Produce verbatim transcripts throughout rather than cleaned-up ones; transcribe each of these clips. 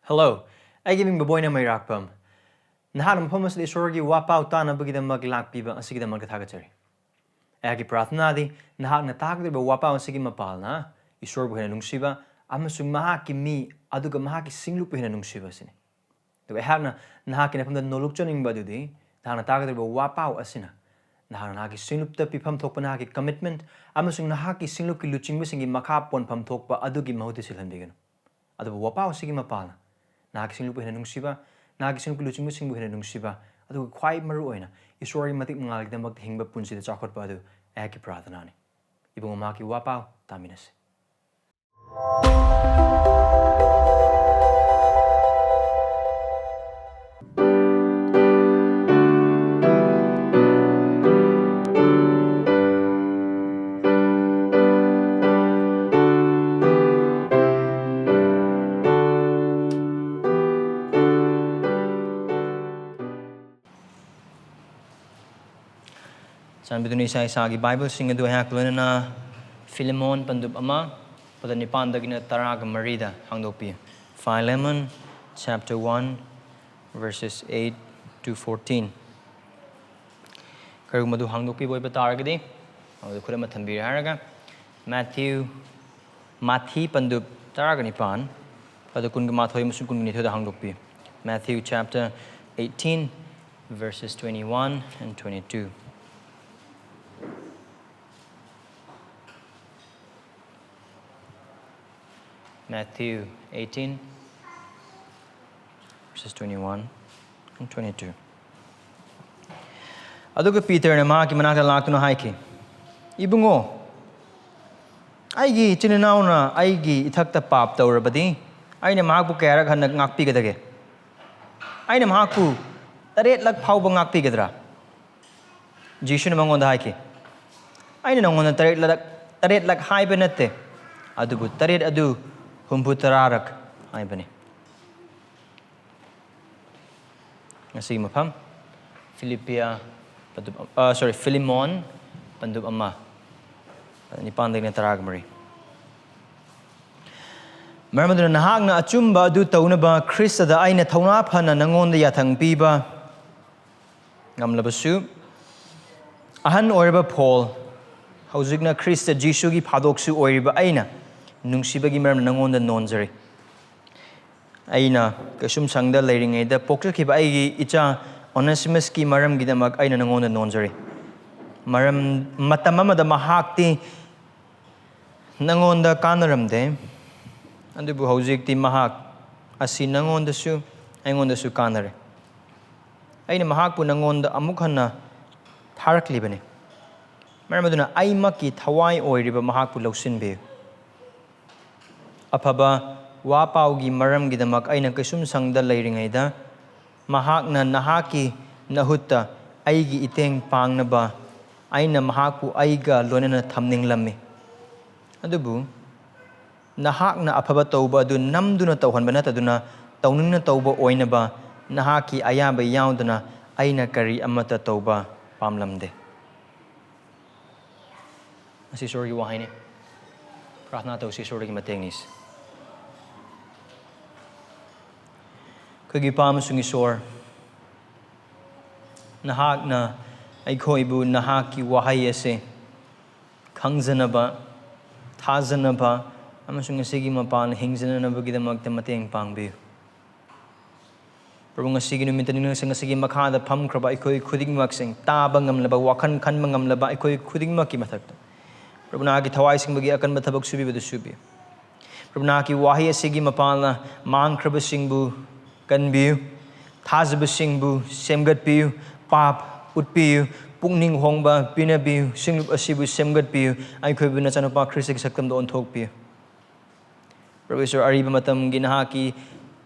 Hello, ꯑꯩꯒꯤ ꯃꯤꯡ ꯕꯣꯕꯣꯏꯅ ꯃꯩꯔꯥꯛꯄꯝ꯫ ꯅꯍꯥꯛꯅ ꯃꯐꯝ ꯑꯁꯤꯗ ꯏꯁꯣꯔꯒꯤ ꯋꯥꯄꯥꯎ ꯇꯥꯅꯕꯒꯤꯗꯃꯛ ꯂꯥꯛꯄꯤꯕ ꯑꯁꯤꯒꯤꯗꯃꯛꯇ ꯊꯥꯒꯠꯆꯔꯤ꯫ ꯑꯩꯍꯥꯛꯀꯤ ꯄ꯭ꯔꯥꯔꯊꯅꯥꯗꯤ ꯅꯍꯥꯛꯅ ꯇꯥꯒꯗꯧꯔꯤꯕ ꯋꯥꯄꯥꯎ ꯑꯁꯤꯒꯤ ꯃꯄꯥꯜꯅ ꯏꯁꯣꯔꯕꯨ ꯍꯦꯟꯅ ꯅꯨꯡꯁꯤꯕ ꯑꯃꯁꯨꯡ ꯃꯍꯥꯛꯀꯤ ꯃꯤ ꯑꯗꯨꯒ ꯃꯍꯥꯛꯀꯤ ꯁꯤꯡꯂꯨꯞꯄꯨ ꯍꯦꯟꯅ ꯅꯨꯡꯁꯤꯕ ꯑꯁꯤꯅꯤ꯫ ꯑꯗꯨꯒ ꯑꯩꯍꯥꯛꯅ ꯅꯍꯥꯛꯀꯤ ꯅꯐꯝꯗ ꯅꯣꯂꯨꯛꯆꯅꯤꯡꯕ ꯑꯗꯨꯗꯤ ꯅꯍꯥꯛꯅ ꯇꯥꯒꯗꯧꯔꯤꯕ ꯋꯥꯄꯥꯎ ꯑꯁꯤꯅ ꯅꯍꯥꯛꯅ ꯅꯍꯥꯛꯀꯤ ꯁꯤꯡꯂꯨꯞꯇ ꯄꯤꯐꯝ ꯊꯣꯛꯄ ꯅꯍꯥꯛꯀꯤ commitment ꯑꯃꯁꯨꯡ ꯅꯍꯥꯛꯀꯤ ꯁꯤꯡꯂꯨꯞꯀꯤ ꯂꯨꯆꯤꯡꯕꯁꯤꯡꯒꯤ ꯃꯈꯥ ꯄꯣꯟꯐꯝ ꯊꯣꯛꯄ ꯑꯗꯨꯒꯤ ꯃꯍꯨꯠꯇ ꯁꯤꯜꯍꯟꯕꯤꯒꯅꯨ꯫ ꯑꯗꯨꯕꯨ ꯋꯥꯄꯥꯎ ꯑꯁꯤꯒꯤ ꯃꯄꯥꯜꯅ ꯅꯍꯥꯛꯀꯤ ꯁꯤꯡꯂꯨꯞꯄꯨ ꯍꯦꯟꯅ ꯅꯨꯡꯁꯤꯕ, ꯅꯍꯥꯛꯀꯤ ꯁꯤꯡꯂꯨꯞꯀꯤ ꯂꯨꯆꯤꯡꯕꯁꯤꯡꯕꯨ ꯍꯦꯟꯅ ꯅꯨꯡꯁꯤꯕ, ꯑꯗꯨꯒ ꯈ꯭ꯋꯥꯏ ꯃꯔꯨ ꯑꯣꯏꯅ ꯏꯁꯣꯔꯒꯤ ꯃꯇꯤꯛ ꯃꯉꯥꯜꯒꯤꯗꯃꯛꯇ ꯍꯤꯡꯕ ꯄꯨꯟꯁꯤꯗ ꯆꯥꯎꯈꯠꯄ ꯑꯗꯨ ꯑꯩꯍꯥꯛꯀꯤ ꯄ꯭ꯔꯥꯔꯊꯅꯥꯅꯤ꯫ ꯏꯕꯨꯡꯉꯣ, ꯃꯍꯥꯛꯀꯤ ꯋꯥꯄꯥꯎ ꯇꯥꯃꯤꯟꯅꯁꯤ꯫ ꯆꯥꯟꯕꯤꯗꯨꯅ ꯏꯁꯥ ꯏꯁꯥꯒꯤ ꯕꯥꯏꯕꯜꯁꯤꯡ ꯑꯗꯨ ꯑꯩꯍꯥꯛ ꯂꯣꯏꯅꯅ ꯐꯤꯂꯦꯃꯣꯟ ꯄꯟꯗꯨꯞ ꯑꯃ, ꯄꯗ ꯅꯤꯄꯥꯟꯗꯒꯤꯅ ꯇꯔꯥꯒ ꯃꯔꯤꯗ ꯍꯥꯡꯗꯣꯛꯄꯤꯌꯨ꯫ Philemon chapter one, verses eight to fourteen. ꯀꯔꯤꯒꯨꯝꯕ ꯑꯗꯨ ꯍꯥꯡꯗꯣꯛꯄꯤꯕ ꯑꯣꯏꯕ ꯇꯥꯔꯒꯗꯤ, ꯑꯗꯨ ꯈꯨꯗꯝ ꯑꯃ ꯊꯝꯕꯤꯔꯦ ꯍꯥꯏꯔꯒ, ꯃꯦꯊ꯭ꯌꯨ, ꯃꯥꯊꯤ ꯄꯟꯗꯨꯞ ꯇꯔꯥꯒ ꯅꯤꯄꯥꯟ, ꯑꯗꯨ ꯀꯨꯟꯒ ꯃꯥꯊꯣꯏ ꯑꯃꯁꯨꯡ ꯀꯨꯟꯒ ꯅꯤꯊꯣꯏꯗ ꯍꯥꯡꯗꯣꯛꯄꯤꯌꯨ꯫ Matthew chapter eighteen, verses twenty-one and twenty-two. Matthew eighteen, verses twenty-one and twenty-two. ꯑꯗꯨꯒ ꯄꯤꯇꯔꯅ ꯃꯍꯥꯛꯀꯤ ꯃꯅꯥꯛꯇ ꯂꯥꯛꯇꯨꯅ ꯍꯥꯏꯈꯤ, "ꯏꯕꯨꯡꯉꯣ, ꯑꯩꯒꯤ ꯏꯆꯤꯟ ꯏꯅꯥꯎꯅ ꯑꯩꯒꯤ ꯏꯊꯛꯇ ꯄꯥꯞ ꯇꯧꯔꯕꯗꯤ, ꯑꯩꯅ ꯃꯍꯥꯛꯄꯨ ꯀꯌꯥꯔꯛ ꯍꯟꯅ ꯉꯥꯛꯄꯤꯒꯗꯒꯦ? ꯑꯩꯅ ꯃꯍꯥꯛꯄꯨ ꯇꯔꯦꯠꯂꯛ ꯐꯥꯎꯕ ꯉꯥꯛꯄꯤꯒꯗ꯭ꯔꯥ?" ꯖꯤꯁꯨꯅ ꯃꯉꯣꯟꯗ ꯍꯥꯏꯈꯤ, "ꯑꯩꯅ ꯅꯉꯣꯟꯗ ꯇꯔꯦꯠꯂꯛ, ꯇꯔꯦꯠꯂꯛ ꯍꯥꯏꯕ ꯅꯠꯇꯦ, ꯑꯗꯨꯕꯨ ꯇꯔꯦꯠ ꯑꯗꯨ ꯍꯨꯝꯐꯨ ꯇꯔꯥꯔꯛ ꯍꯥꯏꯕꯅꯤ"꯫ ꯉꯁꯤꯒꯤ ꯃꯐꯝ, ꯐꯤꯂꯤꯄꯤꯌꯥ ꯄꯟꯗꯨꯞ, ꯑ, sorry, ꯐꯤꯂꯤꯃꯣꯟ ꯄꯟꯗꯨꯞ ꯑꯃ, ꯅꯤꯄꯥꯟꯗꯒꯤꯅ ꯇꯔꯥꯒ ꯃꯔꯤ꯫ ꯃꯔꯝ ꯑꯗꯨꯅ ꯅꯍꯥꯛꯅ ꯑꯆꯨꯝꯕ ꯑꯗꯨ ꯇꯧꯅꯕ ꯈ꯭ꯔꯤꯁꯇꯗ ꯑꯩꯅ ꯊꯧꯅꯥ ꯐꯅ ꯅꯉꯣꯟꯗ ꯌꯥꯊꯪ ꯄꯤꯕ ꯉꯝꯂꯕꯁꯨ, ꯑꯍꯟ ꯑꯣꯏꯔꯕ ꯄꯣꯜ, ꯍꯧꯖꯤꯛꯅ ꯈ꯭ꯔꯤꯁꯇ ꯖꯤꯁꯨꯒꯤ ꯐꯥꯗꯣꯛꯁꯨ ꯑꯣꯏꯔꯤꯕ ꯑꯩꯅ ꯅꯨꯡꯁꯤꯕꯒꯤ ꯃꯔꯝꯅ ꯅꯉꯣꯟꯗ ꯅꯣꯟꯖꯔꯤ꯫ ꯑꯩꯅ ꯀꯩꯁꯨꯝꯁꯪꯗ ꯂꯩꯔꯤꯉꯩꯗ ꯄꯣꯛꯆꯈꯤꯕ ꯑꯩꯒꯤ ꯏꯆꯥ ꯑꯣꯅꯦꯁꯤꯃꯁꯀꯤ ꯃꯔꯝꯒꯤꯗꯃꯛ ꯑꯩꯅ ꯅꯉꯣꯟꯗ ꯅꯣꯟꯖꯔꯤ꯫ ꯃꯔꯝ, ꯃꯇꯝ ꯑꯃꯗ ꯃꯍꯥꯛꯇꯤ ꯅꯉꯣꯟꯗ ꯀꯥꯟꯅꯔꯝꯗꯦ, ꯑꯗꯨꯕꯨ ꯍꯧꯖꯤꯛꯇꯤ ꯃꯍꯥꯛ ꯑꯁꯤ ꯅꯉꯣꯟꯗꯁꯨ ꯑꯩꯉꯣꯟꯗꯁꯨ ꯀꯥꯟꯅꯔꯦ꯫ ꯑꯩꯅ ꯃꯍꯥꯛꯄꯨ ꯅꯉꯣꯟꯗ ꯑꯃꯨꯛ ꯍꯟꯅ ꯊꯥꯔꯛꯂꯤꯕꯅꯤ꯫ ꯃꯔꯝ ꯑꯗꯨꯅ ꯑꯩꯃꯛꯀꯤ ꯊꯋꯥꯏ ꯑꯣꯏꯔꯤꯕ ꯃꯍꯥꯛꯄꯨ ꯂꯧꯁꯤꯟꯕꯤꯌꯨ꯫ ꯑꯐꯕ ꯋꯥ ꯄꯥꯎꯒꯤ ꯃꯔꯝꯒꯤꯗꯃꯛ ꯑꯩꯅ ꯀꯩꯁꯨꯝꯁꯪꯗ ꯂꯩꯔꯤꯉꯩꯗ, ꯃꯍꯥꯛꯅ ꯅꯍꯥꯛꯀꯤ ꯅꯍꯨꯠꯇ ꯑꯩꯒꯤ ꯏꯇꯦꯡ ꯄꯥꯡꯅꯕ ꯑꯩꯅ ꯃꯍꯥꯛꯄꯨ ꯑꯩꯒ ꯂꯣꯏꯅꯅ ꯊꯝꯅꯤꯡꯂꯝꯃꯤ꯫ ꯑꯗꯨꯕꯨ ꯅꯍꯥꯛꯅ ꯑꯐꯕ ꯇꯧꯕ ꯑꯗꯨ ꯅꯝꯗꯨꯅ ꯇꯧꯍꯟꯕ ꯅꯠꯇꯗꯨꯅ, ꯇꯧꯅꯤꯡꯅ ꯇꯧꯕ ꯑꯣꯏꯅꯕ ꯅꯍꯥꯛꯀꯤ ꯑꯌꯥꯕ ꯌꯥꯎꯗꯅ ꯑꯩꯅ ꯀꯔꯤ ꯑꯃꯠꯇ ꯇꯧꯕ ꯄꯥꯝꯂꯝꯗꯦ꯫ ꯑꯁꯤ ꯏꯁꯣꯔꯒꯤ ꯋꯥꯍꯩꯅꯤ꯫ ꯄ꯭ꯔꯥꯊꯅꯥ ꯇꯧꯁꯤ, ꯏꯁꯣꯔꯗꯒꯤ ꯃꯇꯦꯡ ꯅꯤꯁꯤ꯫ ꯑꯩꯈꯣꯏꯒꯤ ꯏꯄꯥ ꯑꯃꯁꯨꯡ ꯏꯁꯣꯔ, ꯅꯍꯥꯛꯅ ꯑꯩꯈꯣꯏꯕꯨ ꯅꯍꯥꯛꯀꯤ ꯋꯥꯍꯩ ꯑꯁꯤ ꯈꯪꯖꯅꯕ, ꯊꯥꯖꯅꯕ ꯑꯃꯁꯨꯡ ꯑꯁꯤꯒꯤ ꯃꯄꯥꯟ ꯍꯤꯡꯖꯅꯅꯕꯒꯤꯗꯃꯛꯇ ꯃꯇꯦꯡ ꯄꯥꯡꯕꯤꯌꯨ꯫ ꯄ꯭ꯔꯚꯨ, ꯉꯁꯤꯒꯤ ꯅꯨꯃꯤꯠꯇ ꯅꯤꯡꯁꯤꯡ ꯑꯁꯤꯒꯤ ꯃꯈꯥꯗ ꯐꯝꯈ꯭ꯔꯕ ꯑꯩꯈꯣꯏ ꯈꯨꯗꯤꯡꯃꯛꯁꯤꯡ, ꯇꯥꯕ ꯉꯝꯂꯕ, ꯋꯥꯈꯜ ꯈꯟꯕ ꯉꯝꯂꯕ ꯑꯩꯈꯣꯏ ꯈꯨꯗꯤꯡꯃꯛꯀꯤ ꯃꯊꯛꯇ, ꯄ꯭ꯔꯚꯨ, ꯅꯍꯥꯛꯀꯤ ꯊꯋꯥꯏ ꯁꯤꯡꯕꯒꯤ ꯑꯀꯟꯕ ꯊꯕꯛ ꯁꯨꯕꯤꯕꯗꯨ ꯁꯨꯕꯤꯌꯨ꯫ ꯄ꯭ꯔꯚꯨ, ꯅꯍꯥꯛꯀꯤ ꯋꯥꯍꯩ ꯑꯁꯤꯒꯤ ꯃꯄꯥꯟꯅ ꯃꯥꯡꯈ꯭ꯔꯕꯁꯤꯡꯕꯨ ꯀꯟꯕꯤꯌꯨ, ꯊꯥꯖꯕꯁꯤꯡꯕꯨ ꯁꯦꯝꯒꯠꯄꯤꯌꯨ, ꯄꯥꯞ ꯎꯠꯄꯤꯌꯨ, ꯄꯨꯛꯅꯤꯡ ꯍꯣꯡꯕ ꯄꯤꯅꯕꯤꯌꯨ, ꯁꯤꯡꯂꯨꯞ ꯑꯁꯤꯕꯨ ꯁꯦꯝꯒꯠꯄꯤꯌꯨ, ꯑꯩꯈꯣꯏꯕꯨ ꯅꯆꯥꯅꯨꯄꯥ ꯈ꯭ꯔꯤꯁꯇꯒꯤ ꯁꯛꯇꯝꯗ ꯑꯣꯟꯊꯣꯛꯄꯤꯌꯨ꯫ ꯄ꯭ꯔꯚꯨ ꯏꯁꯣꯔ, ꯑꯔꯤꯕ ꯃꯇꯝꯒꯤ ꯅꯍꯥꯛꯀꯤ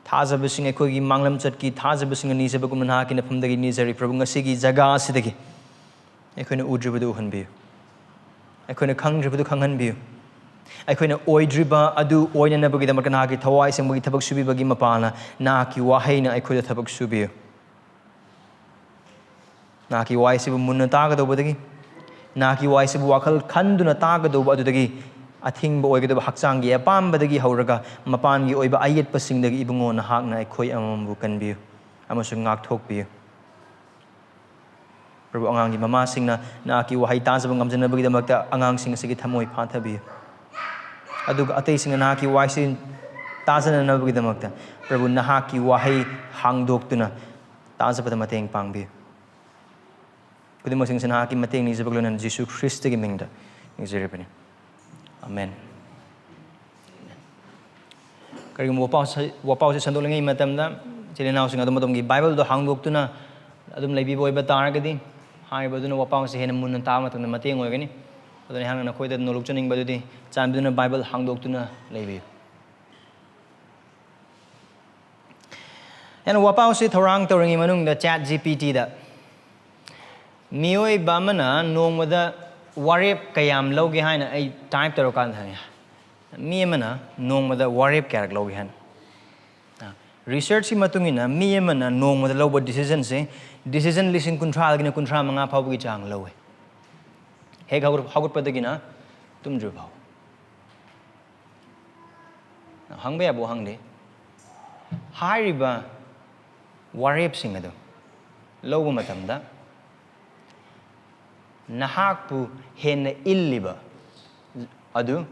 ꯊꯥꯖꯕꯁꯤꯡ, ꯑꯩꯈꯣꯏꯒꯤ ꯃꯥꯡꯂꯝꯆꯠꯀꯤ ꯊꯥꯖꯕꯁꯤꯡ ꯅꯤꯖꯕꯒꯨꯝꯅ ꯅꯍꯥꯛꯀꯤ ꯅꯐꯝꯗꯒꯤ ꯅꯤꯖꯔꯤ꯫ ꯄ꯭ꯔꯚꯨ, ꯉꯁꯤꯒꯤ ꯖꯒꯥ ꯑꯁꯤꯗꯒꯤ ꯑꯩꯈꯣꯏꯅ ꯎꯗ꯭ꯔꯤꯕꯗꯨ ꯎꯍꯟꯕꯤꯌꯨ꯫ ꯑꯩꯈꯣꯏꯅ ꯈꯪꯗ꯭ꯔꯤꯕꯗꯨ ꯈꯪꯍꯟꯕꯤꯌꯨ꯫ ꯑꯩꯈꯣꯏꯅ ꯑꯣꯏꯗ꯭ꯔꯤꯕ ꯑꯗꯨ ꯑꯣꯏꯅꯅꯕꯒꯤꯗꯃꯛꯇ ꯅꯍꯥꯛꯀꯤ ꯊꯋꯥꯏ ꯁꯦꯡꯕꯒꯤ ꯊꯕꯛ ꯁꯨꯕꯤꯕꯒꯤ ꯃꯄꯥꯜꯅ ꯅꯍꯥꯛꯀꯤ ꯋꯥꯍꯩꯅ ꯑꯩꯈꯣꯏꯗ ꯊꯕꯛ ꯁꯨꯕꯤꯌꯨ꯫ ꯅꯍꯥꯛꯀꯤ ꯋꯥꯍꯩꯁꯤꯕꯨ ꯃꯨꯟꯅ ꯇꯥꯒꯗꯧꯕꯗꯒꯤ, ꯅꯍꯥꯛꯀꯤ ꯋꯥꯍꯩꯁꯤꯕꯨ ꯋꯥꯈꯜ ꯈꯟꯗꯨꯅ ꯇꯥꯒꯗꯧꯕ ꯑꯗꯨꯗꯒꯤ ꯑꯊꯤꯡꯕ ꯑꯣꯏꯒꯗꯕ ꯍꯛꯆꯥꯡꯒꯤ ꯑꯄꯥꯝꯕꯗꯒꯤ ꯍꯧꯔꯒ ꯃꯄꯥꯟꯒꯤ ꯑꯣꯏꯕ ꯑꯌꯦꯠꯄꯁꯤꯡꯗꯒꯤ, ꯏꯕꯨꯡꯉꯣ, ꯅꯍꯥꯛꯅ ꯑꯩꯈꯣꯏ ꯑꯃꯃꯝꯕꯨ ꯀꯟꯕꯤꯌꯨ ꯑꯃꯁꯨꯡ ꯉꯥꯛꯊꯣꯛꯄꯤꯌꯨ꯫ ꯄ꯭ꯔꯚꯨ, ꯑꯉꯥꯡꯒꯤ ꯃꯃꯥꯁꯤꯡꯅ ꯅꯍꯥꯛꯀꯤ ꯋꯥꯍꯩ ꯇꯥꯖꯕ ꯉꯝꯖꯅꯕꯒꯤꯗꯃꯛꯇ ꯑꯉꯥꯡꯁꯤꯡ ꯑꯁꯤꯒꯤ ꯊꯃꯣꯏ ꯐꯥꯊꯕꯤꯌꯨ꯫ ꯑꯗꯨꯒ ꯑꯇꯩꯁꯤꯡꯅ ꯅꯍꯥꯛꯀꯤ ꯋꯥꯍꯩꯁꯤ ꯇꯥꯖꯅꯅꯕꯒꯤꯗꯃꯛꯇ, ꯄ꯭ꯔꯚꯨ, ꯅꯍꯥꯛꯀꯤ ꯋꯥꯍꯩ ꯍꯥꯡꯗꯣꯛꯇꯨꯅ ꯇꯥꯖꯕꯗ ꯃꯇꯦꯡ ꯄꯥꯡꯕꯤꯌꯨ꯫ ꯈꯨꯗꯤꯡꯃꯛꯁꯤꯡꯁꯤ ꯅꯍꯥꯛꯀꯤ ꯃꯇꯦꯡ ꯅꯤꯖꯕꯒ ꯂꯣꯏꯅꯅ ꯖꯤꯁꯨ ꯈ꯭ꯔꯤꯁꯇꯒꯤ ꯃꯤꯡꯗ ꯅꯤꯖꯔꯤꯕꯅꯤ꯫ ꯑꯃꯦꯟ꯫ ꯀꯔꯤꯒꯨꯝꯕ ꯋꯥꯄꯥꯎꯁꯦ, ꯋꯥꯄꯥꯎꯁꯦ ꯁꯟꯗꯣꯛꯂꯤꯉꯩ ꯃꯇꯝꯗ ꯏꯆꯤꯜ ꯏꯅꯥꯎꯁꯤꯡ ꯑꯗꯨꯝ ꯑꯗꯣꯝꯒꯤ ꯕꯥꯏꯕꯜꯗꯣ ꯍꯥꯡꯗꯣꯛꯇꯨꯅ ꯑꯗꯨꯝ ꯂꯩꯕꯤꯕ ꯑꯣꯏꯕ ꯇꯥꯔꯒꯗꯤ, ꯍꯥꯏꯔꯤꯕꯗꯨꯅ ꯋꯥꯄꯥꯎꯁꯦ ꯍꯦꯟꯅ ꯃꯨꯟꯅ ꯇꯥꯕ ꯃꯇꯝꯗ ꯃꯇꯦꯡ ꯑꯣꯏꯒꯅꯤ꯫ ꯑꯗꯨꯅ ꯑꯩꯍꯥꯛꯅ ꯅꯈꯣꯏꯗ ꯅꯣꯂꯨꯛꯆꯅꯤꯡꯕ ꯑꯗꯨꯗꯤ, ꯆꯥꯟꯕꯤꯗꯨꯅ ꯕꯥꯏꯕꯜ ꯍꯥꯡꯗꯣꯛꯇꯨꯅ ꯂꯩꯕꯤꯌꯨ꯫ ꯑꯩꯅ ꯋꯥꯄꯥꯎꯁꯤ ꯊꯧꯔꯥꯡ ꯇꯧꯔꯤꯉꯩ ꯃꯅꯨꯡꯗ ꯆꯦꯠ ꯖꯤ ꯄꯤ ꯇꯤꯗ ꯃꯤꯑꯣꯏꯕ ꯑꯃꯅ ꯅꯣꯡꯃꯗ ꯋꯥꯔꯦꯞ ꯀꯌꯥꯝ ꯂꯧꯒꯦ ꯍꯥꯏꯅ ꯑꯩ ꯇꯥꯏꯞ ꯇꯧꯔꯀꯥꯟꯗ ꯍꯪꯉꯦ, ꯃꯤ ꯑꯃꯅ ꯅꯣꯡꯃꯗ ꯋꯥꯔꯦꯞ ꯀꯌꯥꯔꯛ ꯂꯧꯒꯦ ꯍꯥꯏꯅ꯫ ꯔꯤꯁꯔꯆꯀꯤ ꯃꯇꯨꯡ ꯏꯟꯅ ꯃꯤ ꯑꯃꯅ ꯅꯣꯡꯃꯗ ꯂꯧꯕ ꯗꯤꯁꯤꯖꯟꯁꯦ, ꯗꯤꯁꯤꯖꯟ ꯂꯤꯁꯤꯡ ꯀꯨꯟꯊ꯭ꯔꯥꯗꯒꯤꯅ ꯀꯨꯟꯊ꯭ꯔꯥ ꯃꯉꯥ ꯐꯥꯎꯕꯒꯤ ꯆꯥꯡ ꯂꯧꯋꯦ, ꯍꯦꯛ ꯍꯧꯒꯠ-, ꯍꯧꯒꯠꯄꯗꯒꯤꯅ ꯇꯨꯝꯗ꯭ꯔꯤꯕ ꯐꯥꯎ꯫ ꯍꯪꯕ ꯌꯥꯕ ꯋꯥꯍꯪꯗꯤ, ꯍꯥꯏꯔꯤꯕ ꯋꯥꯔꯦꯞꯁꯤꯡ ꯑꯗꯨ ꯂꯧꯕ ꯃꯇꯝꯗ ꯅꯍꯥꯛꯄꯨ ꯍꯦꯟꯅ ꯏꯜꯂꯤꯕ ꯑꯗꯨ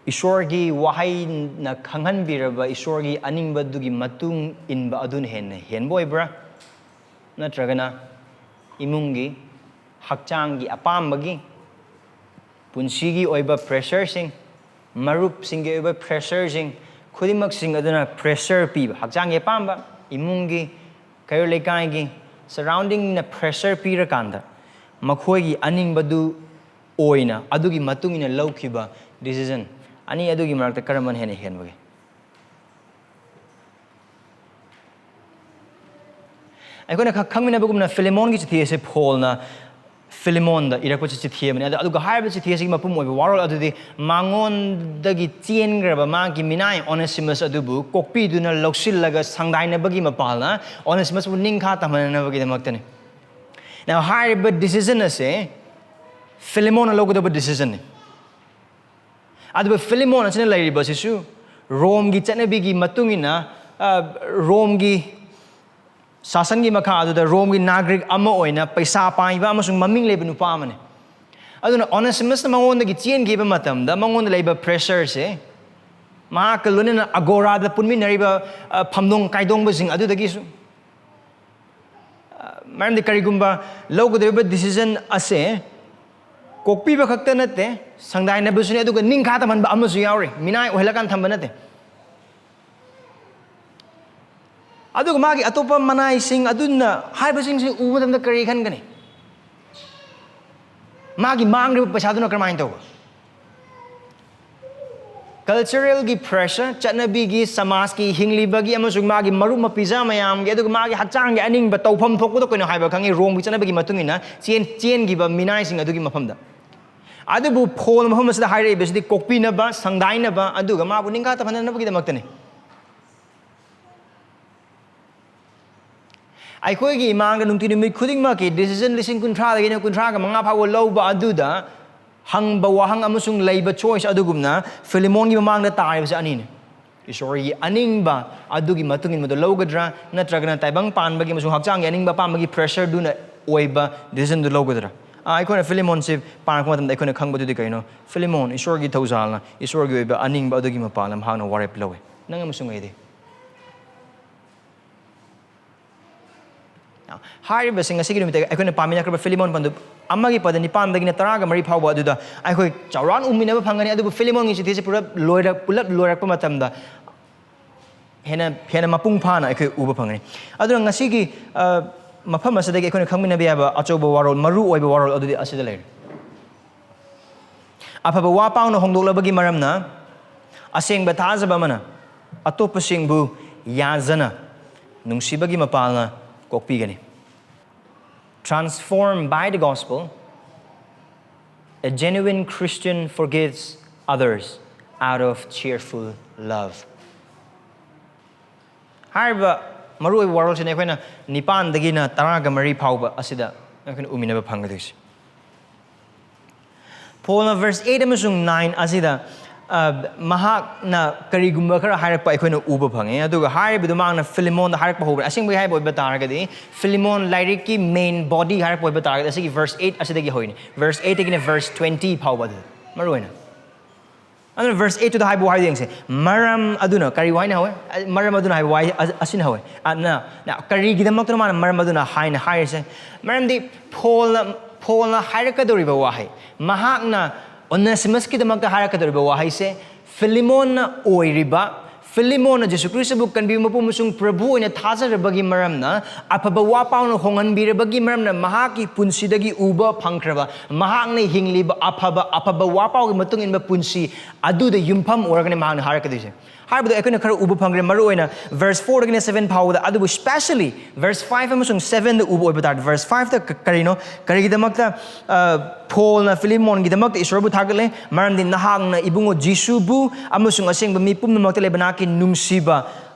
ꯏꯁꯣꯔꯒꯤ ꯋꯥꯍꯩꯅ ꯈꯪꯍꯟꯕꯤꯔꯕ ꯏꯁꯣꯔꯒꯤ ꯑꯅꯤꯡꯕꯗꯨꯒꯤ ꯃꯇꯨꯡ ꯏꯟꯕ ꯑꯗꯨꯅ ꯍꯦꯟꯅ ꯍꯦꯟꯕ ꯑꯣꯏꯕ꯭ꯔꯥ? ꯅꯠꯇ꯭ꯔꯒꯅ ꯏꯃꯨꯡꯒꯤ, ꯍꯛꯆꯥꯡꯒꯤ ꯑꯄꯥꯝꯕꯒꯤ, ꯄꯨꯟꯁꯤꯒꯤ ꯑꯣꯏꯕ ꯄ꯭ꯔꯦꯁꯔꯁꯤꯡ, ꯃꯔꯨꯞꯁꯤꯡꯒꯤ ꯑꯣꯏꯕ ꯄ꯭ꯔꯦꯁꯔꯁꯤꯡ, ꯈꯨꯗꯤꯡꯃꯛꯁꯤꯡ ꯑꯗꯨꯅ ꯄ꯭ꯔꯦꯁꯔ ꯄꯤꯕ, ꯍꯛꯆꯥꯡꯒꯤ ꯑꯄꯥꯝꯕ, ꯏꯃꯨꯡꯒꯤ, ꯀꯩꯔꯣꯜ ꯂꯩꯀꯥꯏꯒꯤ, ꯁꯔꯥꯎꯟꯗꯤꯡꯅ ꯄ꯭ꯔꯦꯁꯔ ꯄꯤꯔꯀꯥꯟꯗ ꯃꯈꯣꯏꯒꯤ ꯑꯅꯤꯡꯕꯗꯨ ꯑꯣꯏꯅ, ꯑꯗꯨꯒꯤ ꯃꯇꯨꯡ ꯏꯟꯅ ꯂꯧꯈꯤꯕ ꯗꯤꯁꯤꯖꯟ ꯑꯅꯤ ꯑꯗꯨꯒꯤ ꯃꯔꯛꯇ ꯀꯔꯝꯕꯅ ꯍꯦꯟꯅ ꯍꯦꯟꯕꯒꯦ? ꯑꯩꯈꯣꯏꯅ ꯈ-, ꯈꯪꯃꯤꯟꯅꯕꯒꯨꯝꯅ ꯐꯤꯂꯦꯃꯣꯟꯒꯤ ꯆꯤꯊꯤ ꯑꯁꯤ ꯄꯣꯜꯅ ꯐꯤꯂꯦꯃꯣꯟꯗ ꯏꯔꯛꯄ ꯆꯤ-, ꯆꯤꯊꯤ ꯑꯃꯅꯤ꯫ ꯑꯗ-, ꯑꯗꯨꯒ ꯍꯥꯏꯔꯤꯕ ꯆꯤꯊꯤ ꯑꯁꯤꯒꯤ ꯃꯄꯨꯝ ꯑꯣꯏꯕ ꯋꯥꯔꯣꯜ ꯑꯗꯨꯗꯤ ꯃꯉꯣꯟꯗꯒꯤ ꯆꯦꯟꯈ꯭ꯔꯕ ꯃꯥꯒꯤ ꯃꯤꯅꯥꯏ ꯑꯣꯅꯦꯁꯤꯃꯁ ꯑꯗꯨꯕꯨ ꯀꯣꯛꯄꯤꯗꯨꯅ ꯂꯧꯁꯤꯜꯂꯒ ꯁꯪꯗꯥꯏꯅꯕꯒꯤ ꯃꯄꯥꯜꯅ ꯑꯣꯅꯦꯁꯤꯃꯁꯄꯨ ꯅꯤꯡꯈꯥ ꯇꯝꯍꯟꯅꯕꯒꯤꯗꯃꯛꯇꯅꯤ꯫ Now, ꯍꯥꯏꯔꯤꯕ ꯗꯤꯁꯤꯖꯟ ꯑꯁꯦ ꯐꯤꯂꯤꯃꯣꯟꯅ ꯂꯧꯒꯗꯕ decisionꯅꯤ꯫ ꯑꯗꯨꯕꯨ ꯐꯤꯂꯤꯃꯣꯟ ꯑꯁꯤꯅ ꯂꯩꯔꯤꯕ ꯑꯁꯤꯁꯨ ꯔꯣꯝꯒꯤ ꯆꯠꯅꯕꯤꯒꯤ ꯃꯇꯨꯡ ꯏꯟꯅ, ꯑ, ꯔꯣꯝꯒꯤ ꯁꯥꯁꯟꯒꯤ ꯃꯈꯥ ꯑꯗꯨꯗ ꯔꯣꯝꯒꯤ ꯅꯥꯒꯔꯤꯛ ꯑꯃ ꯑꯣꯏꯅ ꯄꯩꯁꯥ ꯄꯥꯏꯕ ꯑꯃꯁꯨꯡ ꯃꯃꯤꯡ ꯂꯩꯕ ꯅꯨꯄꯥ ꯑꯃꯅꯤ꯫ ꯑꯗꯨꯅ ꯑꯣꯅꯦꯁꯤꯃꯁꯅ ꯃꯉꯣꯟꯗꯒꯤ ꯆꯦꯟꯈꯤꯕ ꯃꯇꯝꯗ ꯃꯉꯣꯟꯗ ꯂꯩꯕ pressureꯁꯦ, ꯃꯍꯥꯛꯀ ꯂꯣꯏꯅꯅ ꯑꯒꯣꯔꯥꯗ ꯄꯨꯟꯃꯤꯟꯅꯔꯤꯕ, ꯑ, ꯐꯝꯗꯣꯡ ꯀꯥꯏꯗꯣꯡꯕꯁꯤꯡ ꯑꯗꯨꯗꯒꯤꯁꯨ, ꯑ, ꯃꯔꯝꯗꯤ ꯀꯔꯤꯒꯨꯝꯕ ꯂꯧꯒꯗꯧꯔꯤꯕ decision ꯑꯁꯦ ꯀꯣꯛꯄꯤꯕ ꯈꯛꯇ ꯅꯠꯇꯦ, ꯁꯪꯗꯥꯏꯅꯕꯁꯨꯅꯤ, ꯑꯗꯨꯒ ꯅꯤꯡꯈꯥ ꯇꯝꯍꯟꯕ ꯑꯃꯁꯨ ꯌꯥꯎꯔꯤ, ꯃꯤꯅꯥꯏ ꯑꯣꯏꯍꯜꯂꯀꯥꯟꯗ ꯊꯝꯕ ꯅꯠꯇꯦ꯫ ꯑꯗꯨꯒ ꯃꯥꯒꯤ ꯑꯇꯣꯞꯄ ꯃꯅꯥꯏꯁꯤꯡ ꯑꯗꯨꯅ ꯍꯥꯏꯕꯁꯤꯡꯁꯤ ꯎꯕ ꯃꯇꯝꯗ ꯀꯔꯤ ꯈꯟꯒꯅꯤ? ꯃꯥꯒꯤ ꯃꯥꯡꯂꯤꯕ ꯄꯩꯁꯥꯗꯨꯅ ꯀꯔꯝꯍꯥꯏꯅ ꯇꯧꯕ? Culturalꯒꯤ pressure, ꯆꯠꯅꯕꯤꯒꯤ, ꯁꯃꯥꯖꯀꯤ, ꯍꯤꯡꯂꯤꯕꯒꯤ ꯑꯃꯁꯨꯡ ꯃꯥꯒꯤ ꯃꯔꯨꯞ ꯃꯄꯤꯖꯥ ꯃꯌꯥꯝꯒꯤ, ꯑꯗꯨꯒ ꯃꯥꯒꯤ ꯍꯛꯆꯥꯡꯒꯤ ꯑꯅꯤꯡꯕ ꯇꯧꯐꯝ ꯊꯣꯛꯄꯗꯣ ꯀꯩꯅꯣ ꯍꯥꯏꯕ ꯈꯪꯉꯤ, ꯔꯣꯝꯒꯤ ꯆꯠꯅꯕꯤꯒꯤ ꯃꯇꯨꯡ ꯏꯟꯅ ꯆꯦꯟ-, ꯆꯦꯟꯈꯤꯕ ꯃꯤꯅꯥꯏꯁꯤꯡ ꯑꯗꯨꯒꯤ ꯃꯐꯝꯗ꯫ ꯑꯗꯨꯕꯨ ꯐꯣꯜ ꯃꯐꯝ ꯑꯁꯤꯗ ꯍꯥꯏꯔꯛꯏꯕꯁꯤꯗꯤ ꯀꯣꯛꯄꯤꯅꯕ, ꯁꯪꯗꯥꯏꯅꯕ, ꯑꯗꯨꯒ ꯃꯥꯕꯨ ꯅꯤꯡꯈꯥ ꯇꯝꯍꯟꯅꯕꯒꯤꯗꯃꯛꯇꯅꯤ꯫ ꯑꯩꯈꯣꯏꯒꯤ ꯏꯃꯥꯡꯗ ꯅꯨꯡꯇꯤ ꯅꯨꯃꯤꯠ ꯈꯨꯗꯤꯡꯃꯛꯀꯤ decision ꯂꯤꯁꯤꯡ ꯀꯨꯟꯊ꯭ꯔꯥꯗꯒꯤꯅ ꯀꯨꯟꯊ꯭ꯔꯥꯒ ꯃꯉꯥ ꯐꯥꯎꯕ ꯂꯧꯕ ꯑꯗꯨꯗ ꯍꯪꯕ ꯋꯥꯍꯪ ꯑꯃꯁꯨꯡ ꯂꯩꯕ choice ꯑꯗꯨꯒꯨꯝꯅ ꯐꯤꯂꯤꯃꯣꯟꯒꯤ ꯃꯃꯥꯡꯗ ꯇꯥꯔꯤꯕꯁꯦ ꯑꯅꯤꯅꯤ꯫ ꯏꯁꯣꯔꯒꯤ ꯑꯅꯤꯡꯕ ꯑꯗꯨꯒꯤ ꯃꯇꯨꯡ ꯏꯟꯕꯗꯨ ꯂꯧꯒꯗ꯭ꯔꯥ, ꯅꯠꯇ꯭ꯔꯒꯅ ꯇꯥꯏꯕꯪ ꯄꯥꯟꯕꯒꯤ ꯑꯃꯁꯨꯡ ꯍꯛꯆꯥꯡꯒꯤ ꯑꯅꯤꯡꯕ ꯑꯄꯥꯝꯕꯒꯤ pressureꯗꯨꯅ ꯑꯣꯏꯕ decisionꯗꯨ ꯂꯧꯒꯗ꯭ꯔꯥ? ꯑꯥ, ꯑꯩꯈꯣꯏꯅ ꯐꯤꯂꯤꯃꯣꯟꯁꯤ ꯄꯥꯔꯛꯄ ꯃꯇꯝꯗ ꯑꯩꯈꯣꯏꯅ ꯈꯪꯕꯗꯨꯗꯤ ꯀꯩꯅꯣ? ꯐꯤꯂꯤꯃꯣꯟ, ꯏꯁꯣꯔꯒꯤ ꯊꯧꯖꯥꯜꯅ, ꯏꯁꯣꯔꯒꯤ ꯑꯣꯏꯕ ꯑꯅꯤꯡꯕ ꯑꯗꯨꯒꯤ ꯃꯄꯥꯟ ꯂꯝ ꯍꯥꯡꯅ ꯋꯥꯔꯦꯞ ꯂꯧꯏ꯫ ꯅꯪ ꯑꯃꯁꯨꯡ ꯑꯩꯗꯤ? ꯍꯥꯏꯔꯤꯕꯁꯤꯡ ꯑꯁꯤꯒꯤ ꯅꯨꯃꯤꯠꯇ ꯑꯩꯈꯣꯏꯅ ꯄꯥꯃꯤꯟꯅꯈ꯭ꯔꯕ ꯐꯤꯂꯤꯃꯣꯟ ꯄꯟꯗꯨꯞ ꯑꯃꯒꯤ ꯄꯗ ꯅꯤꯄꯥꯟꯗꯒꯤꯅ ꯇꯔꯥꯒ ꯃꯔꯤ ꯐꯥꯎꯕ ꯑꯗꯨꯗ ꯑꯩꯈꯣꯏ ꯆꯥꯎꯔꯥꯛꯅ ꯎꯃꯤꯟꯅꯕ ꯐꯪꯒꯅꯤ꯫ ꯑꯗꯨꯕꯨ ꯐꯤꯂꯤꯃꯣꯟꯒꯤ ꯆꯤꯊꯤꯁꯤ ꯄꯨꯂꯞ ꯂꯣꯏꯔꯛ-, ꯄꯨꯂꯞ ꯂꯣꯏꯔꯛꯄ ꯃꯇꯝꯗ ꯍꯦꯟꯅ, ꯍꯦꯟꯅ ꯃꯄꯨꯡ ꯐꯥꯅ ꯑꯩꯈꯣꯏ ꯎꯕ ꯐꯪꯒꯅꯤ꯫ ꯑꯗꯨꯅ ꯉꯁꯤꯒꯤ, ꯑ, ꯃꯐꯝ ꯑꯁꯤꯗꯒꯤ ꯑꯩꯈꯣꯏꯅ ꯈꯪꯃꯤꯟꯅꯕ ꯌꯥꯕ ꯑꯆꯧꯕ ꯋꯥꯔꯣꯜ, ꯃꯔꯨ ꯑꯣꯏꯕ ꯋꯥꯔꯣꯜ ꯑꯗꯨꯗꯤ ꯑꯁꯤꯗ ꯂꯩꯔꯦ꯫ ꯑꯐꯕ ꯋꯥ ꯄꯥꯎꯅ ꯍꯣꯡꯗꯣꯛꯂꯕꯒꯤ ꯃꯔꯝꯅ, ꯑꯁꯦꯡꯕ ꯊꯥꯖꯕ ꯑꯃꯅ ꯑꯇꯣꯞꯄꯁꯤꯡꯕꯨ ꯌꯥꯖꯅ ꯅꯨꯡꯁꯤꯕꯒꯤ ꯃꯄꯥꯜꯅ ꯀꯣꯛꯄꯤꯒꯅꯤ꯫ Transformed by the gospel, a genuine Christian forgives others out of cheerful love. ꯍꯥꯏꯔꯤꯕ ꯃꯔꯨꯑꯣꯏꯕ ꯋꯥꯔꯣꯜꯁꯤꯅꯤ ꯑꯩꯈꯣꯏꯅ ꯅꯤꯄꯥꯟꯗꯒꯤꯅ ꯇꯔꯥꯒ ꯃꯔꯤ ꯐꯥꯎꯕ ꯑꯁꯤꯗ ꯑꯩꯈꯣꯏꯅ ꯎꯃꯤꯟꯅꯕ ꯐꯪꯒꯗꯣꯏꯁꯦ꯫ ꯄꯣꯜꯅ verse eight ꯑꯃꯁꯨꯡ nine ꯑꯁꯤꯗ ꯑ, ꯃꯍꯥꯛꯅ ꯀꯔꯤꯒꯨꯝꯕ ꯈꯔ ꯍꯥꯏꯔꯛꯄ ꯑꯩꯈꯣꯏꯅ ꯎꯕ ꯐꯪꯉꯦ꯫ ꯑꯗꯨꯒ ꯍꯥꯏꯔꯤꯕꯗꯨ ꯃꯍꯥꯛꯅ ꯐꯤꯂꯤꯃꯣꯟꯗ ꯍꯥꯏꯔꯛꯄ ꯍꯧꯕꯅꯤ꯫ ꯑꯁꯦꯡꯕꯒꯤ ꯍꯥꯏꯕ ꯑꯣꯏꯕ ꯇꯥꯔꯒꯗꯤ ꯐꯤꯂꯤꯃꯣꯟ ꯂꯥꯏꯔꯤꯛꯀꯤ main body ꯍꯥꯏꯔꯛꯄ ꯑꯣꯏꯕ ꯇꯥꯔꯒꯗꯤ ꯑꯁꯤꯒꯤ verse eight ꯑꯁꯤꯗꯒꯤ ꯍꯧꯔꯤꯅꯤ꯫ Verse eight ꯇꯒꯤꯅ verse twenty ꯐꯥꯎꯕ ꯑꯗꯨ ꯃꯔꯨ ꯑꯣꯏꯅ꯫ ꯑꯗꯨꯅ verse eight ꯇꯨꯗ ꯍꯥꯏꯕ ꯋꯥꯍꯩꯗꯣ ꯌꯦꯡꯁꯦ꯫ ꯃꯔꯝ ꯑꯗꯨꯅ ꯀꯔꯤ ꯋꯥꯍꯩꯅ ꯍꯧꯋꯦ? ꯃꯔꯝ ꯑꯗꯨꯅ ꯍꯥꯏꯕ ꯋꯥꯍꯩ ꯑ-, ꯑꯁꯤꯅ ꯍꯧꯋꯦ꯫ ꯑ, ꯅ, ꯅ, ꯀꯔꯤꯒꯤꯗꯃꯛꯇꯅꯣ ꯃꯥꯅ ꯃꯔꯝ ꯑꯗꯨꯅ ꯍꯥꯏꯅ ꯍꯥꯏꯔꯤꯁꯦ? ꯃꯔꯝꯗꯤ ꯄꯣꯜꯅ, ꯄꯣꯜꯅ ꯍꯥꯏꯔꯛꯀꯗꯧꯔꯤꯕ ꯋꯥꯍꯩ, ꯃꯍꯥꯛꯅ ꯑꯣꯅꯦꯁꯤꯃꯁꯀꯤꯗꯃꯛꯇ ꯍꯥꯏꯔꯛꯀꯗꯧꯔꯤꯕ ꯋꯥꯍꯩꯁꯦ, ꯐꯤꯂꯤꯃꯣꯟꯅ ꯑꯣꯏꯔꯤꯕ, ꯐꯤꯂꯤꯃꯣꯟꯅ ꯖꯤꯁꯨ ꯈ꯭ꯔꯤꯁꯇꯕꯨ ꯀꯟꯕꯤꯕ ꯃꯄꯨ ꯑꯃꯁꯨꯡ ꯄ꯭ꯔꯚꯨ ꯑꯣꯏꯅ ꯊꯥꯖꯔꯕꯒꯤ ꯃꯔꯝꯅ, ꯑꯐꯕ ꯋꯥꯄꯥꯎꯅ ꯍꯣꯡꯍꯟꯕꯤꯔꯕꯒꯤ ꯃꯔꯝꯅ, ꯃꯍꯥꯛꯀꯤ ꯄꯨꯟꯁꯤꯗꯒꯤ ꯎꯕ ꯐꯪꯈ꯭ꯔꯕ, ꯃꯍꯥꯛꯅ ꯍꯤꯡꯂꯤꯕ ꯑꯐꯕ, ꯑꯐꯕ ꯋꯥꯄꯥꯎꯒꯤ ꯃꯇꯨꯡ ꯏꯟꯕ ꯄꯨꯟꯁꯤ ꯑꯗꯨꯗ ꯌꯨꯝꯐꯝ ꯑꯣꯏꯔꯒꯅꯤ ꯃꯍꯥꯛꯅ ꯍꯥꯏꯔꯛꯀꯗꯣꯏꯁꯦ꯫ ꯍꯥꯏꯕꯗꯣ ꯑꯩꯈꯣꯏꯅ ꯈꯔ ꯎꯕ ꯐꯪꯈ꯭ꯔꯦ, ꯃꯔꯨ ꯑꯣꯏꯅ verse four ꯗꯒꯤꯅ seven ꯐꯥꯎꯕꯗ, ꯑꯗꯨꯕꯨ specially verse five ꯑꯃꯁꯨꯡ seven ꯗ ꯎꯕ ꯑꯣꯏꯕ ꯇꯥꯔꯗꯤ, verse five ꯇ ꯀ-, ꯀꯔꯤꯅꯣ? ꯀꯔꯤꯒꯤꯗꯃꯛꯇ, ꯑ, ꯄꯣꯜꯅ ꯐꯤꯂꯤꯃꯣꯟꯒꯤꯗꯃꯛꯇ ꯏꯁꯣꯔꯕꯨ ꯊꯥꯒꯠꯂꯦ? ꯃꯔꯝꯗꯤ ꯅꯍꯥꯛꯅ ꯏꯕꯨꯡꯉꯣ ꯖꯤꯁꯨꯕꯨ ꯑꯃꯁꯨꯡ ꯑꯁꯦꯡꯕ ꯃꯤ ꯄꯨꯝꯅꯃꯛꯇ ꯂꯩꯕ ꯅꯍꯥꯛꯀꯤ ꯅꯨꯡꯁꯤꯕ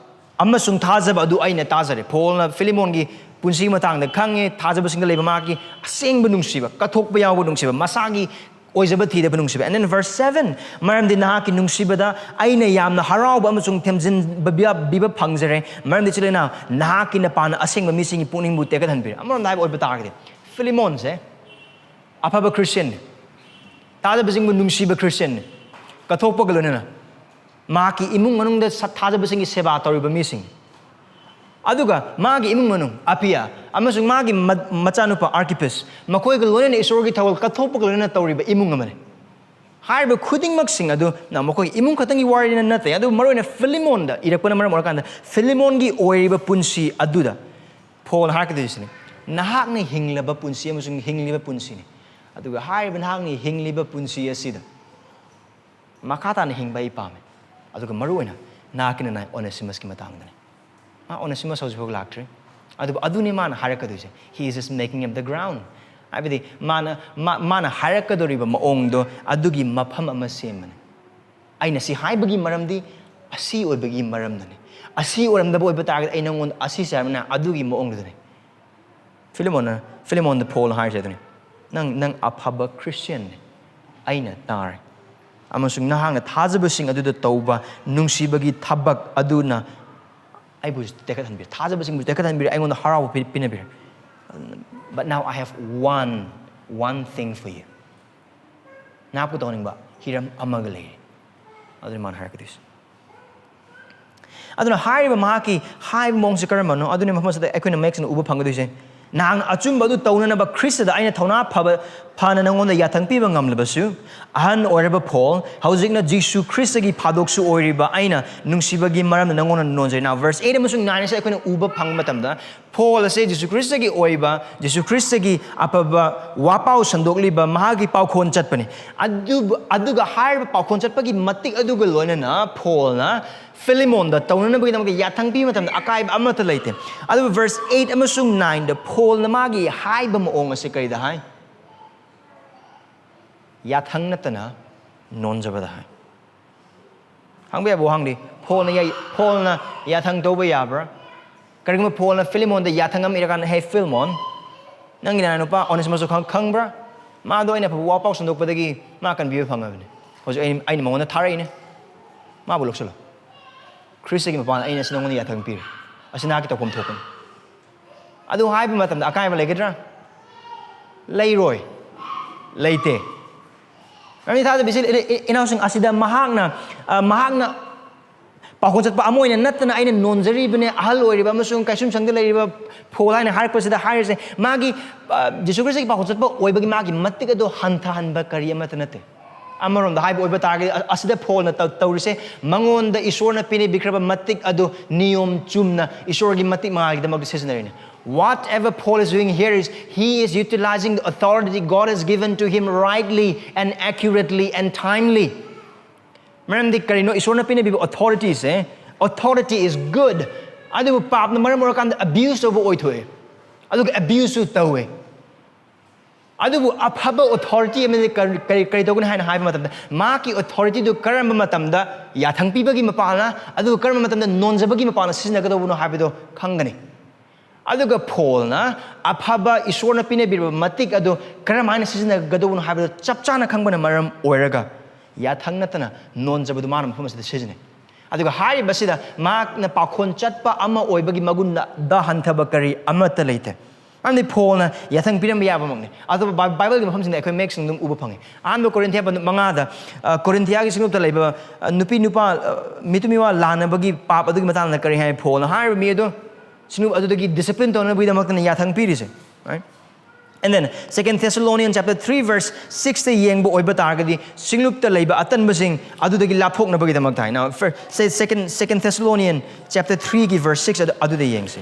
ꯑꯃꯁꯨꯡ ꯊꯥꯖꯕ ꯑꯗꯨ ꯑꯩꯅ ꯇꯥꯖꯔꯦ꯫ ꯄꯣꯜꯅ ꯐꯤꯂꯤꯃꯣꯟꯒꯤ ꯄꯨꯟꯁꯤꯒꯤ ꯃꯇꯥꯡꯗ ꯈꯪꯉꯦ, ꯊꯥꯖꯕꯁꯤꯡꯗ ꯂꯩꯕ ꯃꯍꯥꯛꯀꯤ ꯑꯁꯦꯡꯕ ꯅꯨꯡꯁꯤꯕ, ꯀꯠꯊꯣꯛꯄ ꯌꯥꯎꯕ ꯅꯨꯡꯁꯤꯕ, ꯃꯁꯥꯒꯤ ꯑꯣꯏꯖꯕ ꯊꯤꯗꯕ ꯅꯨꯡꯁꯤꯕ꯫ And then verse seven, ꯃꯔꯝꯗꯤ ꯅꯍꯥꯛꯀꯤ ꯅꯨꯡꯁꯤꯕꯗ ꯑꯩꯅ ꯌꯥꯝꯅ ꯍꯔꯥꯎꯕ ꯑꯃꯁꯨꯡ ꯊꯦꯝꯖꯤꯟꯕ ꯕꯤꯕ ꯐꯪꯖꯔꯦ, ꯃꯔꯝꯗꯤ ꯆꯤꯂꯦꯅ ꯅꯍꯥꯛꯀꯤ ꯅꯄꯥꯅ ꯑꯁꯦꯡꯕ ꯃꯤꯁꯤꯡꯒꯤ ꯄꯨꯛꯅꯤꯡꯕꯨ ꯇꯦꯛꯀꯠꯍꯟꯕꯤꯔꯦ꯫ ꯑꯃꯔꯣꯝꯗ ꯍꯥꯏꯕ ꯑꯣꯏꯕ ꯇꯥꯔꯒꯗꯤ, ꯐꯤꯂꯤꯃꯣꯟꯁꯦ ꯑꯐꯕ ꯈ꯭ꯔꯤꯁꯇꯤꯌꯟꯅꯤ, ꯊꯥꯖꯕꯁꯤꯡꯕꯨ ꯅꯨꯡꯁꯤꯕ ꯈ꯭ꯔꯤꯁꯇꯤꯌꯟꯅꯤ, ꯀꯠꯊꯣꯛꯄꯒ ꯂꯣꯏꯅꯅ ꯃꯍꯥꯛꯀꯤ ꯏꯃꯨꯡ ꯃꯅꯨꯡꯗ ꯁ-, ꯊꯥꯖꯕꯁꯤꯡꯒꯤ ꯁꯦꯕꯥ ꯇꯧꯔꯤꯕ ꯃꯤꯁꯤꯡ, ꯑꯗꯨꯒ ꯃꯥꯒꯤ ꯏꯃꯨꯡ ꯃꯅꯨꯡ, ꯑꯄꯤꯌꯥ, ꯑꯃꯁꯨꯡ ꯃꯥꯒꯤ ꯃ-, ꯃꯆꯥꯅꯨꯄꯥ ꯑꯥꯔꯀꯤꯄꯁ, ꯃꯈꯣꯏꯒ ꯂꯣꯏꯅꯅ ꯏꯁꯣꯔꯒꯤ ꯊꯧꯒꯜ ꯀꯠꯊꯣꯛꯄꯒ ꯂꯣꯏꯅꯅ ꯇꯧꯔꯤꯕ ꯏꯃꯨꯡ ꯑꯃꯅꯤ꯫ ꯍꯥꯏꯔꯤꯕ ꯈꯨꯗꯤꯡꯃꯛꯁꯤꯡ ꯑꯗꯨ ꯅ ꯃꯈꯣꯏꯒꯤ ꯏꯃꯨꯡ ꯈꯛꯇꯪꯒꯤ ꯋꯥꯔꯤꯅ ꯅꯠꯇꯦ, ꯑꯗꯨꯕꯨ ꯃꯔꯨꯑꯣꯏꯅ ꯐꯤꯂꯤꯃꯣꯟꯗ ꯏꯔꯛꯄꯅ ꯃꯔꯝ ꯑꯣꯏꯔꯀꯥꯟꯗ, ꯐꯤꯂꯤꯃꯣꯟꯒꯤ ꯑꯣꯏꯔꯤꯕ ꯄꯨꯟꯁꯤ ꯑꯗꯨꯗ ꯄꯣꯜꯅ ꯍꯥꯏꯔꯛꯀꯗꯣꯏꯁꯤꯅꯤ, "ꯅꯍꯥꯛꯅ ꯍꯤꯡꯂꯕ ꯄꯨꯟꯁꯤ ꯑꯃꯁꯨꯡ ꯍꯤꯡꯂꯤꯕ ꯄꯨꯟꯁꯤꯅꯤ"꯫ ꯑꯗꯨꯒ ꯍꯥꯏꯔꯤꯕ ꯅꯍꯥꯛꯅ ꯍꯤꯡꯂꯤꯕ ꯄꯨꯟꯁꯤ ꯑꯁꯤꯗ ꯃꯈꯥ ꯇꯥꯅ ꯍꯤꯡꯕ ꯑꯩ ꯄꯥꯝꯃꯦ꯫ ꯑꯗꯨꯒ ꯃꯔꯨꯑꯣꯏꯅ ꯅꯍꯥꯛꯀꯤ ꯅꯅꯥꯏ ꯑꯣꯅꯦꯁꯤꯃꯁꯀꯤ ꯃꯇꯥꯡꯗꯅꯤ꯫ ꯃꯥ ꯑꯣꯅꯦꯁꯤꯃꯁ ꯍꯧꯖꯤꯛꯐꯥꯎ ꯂꯥꯛꯇ꯭ꯔꯤ꯫ ꯑꯗꯨꯕꯨ ꯑꯗꯨꯅꯤ ꯃꯥꯅ ꯍꯥꯏꯔꯛꯀꯗꯣꯏꯁꯦ, "He is just making up the ground"꯫ ꯍꯥꯏꯕꯗꯤ ꯃꯥꯅ, ꯃꯥ-, ꯃꯥꯅ ꯍꯥꯏꯔꯛꯀꯗꯧꯔꯤꯕ ꯃꯑꯣꯡꯗꯣ ꯑꯗꯨꯒꯤ ꯃꯐꯝ ꯑꯃ ꯁꯦꯝꯕꯅꯤ꯫ ꯑꯩꯅ ꯁꯤ ꯍꯥꯏꯕꯒꯤ ꯃꯔꯝꯗꯤ ꯑꯁꯤ ꯑꯣꯏꯕꯒꯤ ꯃꯔꯝꯅꯅꯤ꯫ ꯑꯁꯤ ꯑꯣꯏꯔꯝꯗꯕ ꯑꯣꯏꯕ ꯇꯥꯔꯒꯗꯤ ꯑꯩ ꯅꯪꯉꯣꯟꯗ ꯑꯁꯤ ꯆꯥꯔꯝꯅ ꯑꯗꯨꯒꯤ ꯃꯑꯣꯡꯗꯨꯗꯅꯤ꯫ ꯐꯤꯂꯤꯃꯣꯟꯅ, ꯐꯤꯂꯤꯃꯣꯟꯗ ꯄꯣꯜꯅ ꯍꯥꯏꯔꯤꯁꯦ ꯑꯗꯨꯅꯤ, "ꯅꯪ, ꯅꯪ ꯑꯐꯕ ꯈ꯭ꯔꯤꯁꯇꯤꯌꯟꯅꯤ"꯫ ꯑꯩꯅ ꯇꯥꯔꯦ, ꯑꯃꯁꯨꯡ ꯅꯍꯥꯛꯅ ꯊꯥꯖꯕꯁꯤꯡ ꯑꯗꯨꯗ ꯇꯧꯕ ꯅꯨꯡꯁꯤꯕꯒꯤ ꯊꯕꯛ ꯑꯗꯨꯅ ꯑꯩꯕꯨ ꯇꯦꯛꯈꯠꯍꯟꯕꯤꯔꯦ, ꯊꯥꯖꯕꯁꯤꯡꯕꯨ ꯇꯦꯛꯈꯠꯍꯟꯕꯤꯔꯦ, ꯑꯩꯉꯣꯟꯗ ꯍꯔꯥꯎꯕ ꯄꯤ- ꯄꯤꯅꯕꯤꯔꯦ꯫ But now I have one, one thing for you. ꯅꯍꯥꯛꯄꯨ ꯇꯧꯍꯟꯅꯤꯡꯕ ꯍꯤꯔꯝ ꯑꯃꯒ ꯂꯩꯔꯤ꯫ ꯑꯗꯨꯅ ꯃꯥꯅ ꯍꯥꯏꯔꯛꯀꯗꯣꯏꯁꯦ꯫ ꯑꯗꯨꯅ ꯍꯥꯏꯔꯤꯕ ꯃꯍꯥꯛꯀꯤ ꯍꯥꯏꯕ ꯃꯑꯣꯡꯁꯦ ꯀꯔꯝꯕꯅꯣ? ꯑꯗꯨꯅꯤ ꯃꯐꯝ ꯑꯁꯤꯗ ꯑꯩꯈꯣꯏꯅ ꯃꯌꯦꯛ ꯁꯦꯡꯅ ꯎꯕ ꯐꯪꯒꯗꯣꯏꯁꯦ꯫ "ꯅꯍꯥꯛꯅ ꯑꯆꯨꯝꯕ ꯑꯗꯨ ꯇꯧꯅꯅꯕ ꯈ꯭ꯔꯤꯁꯇꯗ ꯑꯩꯅ ꯊꯧꯅꯥ ꯐꯕ, ꯐꯅ ꯅꯉꯣꯟꯗ ꯌꯥꯊꯪ ꯄꯤꯕ ꯉꯝꯂꯕꯁꯨ, ꯑꯍꯟ ꯑꯣꯏꯔꯕ ꯐꯣꯜ, ꯍꯧꯖꯤꯛꯅ ꯖꯤꯁꯨ ꯈ꯭ꯔꯤꯁꯇꯒꯤ ꯐꯥꯗꯣꯛꯁꯨ ꯑꯣꯏꯔꯤꯕ ꯑꯩꯅ ꯅꯨꯡꯁꯤꯕꯒꯤ ꯃꯔꯝꯅ ꯅꯉꯣꯟꯗ ꯅꯣꯟꯖꯩ꯫" Now, verse eight ꯑꯃꯁꯨꯡ nine ꯑꯁꯦ ꯑꯩꯈꯣꯏꯅ ꯎꯕ ꯐꯪꯕ ꯃꯇꯝꯗ, ꯐꯣꯜ ꯑꯁꯦ ꯖꯤꯁꯨ ꯈ꯭ꯔꯤꯁꯇꯒꯤ ꯑꯣꯏꯕ, ꯖꯤꯁꯨ ꯈ꯭ꯔꯤꯁꯇꯒꯤ ꯑꯐꯕ ꯋꯥꯄꯥꯎ ꯁꯟꯗꯣꯛꯂꯤꯕ ꯃꯍꯥꯛꯀꯤ ꯄꯥꯎꯈꯣꯟ ꯆꯠꯄꯅꯤ꯫ ꯑꯗꯨꯕꯨ, ꯑꯗꯨꯒ ꯍꯥꯏꯔꯤꯕ ꯄꯥꯎꯈꯣꯟ ꯆꯠꯄꯒꯤ ꯃꯇꯤꯛ ꯑꯗꯨꯒ ꯂꯣꯏꯅꯅ ꯐꯣꯜꯅ ꯐꯤꯂꯤꯃꯣꯟꯗ ꯇꯧꯅꯅꯕꯒꯤꯗꯃꯛꯇ ꯌꯥꯊꯪ ꯄꯤꯕ ꯃꯇꯝꯗ ꯑꯀꯥꯏꯕ ꯑꯃꯠꯇ ꯂꯩꯇꯦ꯫ ꯑꯗꯨꯕꯨ verse eight ꯑꯃꯁꯨꯡ nineꯗ ꯐꯣꯜꯅ ꯃꯥꯒꯤ ꯍꯥꯏꯕ ꯃꯑꯣꯡ ꯑꯁꯤ ꯀꯔꯤꯗ ꯍꯥꯏ? ꯌꯥꯊꯪ ꯅꯠꯇꯅ ꯅꯣꯟꯖꯕꯗ ꯍꯥꯏ꯫ ꯍꯪꯕ ꯌꯥꯕ ꯋꯥꯍꯪꯗꯤ, ꯐꯣꯜꯅ ꯌꯥꯏ-, ꯐꯣꯜꯅ ꯌꯥꯊꯪ ꯇꯧꯕ ꯌꯥꯕ꯭ꯔꯥ? ꯀꯔꯤꯒꯨꯝꯕ ꯐꯣꯜꯅ ꯐꯤꯂꯤꯃꯣꯟꯗ ꯌꯥꯊꯪ ꯑꯃ ꯏꯔꯀꯥꯟꯗ, "ꯍꯦ ꯐꯤꯂꯤꯃꯣꯟ, ꯅꯪꯒꯤ ꯅꯅꯥꯎꯅꯨꯄꯥ ꯑꯣꯅꯦꯁꯤꯃꯁꯇꯣ ꯈꯪ-, ꯈꯪꯕ꯭ꯔꯥ? ꯃꯥꯗꯣ ꯑꯩꯅ ꯑꯐꯕ ꯋꯥ ꯄꯥꯎ ꯁꯟꯗꯣꯛꯄꯗꯒꯤ ꯃꯥ ꯀꯟꯕꯤꯕ ꯐꯪꯉꯕꯅꯤ꯫ ꯍꯧꯖꯤꯛ ꯑꯩ, ꯑꯩꯅ ꯃꯉꯣꯟꯗ ꯊꯥꯔꯛꯏꯅꯦ꯫ ꯃꯥꯕꯨ ꯂꯧꯁꯤꯜꯂꯣ꯫ ꯈ꯭ꯔꯤꯁꯇꯒꯤ ꯃꯄꯥꯟ ꯑꯩꯅ ꯑꯁꯤ ꯅꯉꯣꯟꯗ ꯌꯥꯊꯪ ꯄꯤꯔꯤ꯫ ꯑꯁꯤ ꯅꯍꯥꯛꯀꯤ ꯇꯧꯐꯝ ꯊꯣꯛꯄꯅꯤ꯫" ꯑꯗꯨ ꯍꯥꯏꯕ ꯃꯇꯝꯗ ꯑꯀꯥꯏꯕ ꯂꯩꯒꯗ꯭ꯔꯥ? ꯂꯩꯔꯣꯏ꯫ ꯂꯩꯇꯦ꯫ ꯃꯔꯝꯗꯤ ꯊꯥꯖꯕ ꯏꯆꯤꯜ ꯏ-, ꯏ-, ꯏꯅꯥꯎꯁꯤꯡ, ꯑꯁꯤꯗ ꯃꯍꯥꯛꯅ, ꯑ, ꯃꯍꯥꯛꯅ ꯄꯥꯎꯈꯣꯡ ꯆꯠꯄ ꯑꯃ ꯑꯣꯏꯅ ꯅꯠꯇꯅ, "ꯑꯩꯅ ꯅꯣꯟꯖꯔꯤꯕꯅꯦ, ꯑꯍꯜ ꯑꯣꯏꯔꯤꯕ ꯑꯃꯁꯨꯡ ꯀꯩꯁꯨꯝꯁꯪꯗ ꯂꯩꯔꯤꯕ ꯐꯣꯜ" ꯍꯥꯏꯅ ꯍꯥꯏꯔꯛꯄꯁꯤꯗ ꯍꯥꯏꯔꯤꯁꯦ, ꯃꯥꯒꯤ, ꯑ, ꯖꯤꯁꯨ ꯈ꯭ꯔꯤꯁꯇꯒꯤ ꯄꯥꯎꯈꯣꯡ ꯆꯠꯄ ꯑꯣꯏꯕꯒꯤ ꯃꯥꯒꯤ ꯃꯇꯤꯛ ꯑꯗꯨ ꯍꯟꯊꯍꯟꯕ ꯀꯔꯤ ꯑꯃꯠꯇ ꯅꯠꯇꯦ꯫ ꯑꯃꯔꯣꯝꯗ ꯍꯥꯏꯕ ꯑꯣꯏꯕ ꯇꯥꯔꯒꯗꯤ, ꯑ-, ꯑꯁꯤꯗ ꯐꯣꯜꯅ ꯇꯧ-, ꯇꯧꯔꯤꯁꯦ, ꯃꯉꯣꯟꯗ ꯏꯁꯣꯔꯅ ꯄꯤꯕꯤꯈ꯭ꯔꯕ ꯃꯇꯤꯛ ꯑꯗꯨ ꯅꯤꯌꯣꯝ ꯆꯨꯝꯅ ꯏꯁꯣꯔꯒꯤ ꯃꯇꯤꯛ ꯃꯉꯥꯜꯒꯤꯗꯃꯛꯇ ꯁꯤꯖꯤꯟꯅꯔꯤꯅꯦ꯫ Whatever Paul is doing here is he is utilizing the authority God has given to him rightly and accurately and timely. ꯃꯔꯝꯗꯤ ꯀꯔꯤꯅꯣ? ꯏꯁꯣꯔꯅ ꯄꯤꯅꯕꯤꯕ ꯑꯣꯊꯣꯔꯤꯇꯤꯁꯦ, authority is good, ꯑꯗꯨꯕꯨ ꯄꯥꯞꯅ ꯃꯔꯝ ꯑꯣꯏꯔꯀꯥꯟꯗ ꯑꯕ꯭ꯌꯨꯁ ꯇꯧꯕ ꯑꯣꯏꯊꯣꯛꯑꯦ꯫ ꯑꯗꯨꯒ ꯑꯕ꯭ꯌꯨꯁꯁꯨ ꯇꯧꯋꯦ꯫ ꯑꯗꯨꯕꯨ ꯑꯐꯕ ꯑꯣꯊꯣꯔꯤꯇꯤ ꯑꯃꯗꯤ ꯀꯔꯤ, ꯀꯔꯤ, ꯀꯔꯤ ꯇꯧꯒꯅꯤ ꯍꯥꯏꯅ ꯍꯥꯏꯕ ꯃꯇꯝꯗ, ꯃꯍꯥꯛꯀꯤ ꯑꯣꯊꯣꯔꯤꯇꯤꯗꯨ ꯀꯔꯝꯕ ꯃꯇꯝꯗ ꯌꯥꯊꯪ ꯄꯤꯕꯒꯤ ꯃꯄꯥꯜꯅ, ꯑꯗꯨꯒ ꯀꯔꯝꯕ ꯃꯇꯝꯗ ꯅꯣꯟꯖꯕꯒꯤ ꯃꯄꯥꯜꯅ ꯁꯤꯖꯤꯟꯅꯒꯗꯧꯕꯅꯣ ꯍꯥꯏꯕꯗꯣ ꯈꯪꯒꯅꯤ꯫ ꯑꯗꯨꯒ ꯄꯣꯜꯅ ꯑꯐꯕ ꯏꯁꯣꯔꯅ ꯄꯤꯅꯕꯤꯔꯕ ꯃꯇꯤꯛ ꯑꯗꯨ ꯀꯔꯝꯍꯥꯏꯅ ꯁꯤꯖꯤꯟꯅꯒꯗꯧꯕꯅꯣ ꯍꯥꯏꯕꯗꯨ ꯆꯞ ꯆꯥꯅ ꯈꯪꯕꯅ ꯃꯔꯝ ꯑꯣꯏꯔꯒ ꯌꯥꯊꯪ ꯅꯠꯇꯅ ꯅꯣꯟꯖꯕꯗꯨ ꯃꯥꯅ ꯃꯐꯝ ꯑꯁꯤꯗ ꯁꯤꯖꯤꯟꯅꯩ꯫ ꯑꯗꯨꯒ ꯍꯥꯏꯔꯤꯕꯁꯤꯗ ꯃꯍꯥꯛꯅ ꯄꯥꯈꯣꯟ ꯆꯠꯄ ꯑꯃ ꯑꯣꯏꯕꯒꯤ ꯃꯒꯨꯟꯗ ꯍꯟꯊꯕ ꯀꯔꯤ ꯑꯃꯠꯇ ꯂꯩꯇꯦ꯫ ꯃꯔꯝꯗꯤ ꯄꯣꯜꯅ ꯌꯥꯊꯪ ꯄꯤꯔꯝꯕ ꯌꯥꯕꯃꯛꯅꯤ꯫ ꯑꯇꯣꯞꯄ ꯕꯥꯏ-, ꯕꯥꯏꯕꯜꯒꯤ ꯃꯐꯝꯁꯤꯡꯗ ꯑꯩꯈꯣꯏ ꯃꯌꯦꯛ ꯁꯦꯡꯅ ꯑꯗꯨꯝ ꯎꯕ ꯐꯪꯉꯤ꯫ ꯑꯍꯥꯟꯕ ꯀꯣꯔꯤꯟꯊꯤꯌꯥ ꯄꯟꯗꯨꯞ ꯃꯉꯥꯗ, ꯑ, ꯀꯣꯔꯤꯟꯊꯤꯌꯥꯒꯤ ꯁꯤꯡꯂꯨꯞꯇ ꯂꯩꯕ, ꯑ, ꯅꯨꯄꯤ ꯅꯨꯄꯥ, ꯑ, ꯃꯤꯇꯨ ꯃꯤꯋꯥ ꯂꯥꯟꯅꯕꯒꯤ ꯄꯥꯞ ꯑꯗꯨꯒꯤ ꯃꯇꯥꯡꯗ ꯀꯔꯤ ꯍꯥꯏ? ꯄꯣꯜꯅ ꯍꯥꯏꯔꯤꯕ ꯃꯤ ꯑꯗꯨ ꯁꯤꯡꯂꯨꯞ ꯑꯗꯨꯗꯒꯤ discipline ꯇꯧꯅꯕꯒꯤꯗꯃꯛꯇꯅ ꯌꯥꯊꯪ ꯄꯤꯔꯤꯁꯦ, right? And then Second Thessalonians chapter three verse six ꯇ ꯌꯦꯡꯕ ꯑꯣꯏꯕ ꯇꯥꯔꯒꯗꯤ, ꯁꯤꯡꯂꯨꯞꯇ ꯂꯩꯕ ꯑꯇꯟꯕꯁꯤꯡ ꯑꯗꯨꯗꯒꯤ ꯂꯥꯞꯊꯣꯛꯅꯕꯒꯤꯗꯃꯛꯇ ꯍꯥꯏꯅ, Fir-, Se-, Second, Second Thessalonians chapter three ꯒꯤ verse six ꯑꯗꯨ, ꯑꯗꯨꯗ ꯌꯦꯡꯁꯤ꯫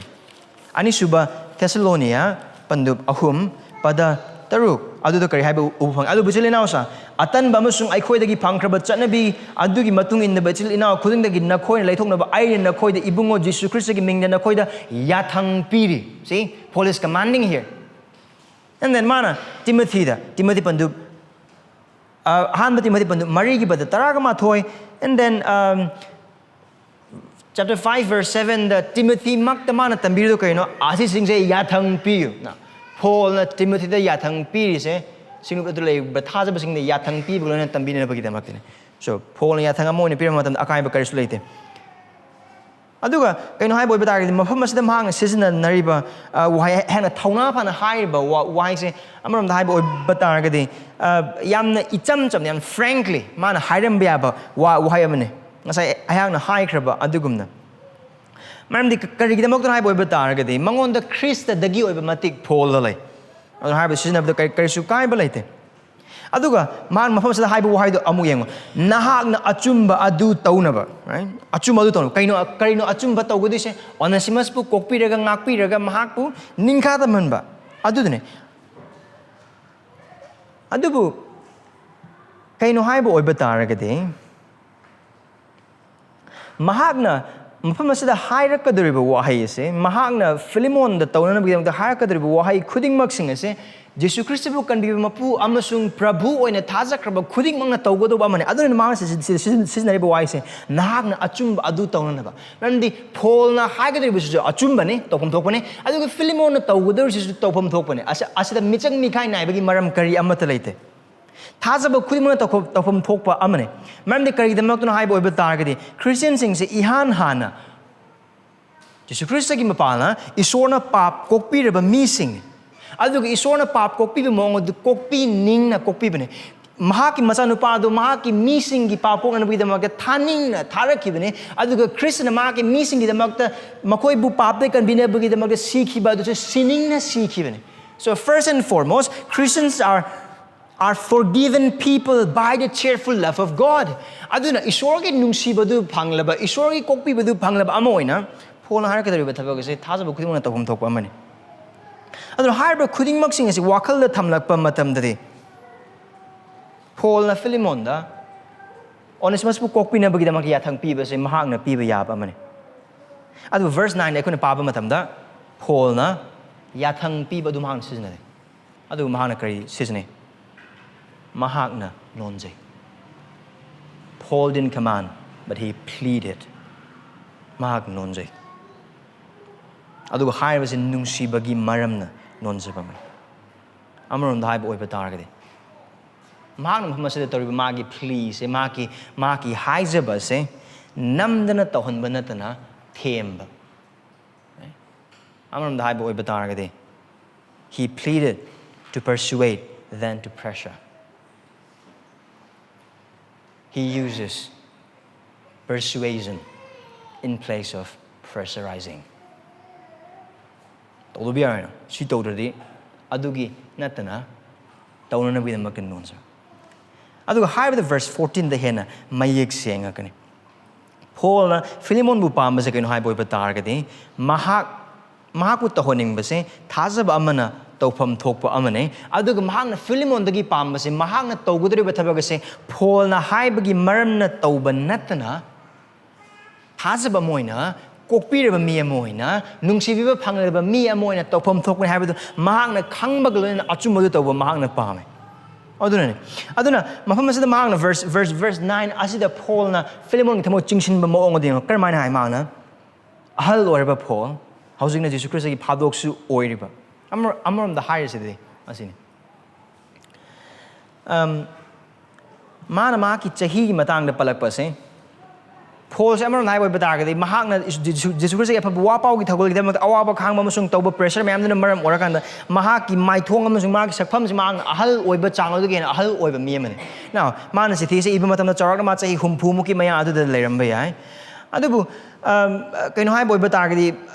ꯑꯅꯤꯁꯨꯕ ꯊꯦꯁꯂꯣꯅꯤꯌꯥ ꯄꯟꯗꯨꯞ ꯑꯍꯨꯝ ꯄꯗ ꯇꯔꯨꯛ ꯑꯗꯨꯗ ꯀꯔꯤ ꯍꯥꯏꯕ ꯎꯕ ꯐꯪꯉꯤ? ꯑꯗꯨꯕꯨ ꯏꯆꯤꯜ ꯏꯅꯥꯎꯁꯥ, ꯑꯇꯟꯕ ꯑꯃꯁꯨꯡ ꯑꯩꯈꯣꯏꯗꯒꯤ ꯐꯪꯈ꯭ꯔꯕ ꯆꯠꯅꯕꯤ ꯑꯗꯨꯒꯤ ꯃꯇꯨꯡ ꯏꯟꯅꯕ ꯏꯆꯤꯜ ꯏꯅꯥꯎ ꯈꯨꯗꯤꯡꯗꯒꯤ ꯅꯈꯣꯏꯅ ꯂꯩꯊꯣꯛꯅꯕ ꯑꯩꯅ ꯅꯈꯣꯏꯗ ꯏꯕꯨꯡꯉꯣ ꯖꯤꯁꯨ ꯈ꯭ꯔꯤꯁꯇꯒꯤ ꯃꯤꯡꯗ ꯅꯈꯣꯏꯗ ꯌꯥꯊꯪ ꯄꯤꯔꯤ꯫ See, Paul is commanding here. And then ꯃꯥꯅ ꯇꯤꯃꯣꯊꯤꯗ, ꯇꯤꯃꯣꯊꯤ ꯄꯟꯗꯨꯞ, ꯑ, ꯑꯍꯥꯟꯕ ꯇꯤꯃꯣꯊꯤ ꯄꯟꯗꯨꯞ ꯃꯔꯤꯒꯤ ꯄꯗ ꯇꯔꯥꯒ ꯃꯥꯊꯣꯏ, and then, um, chapter five verse seven ꯗ ꯇꯤꯃꯣꯊꯤꯃꯛꯇ ꯃꯥꯅ ꯇꯝꯕꯤꯔꯤꯗꯣ ꯀꯩꯅꯣ? ꯑꯁꯤꯁꯤꯡꯁꯦ ꯌꯥꯊꯪ ꯄꯤꯌꯨ꯫ ꯅ, ꯄꯣꯜꯅ ꯇꯤꯃꯣꯊꯤꯗ ꯌꯥꯊꯪ ꯄꯤꯔꯤꯁꯦ ꯁꯤꯡꯂꯨꯞ ꯑꯗꯨ ꯂꯩꯕ ꯊꯥꯖꯕꯁꯤꯡꯗ ꯌꯥꯊꯪ ꯄꯤꯕꯒ ꯂꯣꯏꯅꯅ ꯇꯝꯕꯤꯅꯕꯒꯤꯗꯃꯛꯇꯅꯤ꯫ So, ꯄꯣꯜꯅ ꯌꯥꯊꯪ ꯑꯃ ꯑꯣꯏꯅ ꯄꯤꯔꯝꯕ ꯃꯇꯝꯗ ꯑꯀꯥꯏꯕ ꯀꯔꯤꯁꯨ ꯂꯩꯇꯦ꯫ ꯑꯗꯨꯒ ꯀꯩꯅꯣ ꯍꯥꯏꯕ ꯑꯣꯏꯕ ꯇꯥꯔꯒꯗꯤ, ꯃꯐꯝ ꯑꯁꯤꯗ ꯃꯍꯥꯛꯅ ꯁꯤꯖꯤꯟꯅꯔꯤꯕ, ꯑ, ꯋꯥꯍꯩ, ꯑꯩꯍꯥꯛꯅ ꯊꯧꯅꯥ ꯐꯅ ꯍꯥꯏꯔꯤꯕ ꯋꯥ-, ꯋꯥꯍꯩꯁꯦ ꯑꯃꯔꯣꯝꯗ ꯍꯥꯏꯕ ꯑꯣꯏꯕ ꯇꯥꯔꯒꯗꯤ, ꯑ, ꯌꯥꯝꯅ ꯏꯆꯝ ꯆꯝꯅ, ꯌꯥꯝ frankly ꯃꯥꯅ ꯍꯥꯏꯔꯝꯕ ꯌꯥꯕ ꯋꯥ-, ꯋꯥꯍꯩ ꯑꯃꯅꯤ꯫ ꯉꯁꯥꯏ ꯑꯩꯍꯥꯛꯅ ꯍꯥꯏꯈ꯭ꯔꯕ ꯑꯗꯨꯒꯨꯝꯅ꯫ ꯃꯔꯝꯗꯤ ꯀ-, ꯀꯔꯤꯒꯤꯗꯃꯛꯇꯅꯣ ꯍꯥꯏꯕ ꯑꯣꯏꯕ ꯇꯥꯔꯒꯗꯤ, ꯃꯉꯣꯟꯗ ꯈ꯭ꯔꯤꯁꯇꯗꯒꯤ ꯑꯣꯏꯕ ꯃꯇꯤꯛ ꯄꯣꯜꯗ ꯂꯩ꯫ ꯑꯗꯨꯅ ꯍꯥꯏꯕ ꯁꯤꯖꯤꯟꯅꯕꯗ ꯀꯔꯤ-, ꯀꯔꯤꯁꯨ ꯀꯥꯏꯕ ꯂꯩꯇꯦ꯫ ꯑꯗꯨꯒ ꯃꯍꯥꯛ ꯃꯐꯝ ꯑꯁꯤꯗ ꯍꯥꯏꯕ ꯋꯥꯍꯩꯗꯣ ꯑꯃꯨꯛ ꯌꯦꯡꯉꯨ, "ꯅꯍꯥꯛꯅ ꯑꯆꯨꯝꯕ ꯑꯗꯨ ꯇꯧꯅꯕ", right? ꯑꯆꯨꯝꯕ ꯑꯗꯨ ꯇꯧꯅꯕ꯫ ꯀꯩꯅꯣ, ꯀꯔꯤꯅꯣ ꯑꯆꯨꯝꯕ ꯇꯧꯒꯗꯣꯏꯁꯦ? ꯑꯣꯅꯦꯁꯤꯃꯁꯄꯨ ꯀꯣꯛꯄꯤꯔꯒ, ꯉꯥꯛꯄꯤꯔꯒ, ꯃꯍꯥꯛꯄꯨ ꯅꯤꯡꯈꯥ ꯇꯝꯍꯟꯕ꯫ ꯑꯗꯨꯗꯨꯅꯦ꯫ ꯑꯗꯨꯕꯨ ꯀꯩꯅꯣ ꯍꯥꯏꯕ ꯑꯣꯏꯕ ꯇꯥꯔꯒꯗꯤ, ꯃꯍꯥꯛꯅ ꯃꯐꯝ ꯑꯁꯤꯗ ꯍꯥꯏꯔꯛꯀꯗꯧꯔꯤꯕ ꯋꯥꯍꯩ ꯑꯁꯦ, ꯃꯍꯥꯛꯅ ꯐꯤꯂꯤꯃꯣꯟꯗ ꯇꯧꯅꯅꯕꯒꯤꯗꯃꯛꯇ ꯍꯥꯏꯔꯛꯀꯗꯧꯔꯤꯕ ꯋꯥꯍꯩ ꯈꯨꯗꯤꯡꯃꯛꯁꯤꯡ ꯑꯁꯦ, ꯖꯤꯁꯨ ꯈ꯭ꯔꯤꯁꯇꯕꯨ ꯀꯟꯕꯤꯕ ꯃꯄꯨ ꯑꯃꯁꯨꯡ ꯄ꯭ꯔꯚꯨ ꯑꯣꯏꯅ ꯊꯥꯖꯈ꯭ꯔꯕ ꯈꯨꯗꯤꯡꯃꯛꯅ ꯇꯧꯒꯗꯧꯕ ꯑꯃꯅꯤ꯫ ꯑꯗꯨꯅ ꯃꯥꯅ ꯁꯤ-, ꯁꯤ-, ꯁꯤ-, ꯁꯤꯖꯤꯟꯅꯔꯤꯕ ꯋꯥꯍꯩꯁꯦ, "ꯅꯍꯥꯛꯅ ꯑꯆꯨꯝꯕ ꯑꯗꯨ ꯇꯧꯅꯅꯕ"꯫ ꯃꯔꯝꯗꯤ ꯄꯣꯜꯅ ꯍꯥꯏꯒꯗꯧꯔꯤꯕꯁꯤꯁꯨ ꯑꯆꯨꯝꯕꯅꯤ, ꯇꯧꯐꯝ ꯊꯣꯛꯄꯅꯤ, ꯑꯗꯨꯒ ꯐꯤꯂꯤꯃꯣꯟꯅ ꯇꯧꯒꯗꯧꯔꯤꯁꯤꯁꯨ ꯇꯧꯐꯝ ꯊꯣꯛꯄꯅꯤ꯫ ꯑꯁꯤ-, ꯑꯁꯤꯗ ꯃꯤꯆꯪ ꯃꯤꯈꯥꯏ ꯅꯥꯏꯕꯒꯤ ꯃꯔꯝ ꯀꯔꯤ ꯑꯃꯠꯇ ꯂꯩꯇꯦ꯫ ꯊꯥꯖꯕ ꯈꯨꯗꯤꯡꯃꯛꯅ ꯇꯧꯐꯝ, ꯇꯧꯐꯝ ꯊꯣꯛꯄ ꯑꯃꯅꯤ꯫ ꯃꯔꯝꯗꯤ ꯀꯔꯤꯒꯤꯗꯃꯛꯇꯅꯣ ꯍꯥꯏꯕ ꯑꯣꯏꯕ ꯇꯥꯔꯒꯗꯤ, ꯈ꯭ꯔꯤꯁꯇꯤꯌꯟꯁꯤꯡꯁꯦ ꯏꯍꯥꯟ ꯍꯥꯟꯅ ꯖꯤꯁꯨ ꯈ꯭ꯔꯤꯁꯇꯒꯤ ꯃꯄꯥꯜꯅ ꯏꯁꯣꯔꯅ ꯄꯥꯞ ꯀꯣꯛꯄꯤꯔꯕ ꯃꯤꯁꯤꯡꯅꯤ꯫ ꯑꯗꯨꯒ ꯏꯁꯣꯔꯅ ꯄꯥꯞ ꯀꯣꯛꯄꯤꯕ ꯃꯑꯣꯡ ꯑꯗꯨ ꯀꯣꯛꯄꯤꯅꯤꯡꯅ ꯀꯣꯛꯄꯤꯕꯅꯤ꯫ ꯃꯍꯥꯛꯀꯤ ꯃꯆꯥꯅꯨꯄꯥ ꯑꯗꯨ ꯃꯍꯥꯛꯀꯤ ꯃꯤꯁꯤꯡꯒꯤ ꯄꯥꯞ ꯀꯣꯛꯅꯅꯕꯒꯤꯗꯃꯛꯇ ꯊꯥꯅꯤꯡꯅ ꯊꯥꯔꯛꯈꯤꯕꯅꯤ꯫ ꯑꯗꯨꯒ ꯈ꯭ꯔꯤꯁꯇꯅ ꯃꯍꯥꯛꯀꯤ ꯃꯤꯁꯤꯡꯒꯤꯗꯃꯛꯇ, ꯃꯈꯣꯏꯕꯨ ꯄꯥꯞꯇꯒꯤ ꯀꯟꯕꯤꯅꯕꯒꯤꯗꯃꯛꯇ ꯁꯤꯈꯤꯕ ꯑꯗꯨꯁꯨ ꯁꯤꯅꯤꯡꯅ ꯁꯤꯈꯤꯕꯅꯤ꯫ So first and foremost, Christians are, are forgiven people by the cheerful love of God. ꯑꯗꯨꯅ ꯏꯁꯣꯔꯒꯤ ꯅꯨꯡꯁꯤꯕꯗꯨ ꯐꯪꯂꯕ, ꯏꯁꯣꯔꯒꯤ ꯀꯣꯛꯄꯤꯕꯗꯨ ꯐꯪꯂꯕ ꯑꯃ ꯑꯣꯏꯅ, ꯄꯣꯜꯅ ꯍꯥꯏꯔꯛꯀꯗꯧꯔꯤꯕ ꯊꯕꯛ ꯑꯁꯤ ꯊꯥꯖꯕ ꯈꯨꯗꯤꯡꯃꯛꯅ ꯇꯧꯐꯝ ꯊꯣꯛꯄ ꯑꯃꯅꯤ꯫ ꯑꯗꯨꯅ ꯍꯥꯏꯔꯤꯕ ꯈꯨꯗꯤꯡꯃꯛꯁꯤꯡ ꯑꯁꯤ ꯋꯥꯈꯜꯗ ꯊꯝꯂꯛꯄ ꯃꯇꯝꯗꯗꯤ, ꯄꯣꯜꯅ ꯐꯤꯂꯤꯃꯣꯟꯗ ꯑꯣꯅꯦꯁꯤꯃꯁꯄꯨ ꯀꯣꯛꯄꯤꯅꯕꯒꯤꯗꯃꯛ ꯌꯥꯊꯪ ꯄꯤꯕꯁꯦ ꯃꯍꯥꯛꯅ ꯄꯤꯕ ꯌꯥꯕ ꯑꯃꯅꯤ꯫ ꯑꯗꯨꯕꯨ verse nine ꯑꯩꯈꯣꯏꯅ ꯄꯥꯕ ꯃꯇꯝꯗ, ꯄꯣꯜꯅ ꯌꯥꯊꯪ ꯄꯤꯕ ꯑꯗꯨ ꯃꯍꯥꯛꯅ ꯁꯤꯖꯤꯟꯅꯗꯦ꯫ ꯑꯗꯨꯕꯨ ꯃꯍꯥꯛꯅ ꯀꯔꯤ ꯁꯤꯖꯤꯟꯅꯩ? ꯃꯍꯥꯛꯅ ꯅꯣꯟꯖꯩ꯫ Paul didn't command, but he pleaded. ꯃꯍꯥꯛ ꯅꯣꯟꯖꯩ꯫ ꯑꯗꯨꯒ ꯍꯥꯏꯔꯤꯕꯁꯤ ꯅꯨꯡꯁꯤꯕꯒꯤ ꯃꯔꯝꯅ ꯅꯣꯟꯖꯕ ꯑꯃꯅꯤ꯫ ꯑꯃꯔꯣꯝꯗ ꯍꯥꯏꯕ ꯑꯣꯏꯕ ꯇꯥꯔꯒꯗꯤ, ꯃꯍꯥꯛꯅ ꯃꯐꯝ ꯑꯁꯤꯗ ꯇꯧꯔꯤꯕ ꯃꯥꯒꯤ plea ꯁꯦ, ꯃꯍꯥꯛꯀꯤ, ꯃꯍꯥꯛꯀꯤ ꯍꯥꯏꯖꯕ ꯑꯁꯦ ꯅꯝꯗꯅ ꯇꯧꯍꯟꯕ ꯅꯠꯇꯅ ꯊꯦꯝꯕ꯫ ꯑꯃꯔꯣꯝꯗ ꯍꯥꯏꯕ ꯑꯣꯏꯕ ꯇꯥꯔꯒꯗꯤ, he pleaded to persuade than to pressure. He uses persuasion in place of pressurizing. ꯇꯧꯗꯕ ꯌꯥꯔꯣꯏꯅ, ꯁꯤ ꯇꯧꯗ꯭ꯔꯗꯤ ꯑꯗꯨꯒꯤ ꯅꯠꯇꯅ ꯇꯧꯅꯅꯕꯒꯤꯗꯃꯛꯇ ꯅꯣꯟꯖꯩ꯫ ꯑꯗꯨꯒ ꯍꯥꯏꯔꯤꯕ verse fourteen ꯗ ꯍꯦꯟꯅ ꯃꯌꯦꯛ ꯁꯦꯡꯉꯛꯀꯅꯤ꯫ ꯄꯣꯜꯅ ꯐꯤꯂꯤꯃꯣꯟꯕꯨ ꯄꯥꯝꯕꯁꯦ ꯀꯩꯅꯣ ꯍꯥꯏꯕ ꯑꯣꯏꯕ ꯇꯥꯔꯒꯗꯤ, ꯃꯍꯥꯛ, ꯃꯍꯥꯛꯄꯨ ꯇꯧꯍꯟꯅꯤꯡꯕꯁꯦ ꯊꯥꯖꯕ ꯑꯃꯅ ꯇꯧꯐꯝ ꯊꯣꯛꯄ ꯑꯃꯅꯤ꯫ ꯑꯗꯨꯒ ꯃꯍꯥꯛꯅ ꯐꯤꯂꯤꯃꯣꯟꯗꯒꯤ ꯄꯥꯝꯕꯁꯦ, ꯃꯍꯥꯛꯅ ꯇꯧꯒꯗꯧꯔꯤꯕ ꯊꯕꯛ ꯑꯁꯦ ꯄꯣꯜꯅ ꯍꯥꯏꯕꯒꯤ ꯃꯔꯝꯅ ꯇꯧꯕ ꯅꯠꯇꯅ, ꯊꯥꯖꯕ ꯑꯃ ꯑꯣꯏꯅ, ꯀꯣꯛꯄꯤꯔꯕ ꯃꯤ ꯑꯃ ꯑꯣꯏꯅ, ꯅꯨꯡꯁꯤꯕꯤꯕ ꯐꯪꯂꯕ ꯃꯤ ꯑꯃ ꯑꯣꯏꯅ ꯇꯧꯐꯝ ꯊꯣꯛꯄꯅꯤ ꯍꯥꯏꯕꯗꯨ ꯃꯍꯥꯛꯅ ꯈꯪꯕꯒ ꯂꯣꯏꯅꯅ ꯑꯆꯨꯝꯕꯗꯨ ꯇꯧꯕ ꯃꯍꯥꯛꯅ ꯄꯥꯝꯃꯦ꯫ ꯑꯗꯨꯅꯅꯦ꯫ ꯑꯗꯨꯅ ꯃꯐꯝ ꯑꯁꯤꯗ ꯃꯍꯥꯛꯅ verse, verse, verse nine ꯑꯁꯤꯗ ꯄꯣꯜꯅ ꯐꯤꯂꯤꯃꯣꯟꯒꯤ ꯊꯃꯣꯏ ꯆꯤꯡꯁꯤꯟꯕ ꯃꯑꯣꯡ ꯑꯗꯨ ꯌꯦꯡꯉꯣ꯫ ꯀꯔꯝꯍꯥꯏꯅ ꯍꯥꯏ ꯃꯍꯥꯛꯅ? "ꯑꯍꯜ ꯑꯣꯏꯔꯕ ꯄꯣꯜ, ꯍꯧꯖꯤꯛꯅ ꯖꯤꯁꯨ ꯈ꯭ꯔꯤꯁꯇꯒꯤ ꯐꯥꯗꯣꯛꯁꯨ ꯑꯣꯏꯔꯤꯕ"꯫ ꯑꯃꯔꯣꯝꯗ ꯍꯥꯏꯔꯤꯁꯤꯗꯤ ꯑꯁꯤꯅꯤ꯫ ꯃꯥꯅ ꯃꯍꯥꯛꯀꯤ ꯆꯍꯤꯒꯤ ꯃꯇꯥꯡꯗ ꯄꯜꯂꯛꯄꯁꯦ, ꯄꯣꯜꯁꯦ ꯑꯃꯔꯣꯝꯗ ꯍꯥꯏꯕ ꯑꯣꯏꯕ ꯇꯥꯔꯒꯗꯤ, ꯃꯍꯥꯛꯅ ꯖꯤꯁꯨ, ꯖꯤꯁꯨ ꯈ꯭ꯔꯤꯁꯇꯒꯤ ꯑꯐꯕ ꯋꯥ ꯄꯥꯎꯒꯤ ꯊꯧꯒꯜꯒꯤꯗꯃꯛꯇ ꯑꯋꯥꯕ ꯈꯥꯡꯕ ꯑꯃꯁꯨꯡ ꯇꯧꯕ pressure ꯃꯌꯥꯝꯗꯨꯅ ꯃꯔꯝ ꯑꯣꯏꯔꯀꯥꯟꯗ, ꯃꯍꯥꯛꯀꯤ ꯃꯥꯏꯊꯣꯡ ꯑꯃꯁꯨꯡ ꯃꯍꯥꯛꯀꯤ ꯁꯛꯐꯝꯁꯤ ꯃꯍꯥꯛꯅ ꯑꯍꯜ ꯑꯣꯏꯕ ꯆꯥꯡ ꯑꯗꯨꯗꯒꯤ ꯍꯦꯟꯅ ꯑꯍꯜ ꯑꯣꯏꯕ ꯃꯤ ꯑꯃꯅꯤ꯫ Now, ꯃꯥꯅ ꯆꯤꯊꯤꯁꯦ ꯏꯕ ꯃꯇꯝꯗ ꯆꯥꯎꯔꯥꯛꯅ ꯃꯥ ꯆꯍꯤ ꯍꯨꯝꯐꯨꯃꯨꯛꯀꯤ ꯃꯌꯥ ꯑꯗꯨꯗ ꯂꯩꯔꯝꯕ ꯌꯥꯏ꯫ ꯑꯗꯨꯕꯨ, ꯀꯩꯅꯣ ꯍꯥꯏꯕ ꯑꯣꯏꯕ ꯇꯥꯔꯒꯗꯤ,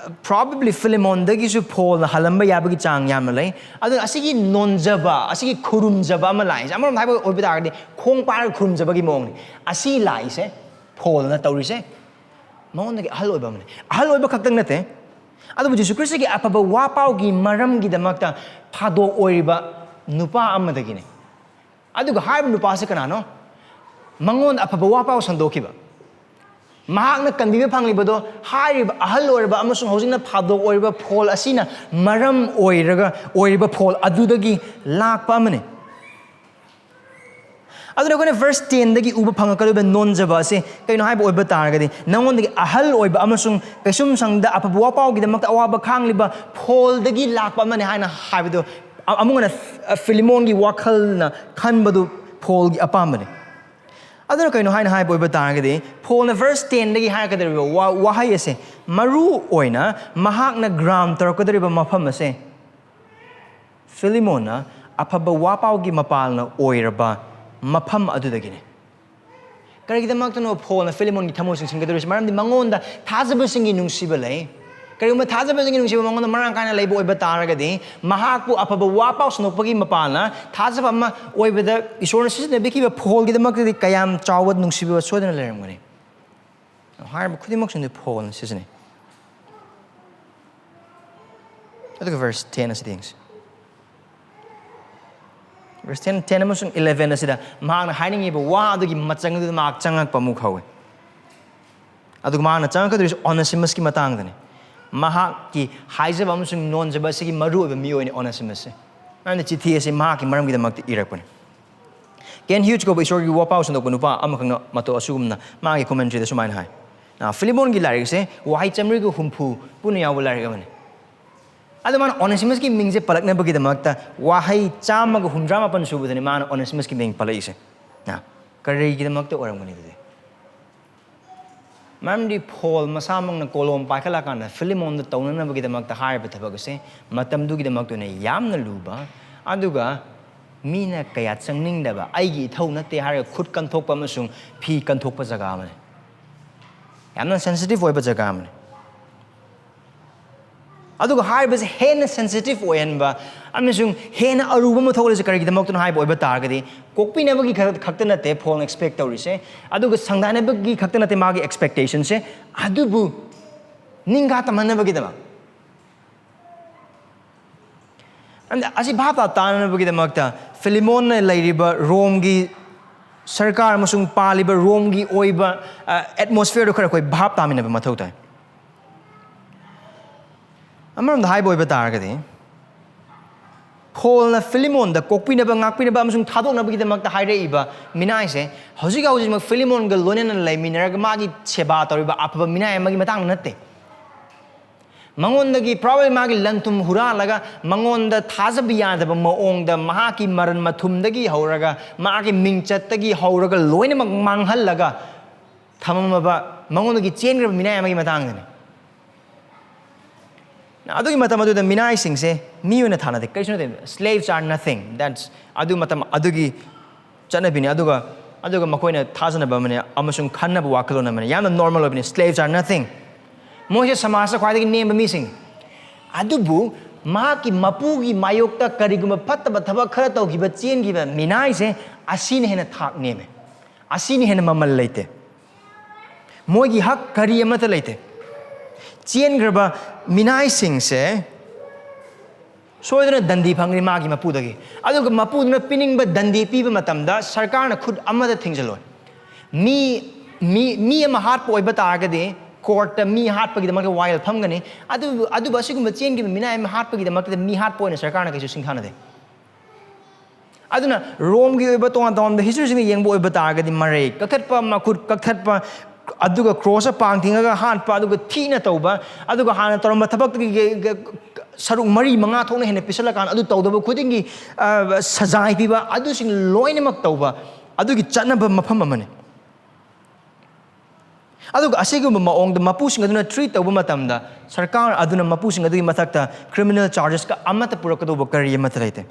probably ꯐꯤꯂꯤꯃꯣꯟꯗꯒꯤꯁꯨ ꯄꯣꯜꯅ ꯍꯜꯂꯝꯕ ꯌꯥꯕꯒꯤ ꯆꯥꯡ ꯌꯥꯝꯅ ꯂꯩ꯫ ꯑꯗꯨꯅ ꯑꯁꯤꯒꯤ ꯅꯣꯟꯖꯕ, ꯑꯁꯤꯒꯤ ꯈꯨꯔꯨꯝꯖꯕ ꯑꯃ ꯂꯥꯛꯏꯁꯦ, ꯑꯃꯔꯣꯝꯗ ꯍꯥꯏꯕ ꯑꯣꯏꯕ ꯇꯥꯔꯒꯗꯤ, ꯈꯣꯡ ꯄꯥꯏꯔꯒ ꯈꯨꯔꯨꯝꯖꯕꯒꯤ ꯃꯑꯣꯡꯅꯤ꯫ ꯑꯁꯤ ꯂꯥꯛꯏꯁꯦ, ꯄꯣꯜꯅ ꯇꯧꯔꯤꯁꯦ, ꯃꯉꯣꯟꯗꯒꯤ ꯑꯍꯜ ꯑꯣꯏꯕ ꯑꯃꯅꯤ꯫ ꯑꯍꯜ ꯑꯣꯏꯕ ꯈꯛꯇꯪ ꯅꯠꯇꯦ, ꯑꯗꯨꯕꯨ ꯖꯤꯁꯨ ꯈ꯭ꯔꯤꯁꯇꯒꯤ ꯑꯐꯕ ꯋꯥ ꯄꯥꯎꯒꯤ ꯃꯔꯝꯒꯤꯗꯃꯛꯇ ꯐꯥꯗꯣꯛ ꯑꯣꯏꯔꯤꯕ ꯅꯨꯄꯥ ꯑꯃꯗꯒꯤꯅꯤ꯫ ꯑꯗꯨꯒ ꯍꯥꯏꯔꯤꯕ ꯅꯨꯄꯥꯁꯤ ꯀꯅꯥꯅꯣ? ꯃꯉꯣꯟꯗ ꯑꯐꯕ ꯋꯥ ꯄꯥꯎ ꯁꯟꯗꯣꯛꯈꯤꯕ, ꯃꯍꯥꯛꯅ ꯀꯟꯕꯤꯕ ꯐꯪꯂꯤꯕꯗꯣ, ꯍꯥꯏꯔꯤꯕ ꯑꯍꯜ ꯑꯣꯏꯔꯕ ꯑꯃꯁꯨꯡ ꯍꯧꯖꯤꯛꯅ ꯐꯥꯗꯣꯛ ꯑꯣꯏꯔꯤꯕ ꯄꯣꯜ ꯑꯁꯤꯅ ꯃꯔꯝ ꯑꯣꯏꯔꯒ ꯑꯣꯏꯔꯤꯕ ꯄꯣꯜ ꯑꯗꯨꯗꯒꯤ ꯂꯥꯛꯄ ꯑꯃꯅꯤ꯫ ꯑꯗꯨꯅ ꯑꯩꯈꯣꯏꯅ verse tenꯗꯒꯤ ꯎꯕ ꯐꯪꯉꯛꯀꯗꯧꯔꯤꯕ ꯅꯣꯟꯖꯕ ꯑꯁꯤ ꯀꯩꯅꯣ ꯍꯥꯏꯕ ꯑꯣꯏꯕ ꯇꯥꯔꯒꯗꯤ, ꯅꯉꯣꯟꯗꯒꯤ ꯑꯍꯜ ꯑꯣꯏꯕ ꯑꯃꯁꯨꯡ ꯀꯩꯁꯨꯝꯁꯪꯗ ꯑꯐꯕ ꯋꯥꯄꯥꯎꯒꯤꯗꯃꯛꯇ ꯑꯋꯥꯕ ꯈꯥꯡꯂꯤꯕ ꯄꯣꯜꯗꯒꯤ ꯂꯥꯛꯄ ꯑꯃꯅꯤ ꯍꯥꯏꯅ ꯍꯥꯏꯕꯗꯨ, ꯑ-, ꯑꯃꯨꯛ ꯍꯟꯅ ꯐ-, ꯐꯤꯂꯤꯃꯣꯟꯒꯤ ꯋꯥꯈꯜꯅ ꯈꯟꯕꯗꯨ ꯄꯣꯜꯒꯤ ꯑꯄꯥꯝꯕꯅꯤ꯫ ꯑꯗꯨꯅ ꯀꯩꯅꯣ ꯍꯥꯏꯅ ꯍꯥꯏꯕ ꯑꯣꯏꯕ ꯇꯥꯔꯒꯗꯤ, ꯄꯣꯜꯅ verse tenꯗꯒꯤ ꯍꯥꯏꯔꯛꯀꯗꯧꯔꯤꯕ ꯋꯥ-, ꯋꯥꯍꯩ ꯑꯁꯦ, ꯃꯔꯨ ꯑꯣꯏꯅ ꯃꯍꯥꯛꯅ ground ꯇꯧꯔꯛꯀꯗꯧꯔꯤꯕ ꯃꯐꯝ ꯑꯁꯦ, ꯐꯤꯂꯤꯃꯣꯟꯅ ꯑꯐꯕ ꯋꯥꯄꯥꯎꯒꯤ ꯃꯄꯥꯜꯅ ꯑꯣꯏꯔꯕ ꯃꯐꯝ ꯑꯗꯨꯗꯒꯤꯅꯤ꯫ ꯀꯔꯤꯒꯤꯗꯃꯛꯇꯅꯣ ꯄꯣꯜꯅ ꯐꯤꯂꯤꯃꯣꯟꯒꯤ ꯊꯃꯣꯏ ꯆꯤꯡꯁꯤꯟꯒꯗꯧꯔꯤꯁꯤ? ꯃꯔꯝꯗꯤ ꯃꯉꯣꯟꯗ ꯊꯥꯖꯕꯁꯤꯡꯒꯤ ꯅꯨꯡꯁꯤꯕ ꯂꯩ꯫ ꯀꯔꯤꯒꯨꯝꯕ ꯊꯥꯖꯕꯁꯤꯡꯒꯤ ꯅꯨꯡꯁꯤꯕ ꯃꯉꯣꯟꯗ ꯃꯔꯥꯡ ꯀꯥꯏꯅ ꯂꯩꯕ ꯑꯣꯏꯕ ꯇꯥꯔꯒꯗꯤ, ꯃꯍꯥꯛꯄꯨ ꯑꯐꯕ ꯋꯥꯄꯥꯎ ꯁꯟꯗꯣꯛꯄꯒꯤ ꯃꯄꯥꯜꯅ ꯊꯥꯖꯕ ꯑꯃ ꯑꯣꯏꯕꯗ ꯏꯁꯣꯔꯅ ꯁꯤꯖꯤꯟꯅꯕꯤꯈꯤꯕ ꯄꯣꯜꯒꯤꯗꯃꯛꯇꯗꯤ ꯀꯌꯥꯝ ꯆꯥꯎꯕ ꯅꯨꯡꯁꯤꯕ ꯁꯣꯏꯗꯅ ꯂꯩꯔꯝꯒꯅꯤ꯫ ꯍꯥꯏꯔꯤꯕ ꯈꯨꯗꯤꯡꯃꯛꯁꯤꯡꯗꯨ ꯄꯣꯜꯅ ꯁꯤꯖꯤꯟꯅꯩ꯫ ꯑꯗꯨꯒ verse ten ꯑꯁꯤꯗ ꯌꯦꯡꯁꯤ꯫ Verse ten, ten ꯑꯃꯁꯨꯡ eleven ꯑꯁꯤꯗ ꯃꯍꯥꯛꯅ ꯍꯥꯏꯅꯤꯡꯉꯤꯕ ꯋꯥ ꯑꯗꯨꯒꯤ ꯃꯆꯪ ꯑꯗꯨꯗ ꯃꯍꯥꯛ ꯆꯪꯉꯛꯄ ꯑꯃꯨꯛ ꯍꯧꯏ꯫ ꯑꯗꯨꯒ ꯃꯥꯅ ꯆꯪꯉꯛꯀꯗꯧꯔꯤꯁꯦ ꯑꯣꯅꯦꯁꯤꯃꯁꯀꯤ ꯃꯇꯥꯡꯗꯅꯤ꯫ ꯃꯍꯥꯛꯀꯤ ꯍꯥꯏꯖꯕ ꯑꯃꯁꯨꯡ ꯅꯣꯟꯖꯕ ꯑꯁꯤꯒꯤ ꯃꯔꯨꯑꯣꯏꯕ ꯃꯤꯑꯣꯏꯅꯤ ꯑꯣꯅꯦꯁꯤꯃꯁꯁꯦ꯫ ꯃꯔꯝꯗꯤ ꯆꯤꯊꯤ ꯑꯁꯤ ꯃꯍꯥꯛꯀꯤ ꯃꯔꯝꯒꯤꯗꯃꯛꯇ ꯏꯔꯛꯄꯅꯤ꯫ ꯀꯦꯟ ꯍ꯭ꯌꯨꯖ ꯀꯧꯕ ꯏꯁꯣꯔꯒꯤ ꯋꯥꯄꯥꯎ ꯁꯟꯗꯣꯛꯄ ꯅꯨꯄꯥ ꯑꯃꯈꯛꯅ ꯃꯇꯧ ꯑꯁꯤꯒꯨꯝꯅ ꯃꯥꯒꯤ ꯀꯣꯃꯦꯟꯇ꯭ꯔꯤꯗ ꯁꯨꯃꯥꯏꯅ ꯍꯥꯏ, "ꯑ, ꯐꯤꯂꯤꯃꯣꯟꯒꯤ ꯂꯥꯏꯔꯤꯛꯁꯦ ꯋꯥꯍꯩ ꯆꯥꯃꯔꯤꯒ ꯍꯨꯝꯐꯨ ꯄꯨꯟꯅ ꯌꯥꯎꯕ ꯂꯥꯏꯔꯤꯛ ꯑꯃꯅꯤ"꯫ ꯑꯗꯣ ꯃꯥꯅ ꯑꯣꯅꯦꯁꯤꯃꯁꯀꯤ ꯃꯤꯡꯁꯦ ꯄꯜꯂꯛꯅꯕꯒꯤꯗꯃꯛꯇ ꯋꯥꯍꯩ ꯆꯥꯝꯃꯒ ꯍꯨꯝꯗ꯭ꯔꯥ ꯃꯥꯄꯟ ꯁꯨꯕꯗꯅꯤ ꯃꯥꯅ ꯑꯣꯅꯦꯁꯤꯃꯁꯀꯤ ꯃꯤꯡ ꯄꯜꯂꯛꯏꯁꯦ꯫ ꯑ, ꯀꯔꯤꯒꯤꯗꯃꯛꯇ ꯑꯣꯏꯔꯝꯒꯅꯤ ꯑꯗꯨꯗꯤ? ꯃꯔꯝꯗꯤ ꯄꯣꯜ ꯃꯁꯥꯃꯛꯅ ꯀꯣꯂꯣꯝ ꯄꯥꯏꯈꯠꯂꯀꯥꯟꯗ ꯐꯤꯂꯤꯃꯣꯟꯗ ꯇꯧꯅꯅꯕꯒꯤꯗꯃꯛꯇ ꯍꯥꯏꯔꯤꯕ ꯊꯕꯛ ꯑꯁꯦ ꯃꯇꯝꯗꯨꯒꯤꯗꯃꯛꯇꯅ ꯌꯥꯝꯅ ꯂꯨꯕ, ꯑꯗꯨꯒ ꯃꯤꯅ ꯀꯌꯥ ꯆꯪꯅꯤꯡꯗꯕ, ꯑꯩꯒꯤ ꯏꯊꯧ ꯅꯠꯇꯦ ꯍꯥꯏꯔꯒ ꯈꯨꯠ ꯀꯟꯊꯣꯛꯄ ꯑꯃꯁꯨꯡ ꯐꯤ ꯀꯟꯊꯣꯛꯄ ꯖꯒꯥ ꯑꯃꯅꯤ꯫ ꯌꯥꯝꯅ ꯁꯦꯟꯁꯤꯇꯤꯚ ꯑꯣꯏꯕ ꯖꯒꯥ ꯑꯃꯅꯤ꯫ ꯑꯗꯨꯒ ꯍꯥꯏꯔꯤꯕꯁꯦ ꯍꯦꯟꯅ ꯁꯦꯟꯁꯤꯇꯤꯚ ꯑꯣꯏꯍꯟꯕ ꯑꯃꯁꯨꯡ ꯍꯦꯟꯅ ꯑꯔꯨꯕ ꯑꯃ ꯊꯣꯛꯍꯜꯂꯤꯁꯦ ꯀꯔꯤꯒꯤꯗꯃꯛꯇꯅꯣ ꯍꯥꯏꯕ ꯑꯣꯏꯕ ꯇꯥꯔꯒꯗꯤ, ꯀꯣꯛꯄꯤꯅꯕꯒꯤ ꯈꯛ-, ꯈꯛꯇ ꯅꯠꯇꯦ ꯄꯣꯜꯅ ꯑꯦꯛꯁꯄꯦꯛ ꯇꯧꯔꯤꯁꯦ, ꯑꯗꯨꯒ ꯁꯪꯗꯥꯅꯕꯒꯤ ꯈꯛꯇ ꯅꯠꯇꯦ ꯃꯥꯒꯤ ꯑꯦꯛꯁꯄꯦꯛꯇꯦꯁꯟꯁꯦ, ꯑꯗꯨꯕꯨ ꯅꯤꯡꯒꯥ ꯇꯝꯍꯟꯅꯕꯒꯤꯗꯃꯛ꯫ ꯑꯗ ꯑꯁꯤ ꯚꯥꯞ ꯇꯥ ꯇꯥꯅꯅꯕꯒꯤꯗꯃꯛꯇ ꯐꯤꯂꯤꯃꯣꯟꯅ ꯂꯩꯔꯤꯕ ꯔꯣꯝꯒꯤ ꯁꯔꯀꯥꯔ ꯑꯃꯁꯨꯡ ꯄꯥꯜꯂꯤꯕ ꯔꯣꯝꯒꯤ ꯑꯣꯏꯕ, ꯑ, ꯑꯦꯠꯃꯣꯁꯐꯤꯌꯔꯗꯨ ꯈꯔ ꯑꯩꯈꯣꯏ ꯚꯥꯞ ꯇꯥꯃꯤꯟꯅꯕ ꯃꯊꯧ ꯇꯥꯏ꯫ ꯑꯃꯔꯣꯝꯗ ꯍꯥꯏꯕ ꯑꯣꯏꯕ ꯇꯥꯔꯒꯗꯤ, ꯄꯣꯜꯅ ꯐꯤꯂꯤꯃꯣꯟꯗ ꯀꯣꯛꯄꯤꯅꯕ, ꯉꯥꯛꯄꯤꯅꯕ ꯑꯃꯁꯨꯡ ꯊꯥꯗꯣꯛꯅꯕꯒꯤꯗꯃꯛꯇ ꯍꯥꯏꯔꯛꯏꯕ ꯃꯤꯅꯥꯏꯁꯦ ꯍꯧꯖꯤꯛ ꯍꯧꯖꯤꯛꯃꯛ ꯐꯤꯂꯤꯃꯣꯟꯒ ꯂꯣꯏꯅꯅ ꯂꯩꯃꯤꯟꯅꯔꯒ ꯃꯥꯒꯤ ꯁꯦꯕꯥ ꯇꯧꯔꯤꯕ ꯑꯐꯕ ꯃꯤꯅꯥꯏ ꯑꯃꯒꯤ ꯃꯇꯥꯡꯗ ꯅꯠꯇꯦ꯫ ꯃꯉꯣꯟꯗꯒꯤ probably ꯃꯥꯒꯤ ꯂꯟ ꯊꯨꯝ ꯍꯨꯔꯥꯜꯂꯒ ꯃꯉꯣꯟꯗ ꯊꯥꯖꯕ ꯌꯥꯗꯕ ꯃꯑꯣꯡꯗ ꯃꯍꯥꯛꯀꯤ ꯃꯔꯟ ꯃꯊꯨꯝꯗꯒꯤ ꯍꯧꯔꯒ ꯃꯥꯒꯤ ꯃꯤꯡꯆꯠꯇꯒꯤ ꯍꯧꯔꯒ ꯂꯣꯏꯅꯃꯛ ꯃꯥꯡꯍꯜꯂꯒ ꯊꯝꯃꯝꯃꯕ, ꯃꯉꯣꯟꯗꯒꯤ ꯆꯦꯟꯈ꯭ꯔꯕ ꯃꯤꯅꯥꯏ ꯑꯃꯒꯤ ꯃꯇꯥꯡꯗꯅꯤ꯫ ꯑꯗꯨꯒꯤ ꯃꯇꯝ ꯑꯗꯨꯗ ꯃꯤꯅꯥꯏꯁꯤꯡꯁꯦ ꯃꯤ ꯑꯣꯏꯅ ꯊꯥꯅꯗꯦ, ꯀꯔꯤꯁꯨ ꯅꯠꯇꯦ꯫ Slaves are nothing, that's, ꯑꯗꯨ ꯃꯇꯝ ꯑꯗꯨꯒꯤ ꯆꯠꯅꯕꯤꯅꯤ꯫ ꯑꯗꯨꯒ, ꯑꯗꯨꯒ ꯃꯈꯣꯏꯅ ꯊꯥꯖꯅꯕ ꯑꯃꯅꯤ ꯑꯃꯁꯨꯡ ꯈꯟꯅꯕ ꯋꯥꯈꯜꯂꯣꯟ ꯑꯃꯅꯤ꯫ ꯌꯥꯝꯅ ꯅꯣꯔꯃꯦꯜ ꯑꯣꯏꯕꯅꯤ꯫ Slaves are nothing. ꯃꯣꯏꯁꯦ ꯁꯃꯥꯖꯇ ꯈ꯭ꯋꯥꯏꯗꯒꯤ ꯅꯦꯝꯕ ꯃꯤꯁꯤꯡ꯫ ꯑꯗꯨꯕꯨ ꯃꯍꯥꯛꯀꯤ ꯃꯄꯨꯒꯤ ꯃꯥꯌꯣꯛꯇ ꯀꯔꯤꯒꯨꯝꯕ ꯐꯠꯇꯕ ꯊꯕꯛ ꯈꯔ ꯇꯧꯈꯤꯕ, ꯆꯦꯟꯈꯤꯕ ꯃꯤꯅꯥꯏꯁꯦ, ꯑꯁꯤꯅ ꯍꯦꯟꯅ ꯊꯥꯛ ꯅꯦꯝꯃꯦ, ꯑꯁꯤꯅ ꯍꯦꯟꯅ ꯃꯃꯜ ꯂꯩꯇꯦ꯫ ꯃꯣꯏꯒꯤ ꯍꯛ ꯀꯔꯤ ꯑꯃꯠꯇ ꯂꯩꯇꯦ꯫ ꯆꯦꯟꯈ꯭ꯔꯕ ꯃꯤꯅꯥꯏꯁꯤꯡꯁꯦ ꯁꯣꯏꯗꯅ ꯗꯟꯗꯤ ꯐꯪꯒꯅꯤ ꯃꯥꯒꯤ ꯃꯄꯨꯗꯒꯤ꯫ ꯑꯗꯨꯒ ꯃꯄꯨꯗꯨꯅ ꯄꯤꯅꯤꯡꯕ ꯗꯟꯗꯤ ꯄꯤꯕ ꯃꯇꯝꯗ ꯁꯔꯀꯥꯔꯅ ꯈꯨꯠ ꯑꯃꯗ ꯊꯤꯡꯖꯤꯜꯂꯣꯏ꯫ ꯃꯤ ꯃꯤ ꯃꯤ ꯑꯃ ꯍꯥꯠꯄ ꯑꯣꯏꯕ ꯇꯥꯔꯒꯗꯤ ꯀꯣꯔꯠꯇ ꯃꯤ ꯍꯥꯠꯄꯒꯤꯗꯃꯛꯇ ꯋꯥꯌꯦꯜ ꯐꯝꯒꯅꯤ꯫ ꯑꯗꯨ ꯑꯗꯨꯕꯨ ꯑꯁꯤꯒꯨꯝꯕ ꯆꯦꯟꯈꯤꯕ ꯃꯤꯅꯥꯏ ꯑꯃ ꯍꯥꯠꯄꯒꯤꯗꯃꯛꯇꯗꯤ ꯃꯤ ꯍꯥꯠꯄ ꯑꯣꯏꯅ ꯁꯔꯀꯥꯔꯅ ꯀꯩꯁꯨ ꯁꯤꯡꯊꯥꯅꯗꯦ꯫ ꯑꯗꯨꯅ ꯔꯣꯝꯒꯤ ꯑꯣꯏꯕ ꯇꯣꯉꯥꯟ ꯇꯣꯉꯥꯟꯕ ꯍꯤꯁꯇ꯭ꯔꯤꯁꯤꯡꯗ ꯌꯦꯡꯕ ꯑꯣꯏꯕ ꯇꯥꯔꯒꯗꯤ ꯃꯔꯩ ꯀꯛꯊꯠꯄ, ꯃꯈꯨꯠ ꯀꯛꯊꯠꯄ, ꯑꯗꯨꯒ ꯀ꯭ꯔꯣꯁꯇ ꯄꯥꯡ ꯊꯤꯡꯉꯒ ꯍꯥꯠꯄ, ꯑꯗꯨꯒ ꯊꯤꯅ ꯇꯧꯕ, ꯑꯗꯨꯒ ꯍꯥꯟꯅ ꯇꯧꯔꯝꯕ ꯊꯕꯛꯇꯒꯤ ꯁꯔꯨꯛ ꯃꯔꯤ ꯃꯉꯥ ꯊꯣꯛꯅ ꯍꯦꯟꯅ ꯄꯤꯁꯜꯂꯀꯥꯟꯗ ꯑꯗꯨ ꯇꯧꯗꯕ ꯈꯨꯗꯤꯡꯒꯤ ꯁꯖꯥꯏ ꯄꯤꯕ, ꯑꯗꯨꯁꯤꯡ ꯂꯣꯏꯅꯃꯛ ꯇꯧꯕ, ꯑꯗꯨꯒꯤ ꯆꯠꯅꯕ ꯃꯐꯝ ꯑꯃꯅꯤ꯫ ꯑꯗꯨꯒ ꯑꯁꯤꯒꯨꯝꯕ ꯃꯑꯣꯡꯗ ꯃꯄꯨꯁꯤꯡ ꯑꯗꯨꯅ ꯇ꯭ꯔꯤꯠ ꯇꯧꯕ ꯃꯇꯝꯗ ꯁꯔꯀꯥꯔ ꯑꯗꯨꯅ ꯃꯄꯨꯁꯤꯡ ꯑꯗꯨꯒꯤ ꯃꯊꯛꯇ ꯀ꯭ꯔꯤꯃꯤꯅꯦꯜ ꯆꯥꯔꯖꯦꯁꯀ ꯑꯃꯠꯇ ꯄꯨꯔꯛꯀꯗꯧꯕ ꯀꯔꯤ ꯑꯃꯠꯇ ꯂꯩꯇꯦ꯫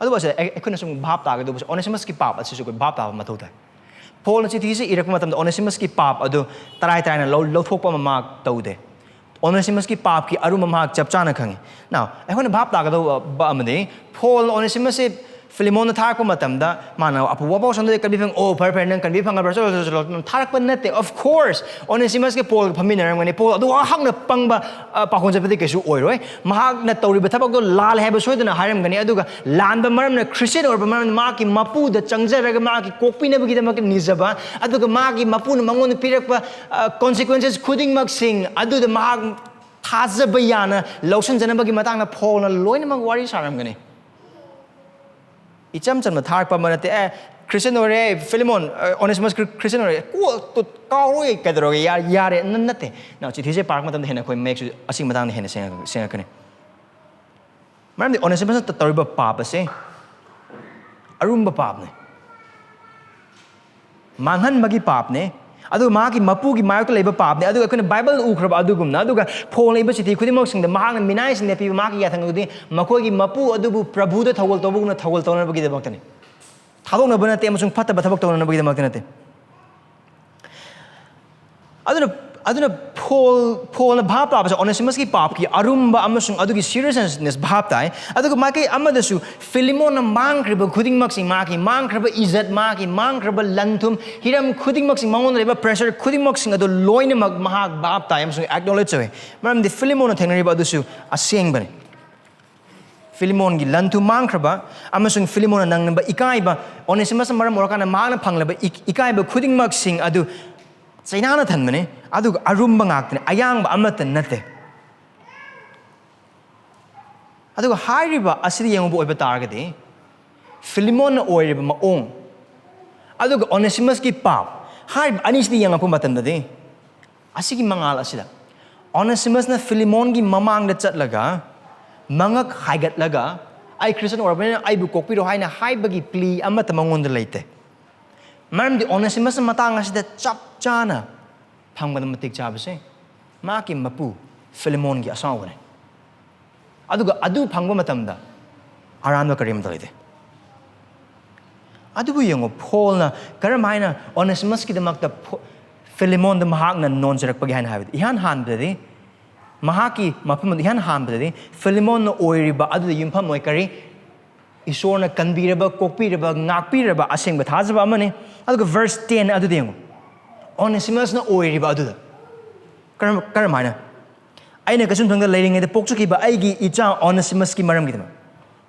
ꯑꯗꯨꯕꯨ ꯑꯁꯤꯗ ꯑꯩꯈꯣꯏꯅ ꯁꯨꯝ ꯚꯥꯞ ꯇꯥꯒꯗꯧꯕꯁꯦ, ꯑꯣꯅꯦꯁꯤꯃꯁꯀꯤ ꯄꯥꯞ ꯑꯁꯤꯁꯨ ꯑꯩꯈꯣꯏ ꯚꯥꯞ ꯇꯥꯕ ꯃꯊꯧ ꯇꯥꯏ꯫ ꯄꯣꯜꯅ ꯆꯤꯊꯤꯁꯦ ꯏꯔꯛꯄ ꯃꯇꯝꯗ ꯑꯣꯅꯦꯁꯤꯃꯁꯀꯤ ꯄꯥꯞ ꯑꯗꯨ ꯇꯔꯥꯏ ꯇꯔꯥꯏꯅ ꯂꯧ ꯂꯧꯊꯣꯛꯄ ꯑꯃ ꯃꯥ ꯇꯧꯗꯦ꯫ ꯑꯣꯅꯦꯁꯤꯃꯁꯀꯤ ꯄꯥꯞꯀꯤ ꯑꯔꯨꯝꯕ ꯃꯍꯥꯛ ꯆꯞ ꯆꯥꯅ ꯈꯪꯉꯤ꯫ ꯅꯥꯎ, ꯑꯩꯈꯣꯏꯅ ꯚꯥꯞ ꯇꯥꯒꯗꯧꯕ ꯑꯃꯗꯤ, ꯄꯣꯜꯅ ꯑꯣꯅꯦꯁꯤꯃꯁꯁꯦ ꯐꯤꯂꯤꯃꯣꯟꯗ ꯊꯥꯔꯛꯄ ꯃꯇꯝꯗ ꯃꯥꯅ ꯑꯐꯨ ꯋꯥꯐꯥꯎ ꯁꯣꯟꯗꯣꯏ ꯀꯟꯕꯤ ꯐꯪ ꯑꯣ ꯐꯔꯦ ꯐꯔꯦ, ꯅꯪ ꯀꯟꯕꯤ ꯐꯪꯉꯕ꯭ꯔꯥ, ꯆꯠꯂꯣ ꯆꯠꯂꯣ ꯆꯠꯂꯣ ꯊꯥꯔꯛꯄ ꯅꯠꯇꯦ꯫ Of course ꯑꯣꯅꯦꯁꯤꯃꯁꯀ ꯄꯣꯜꯒ ꯐꯝꯃꯤꯟꯅꯔꯝꯒꯅꯤ꯫ ꯄꯣꯜ ꯑꯗꯨ ꯍꯛꯅ ꯄꯪꯕ ꯄꯥꯈꯣꯟ ꯆꯠꯄꯗꯤ ꯀꯩꯁꯨ ꯑꯣꯏꯔꯣꯏ꯫ ꯃꯍꯥꯛꯅ ꯇꯧꯔꯤꯕ ꯊꯕꯛꯇꯣ ꯂꯥꯜꯂꯦ ꯍꯥꯏꯕ ꯁꯣꯏꯗꯅ ꯍꯥꯏꯔꯝꯒꯅꯤ꯫ ꯑꯗꯨꯒ ꯂꯥꯟꯕ ꯃꯔꯝꯅ, ꯈ꯭ꯔꯤꯁꯇꯤꯌꯟ ꯑꯣꯏꯔꯕ ꯃꯔꯝꯅ ꯃꯍꯥꯛꯀꯤ ꯃꯄꯨꯗ ꯆꯪꯖꯔꯒ ꯃꯍꯥꯛꯀꯤ ꯀꯣꯛꯄꯤꯅꯕꯒꯤꯗꯃꯛꯇ ꯅꯤꯖꯕ, ꯑꯗꯨꯒ ꯃꯥꯒꯤ ꯃꯄꯨꯅ ꯃꯉꯣꯟꯗ ꯄꯤꯔꯛꯄ ꯀꯣꯟꯁꯤꯀ꯭ꯋꯦꯟꯁꯦꯁ ꯈꯨꯗꯤꯡꯃꯛꯁꯤꯡ ꯑꯗꯨꯗ ꯃꯍꯥꯛ ꯊꯥꯖꯕ ꯌꯥꯅ ꯂꯧꯁꯤꯟꯖꯅꯕꯒꯤ ꯃꯇꯥꯡꯗ ꯄꯣꯜꯅ ꯂꯣꯏꯅꯃꯛ ꯋꯥꯔꯤ ꯁꯥꯔꯝꯒꯅꯤ꯫ ꯏꯆꯝ ꯆꯝꯅ ꯊꯥꯔꯛꯄ ꯑꯃ ꯅꯠꯇꯦ꯫ ꯑꯦ, ꯈ꯭ꯔꯤꯁꯇꯤꯌꯟ ꯑꯣꯏꯔꯦ, ꯐꯤꯂꯤꯃꯣꯟ, ꯑꯣꯅꯦꯁꯤꯃꯁ ꯈ꯭ꯔꯤꯁꯇꯤꯌꯟ ꯑꯣꯏꯔꯦ, ꯀꯣꯛꯇꯣ ꯀꯥꯎꯔꯣꯏ ꯀꯩꯗꯧꯔꯒꯦ, ꯌꯥꯔꯦ, ꯅꯠꯇꯦ꯫ ꯅꯥꯎ, ꯆꯤꯊꯤꯁꯦ ꯄꯥꯔꯛꯄ ꯃꯇꯝꯗ ꯍꯦꯟꯅ ꯑꯩꯈꯣꯏ ꯃꯌꯦꯛꯁꯨ ꯑꯁꯤꯒꯤ ꯃꯇꯥꯡꯗ ꯍꯦꯟꯅ ꯁꯦꯡꯉꯛꯀꯅꯤ꯫ ꯃꯔꯝꯗꯤ ꯑꯣꯅꯦꯁꯤꯃꯁꯅ ꯇꯧꯔꯤꯕ ꯄꯥꯞ ꯑꯁꯦ ꯑꯔꯨꯝꯕ ꯄꯥꯞꯅꯤ, ꯃꯥꯡꯍꯟꯕꯒꯤ ꯄꯥꯞꯅꯦ, ꯑꯗꯨꯒ ꯃꯍꯥꯛꯀꯤ ꯃꯄꯨꯒꯤ ꯃꯥꯌꯣꯛꯇ ꯂꯩꯕ ꯄꯥꯞꯅꯦ꯫ ꯑꯗꯨꯒ ꯑꯩꯈꯣꯏꯅ ꯕꯥꯏꯕꯜ ꯎꯈ꯭ꯔꯕ ꯑꯗꯨꯒꯨꯝꯅ, ꯑꯗꯨꯒ ꯄꯣꯜꯅ ꯏꯕ ꯆꯤꯊꯤ ꯈꯨꯗꯤꯡꯃꯛꯁꯤꯡꯗ ꯃꯍꯥꯛꯅ ꯃꯤꯅꯥꯏꯁꯤꯡꯗ ꯄꯤꯕ ꯃꯍꯥꯛꯀꯤ ꯌꯥꯊꯪ ꯑꯗꯨꯗꯤ ꯃꯈꯣꯏꯒꯤ ꯃꯄꯨ ꯑꯗꯨꯕꯨ ꯄ꯭ꯔꯚꯨꯗ ꯊꯧꯒꯜ ꯇꯧꯕꯒꯨꯝꯅ ꯊꯧꯒꯜ ꯇꯧꯅꯕꯒꯤꯗꯃꯛꯇꯅꯤ, ꯊꯥꯗꯣꯛꯅꯕ ꯅꯠꯇꯦ ꯑꯃꯁꯨꯡ ꯐꯠꯇꯕ ꯊꯕꯛ ꯇꯧꯅꯅꯕꯒꯤꯗꯃꯛꯇ ꯅꯠꯇꯦ꯫ ꯑꯗꯨꯅ ꯑꯗꯨꯅ ꯄꯣꯜ ꯄꯣꯜꯅ ꯚꯥꯞ ꯇꯥꯕꯁꯦ ꯑꯣꯅꯦꯁꯤꯃꯁꯀꯤ ꯄꯥꯞꯀꯤ ꯑꯔꯨꯝꯕ ꯑꯃꯁꯨꯡ ꯑꯗꯨꯒꯤ ꯁꯤꯔꯤꯌꯁꯅꯦꯁ ꯚꯥꯞ ꯇꯥꯏ꯫ ꯑꯗꯨꯒ ꯃꯥꯏꯀꯩ ꯑꯃꯗꯁꯨ ꯐꯤꯂꯤꯃꯣꯟꯅ ꯃꯥꯡꯈ꯭ꯔꯤꯕ ꯈꯨꯗꯤꯡꯃꯛꯁꯤꯡ, ꯃꯥꯒꯤ ꯃꯥꯡꯈ꯭ꯔꯕ ꯏꯖꯠ, ꯃꯥꯒꯤ ꯃꯥꯡꯈ꯭ꯔꯕ ꯂꯟ ꯊꯨꯝ, ꯍꯤꯔꯝ ꯈꯨꯗꯤꯡꯃꯛꯁꯤꯡ, ꯃꯉꯣꯟꯗ ꯂꯩꯕ ꯄ꯭ꯔꯦꯁꯔ ꯈꯨꯗꯤꯡꯃꯛꯁꯤꯡ ꯑꯗꯨ ꯂꯣꯏꯅꯃꯛ ꯃꯍꯥꯛ ꯚꯥꯞ ꯇꯥꯏ ꯑꯃꯁꯨꯡ ꯑꯦꯛꯅꯣꯂꯦꯖ ꯇꯧꯏ꯫ ꯃꯔꯝꯗꯤ ꯐꯤꯂꯤꯃꯣꯟꯅ ꯊꯦꯡꯅꯔꯤꯕ ꯑꯗꯨꯁꯨ ꯑꯁꯦꯡꯕꯅꯤ꯫ ꯐꯤꯂꯤꯃꯣꯟꯒꯤ ꯂꯟ ꯊꯨꯝ ꯃꯥꯡꯈ꯭ꯔꯕ ꯑꯃꯁꯨꯡ ꯐꯤꯂꯤꯃꯣꯟꯅ ꯅꯪꯅꯕ ꯏꯀꯥꯏꯕ, ꯑꯣꯅꯦꯁꯤꯃꯁꯅ ꯃꯔꯝ ꯑꯣꯏꯔꯀꯥꯟꯗ ꯃꯍꯥꯛꯅ ꯐꯪꯂꯕ ꯏ-, ꯏꯀꯥꯏꯕ ꯈꯨꯗꯤꯡꯃꯛꯁꯤꯡ ꯑꯗꯨ ꯆꯩꯅꯥꯅ ꯊꯟꯕꯅꯤ, ꯑꯗꯨꯒ ꯑꯔꯨꯝꯕ ꯉꯥꯛꯇꯅꯤ, ꯑꯌꯥꯡꯕ ꯑꯃꯠꯇ ꯅꯠꯇꯦ꯫ ꯑꯗꯨꯒ ꯍꯥꯏꯔꯤꯕ ꯑꯁꯤꯗ ꯌꯦꯡꯉꯨꯕ ꯑꯣꯏꯕ ꯇꯥꯔꯒꯗꯤ, ꯐꯤꯂꯤꯃꯣꯟꯅ ꯑꯣꯏꯔꯤꯕ ꯃꯑꯣꯡ, ꯑꯗꯨꯒ ꯑꯣꯅꯦꯁꯤꯃꯁꯀꯤ ꯄꯥꯞ, ꯍꯥꯏꯔꯤꯕ ꯑꯅꯤꯁꯤꯗ ꯌꯦꯡꯉꯛꯄ ꯃꯇꯝꯗꯗꯤ, ꯑꯁꯤꯒꯤ ꯃꯉꯥꯜ ꯑꯁꯤꯗ ꯑꯣꯅꯦꯁꯤꯃꯁꯅ ꯐꯤꯂꯤꯃꯣꯟꯒꯤ ꯃꯃꯥꯡꯗ ꯆꯠꯂꯒ, ꯃꯉꯛ ꯍꯥꯏꯒꯠꯂꯒ, "ꯑꯩ ꯈ꯭ꯔꯤꯁꯇꯤꯌꯥꯟ ꯑꯣꯏꯔꯕꯅꯤꯅ ꯑꯩꯕꯨ ꯀꯣꯛꯄꯤꯔꯣ" ꯍꯥꯏꯅ ꯍꯥꯏꯕꯒꯤ ꯄ꯭ꯂꯤ ꯑꯃꯠꯇ ꯃꯉꯣꯟꯗ ꯂꯩꯇꯦ꯫ ꯃꯔꯝꯗꯤ ꯑꯣꯅꯦꯁꯤꯃꯁꯅ ꯃꯇꯥꯡ ꯑꯁꯤꯗ ꯆꯞ ꯆꯥꯅ ꯐꯪꯕꯗ ꯃꯇꯤꯛ ꯆꯥꯕꯁꯦ ꯃꯍꯥꯛꯀꯤ ꯃꯄꯨ ꯐꯤꯂꯤꯃꯣꯟꯒꯤ ꯑꯁꯥꯎꯕꯅꯦ꯫ ꯑꯗꯨꯒ ꯑꯗꯨ ꯐꯪꯕ ꯃꯇꯝꯗ ꯑꯔꯥꯟꯕ ꯀꯔꯤꯝꯇ ꯂꯩꯇꯦ꯫ ꯑꯗꯨꯕꯨ ꯌꯦꯡꯉꯣ, ꯄꯣꯜꯅ ꯀꯔꯝ ꯍꯥꯏꯅ ꯑꯣꯅꯦꯁꯤꯃꯁꯀꯤꯗꯃꯛꯇ ꯐꯣ-, ꯐꯤꯂꯤꯃꯣꯟꯗ ꯃꯍꯥꯛꯅ ꯅꯣꯟꯖꯔꯛꯄꯒꯦ ꯍꯥꯏꯅ ꯍꯥꯏꯕꯗ, ꯏꯍꯥꯟ ꯍꯥꯟꯕꯗꯗꯤ, ꯃꯍꯥꯛꯀꯤ ꯃꯐꯝ ꯑꯗꯨ ꯏꯍꯥꯟ ꯍꯥꯟꯕꯗꯗꯤ ꯐꯤꯂꯤꯃꯣꯟꯅ ꯑꯣꯏꯔꯤꯕ ꯑꯗꯨꯗ ꯌꯨꯝꯐꯝ ꯑꯣꯏ꯫ ꯀꯔꯤ? ꯏꯁꯣꯔꯅ ꯀꯟꯕꯤꯔꯕ, ꯀꯣꯛꯄꯤꯔꯕ, ꯉꯥꯛꯄꯤꯔꯕ ꯑꯁꯦꯡꯕ ꯊꯥꯖꯕ ꯑꯃꯅꯤ꯫ ꯑꯗꯨꯒ verse ten ꯑꯗꯨꯗ ꯌꯦꯡꯉꯨ, ꯑꯣꯅꯦꯁꯤꯃꯁꯅ ꯑꯣꯏꯔꯤꯕ ꯑꯗꯨꯗ ꯀꯔꯝ, ꯀꯔꯝ ꯍꯥꯏꯅ? "ꯑꯩꯅ ꯀꯩꯁꯨꯝꯊꯪꯗ ꯂꯩꯔꯤꯉꯩꯗ ꯄꯣꯛꯆꯈꯤꯕ ꯑꯩꯒꯤ ꯏꯆꯥ ꯑꯣꯅꯦꯁꯤꯃꯁꯀꯤ ꯃꯔꯝꯒꯤꯗꯃꯛ"꯫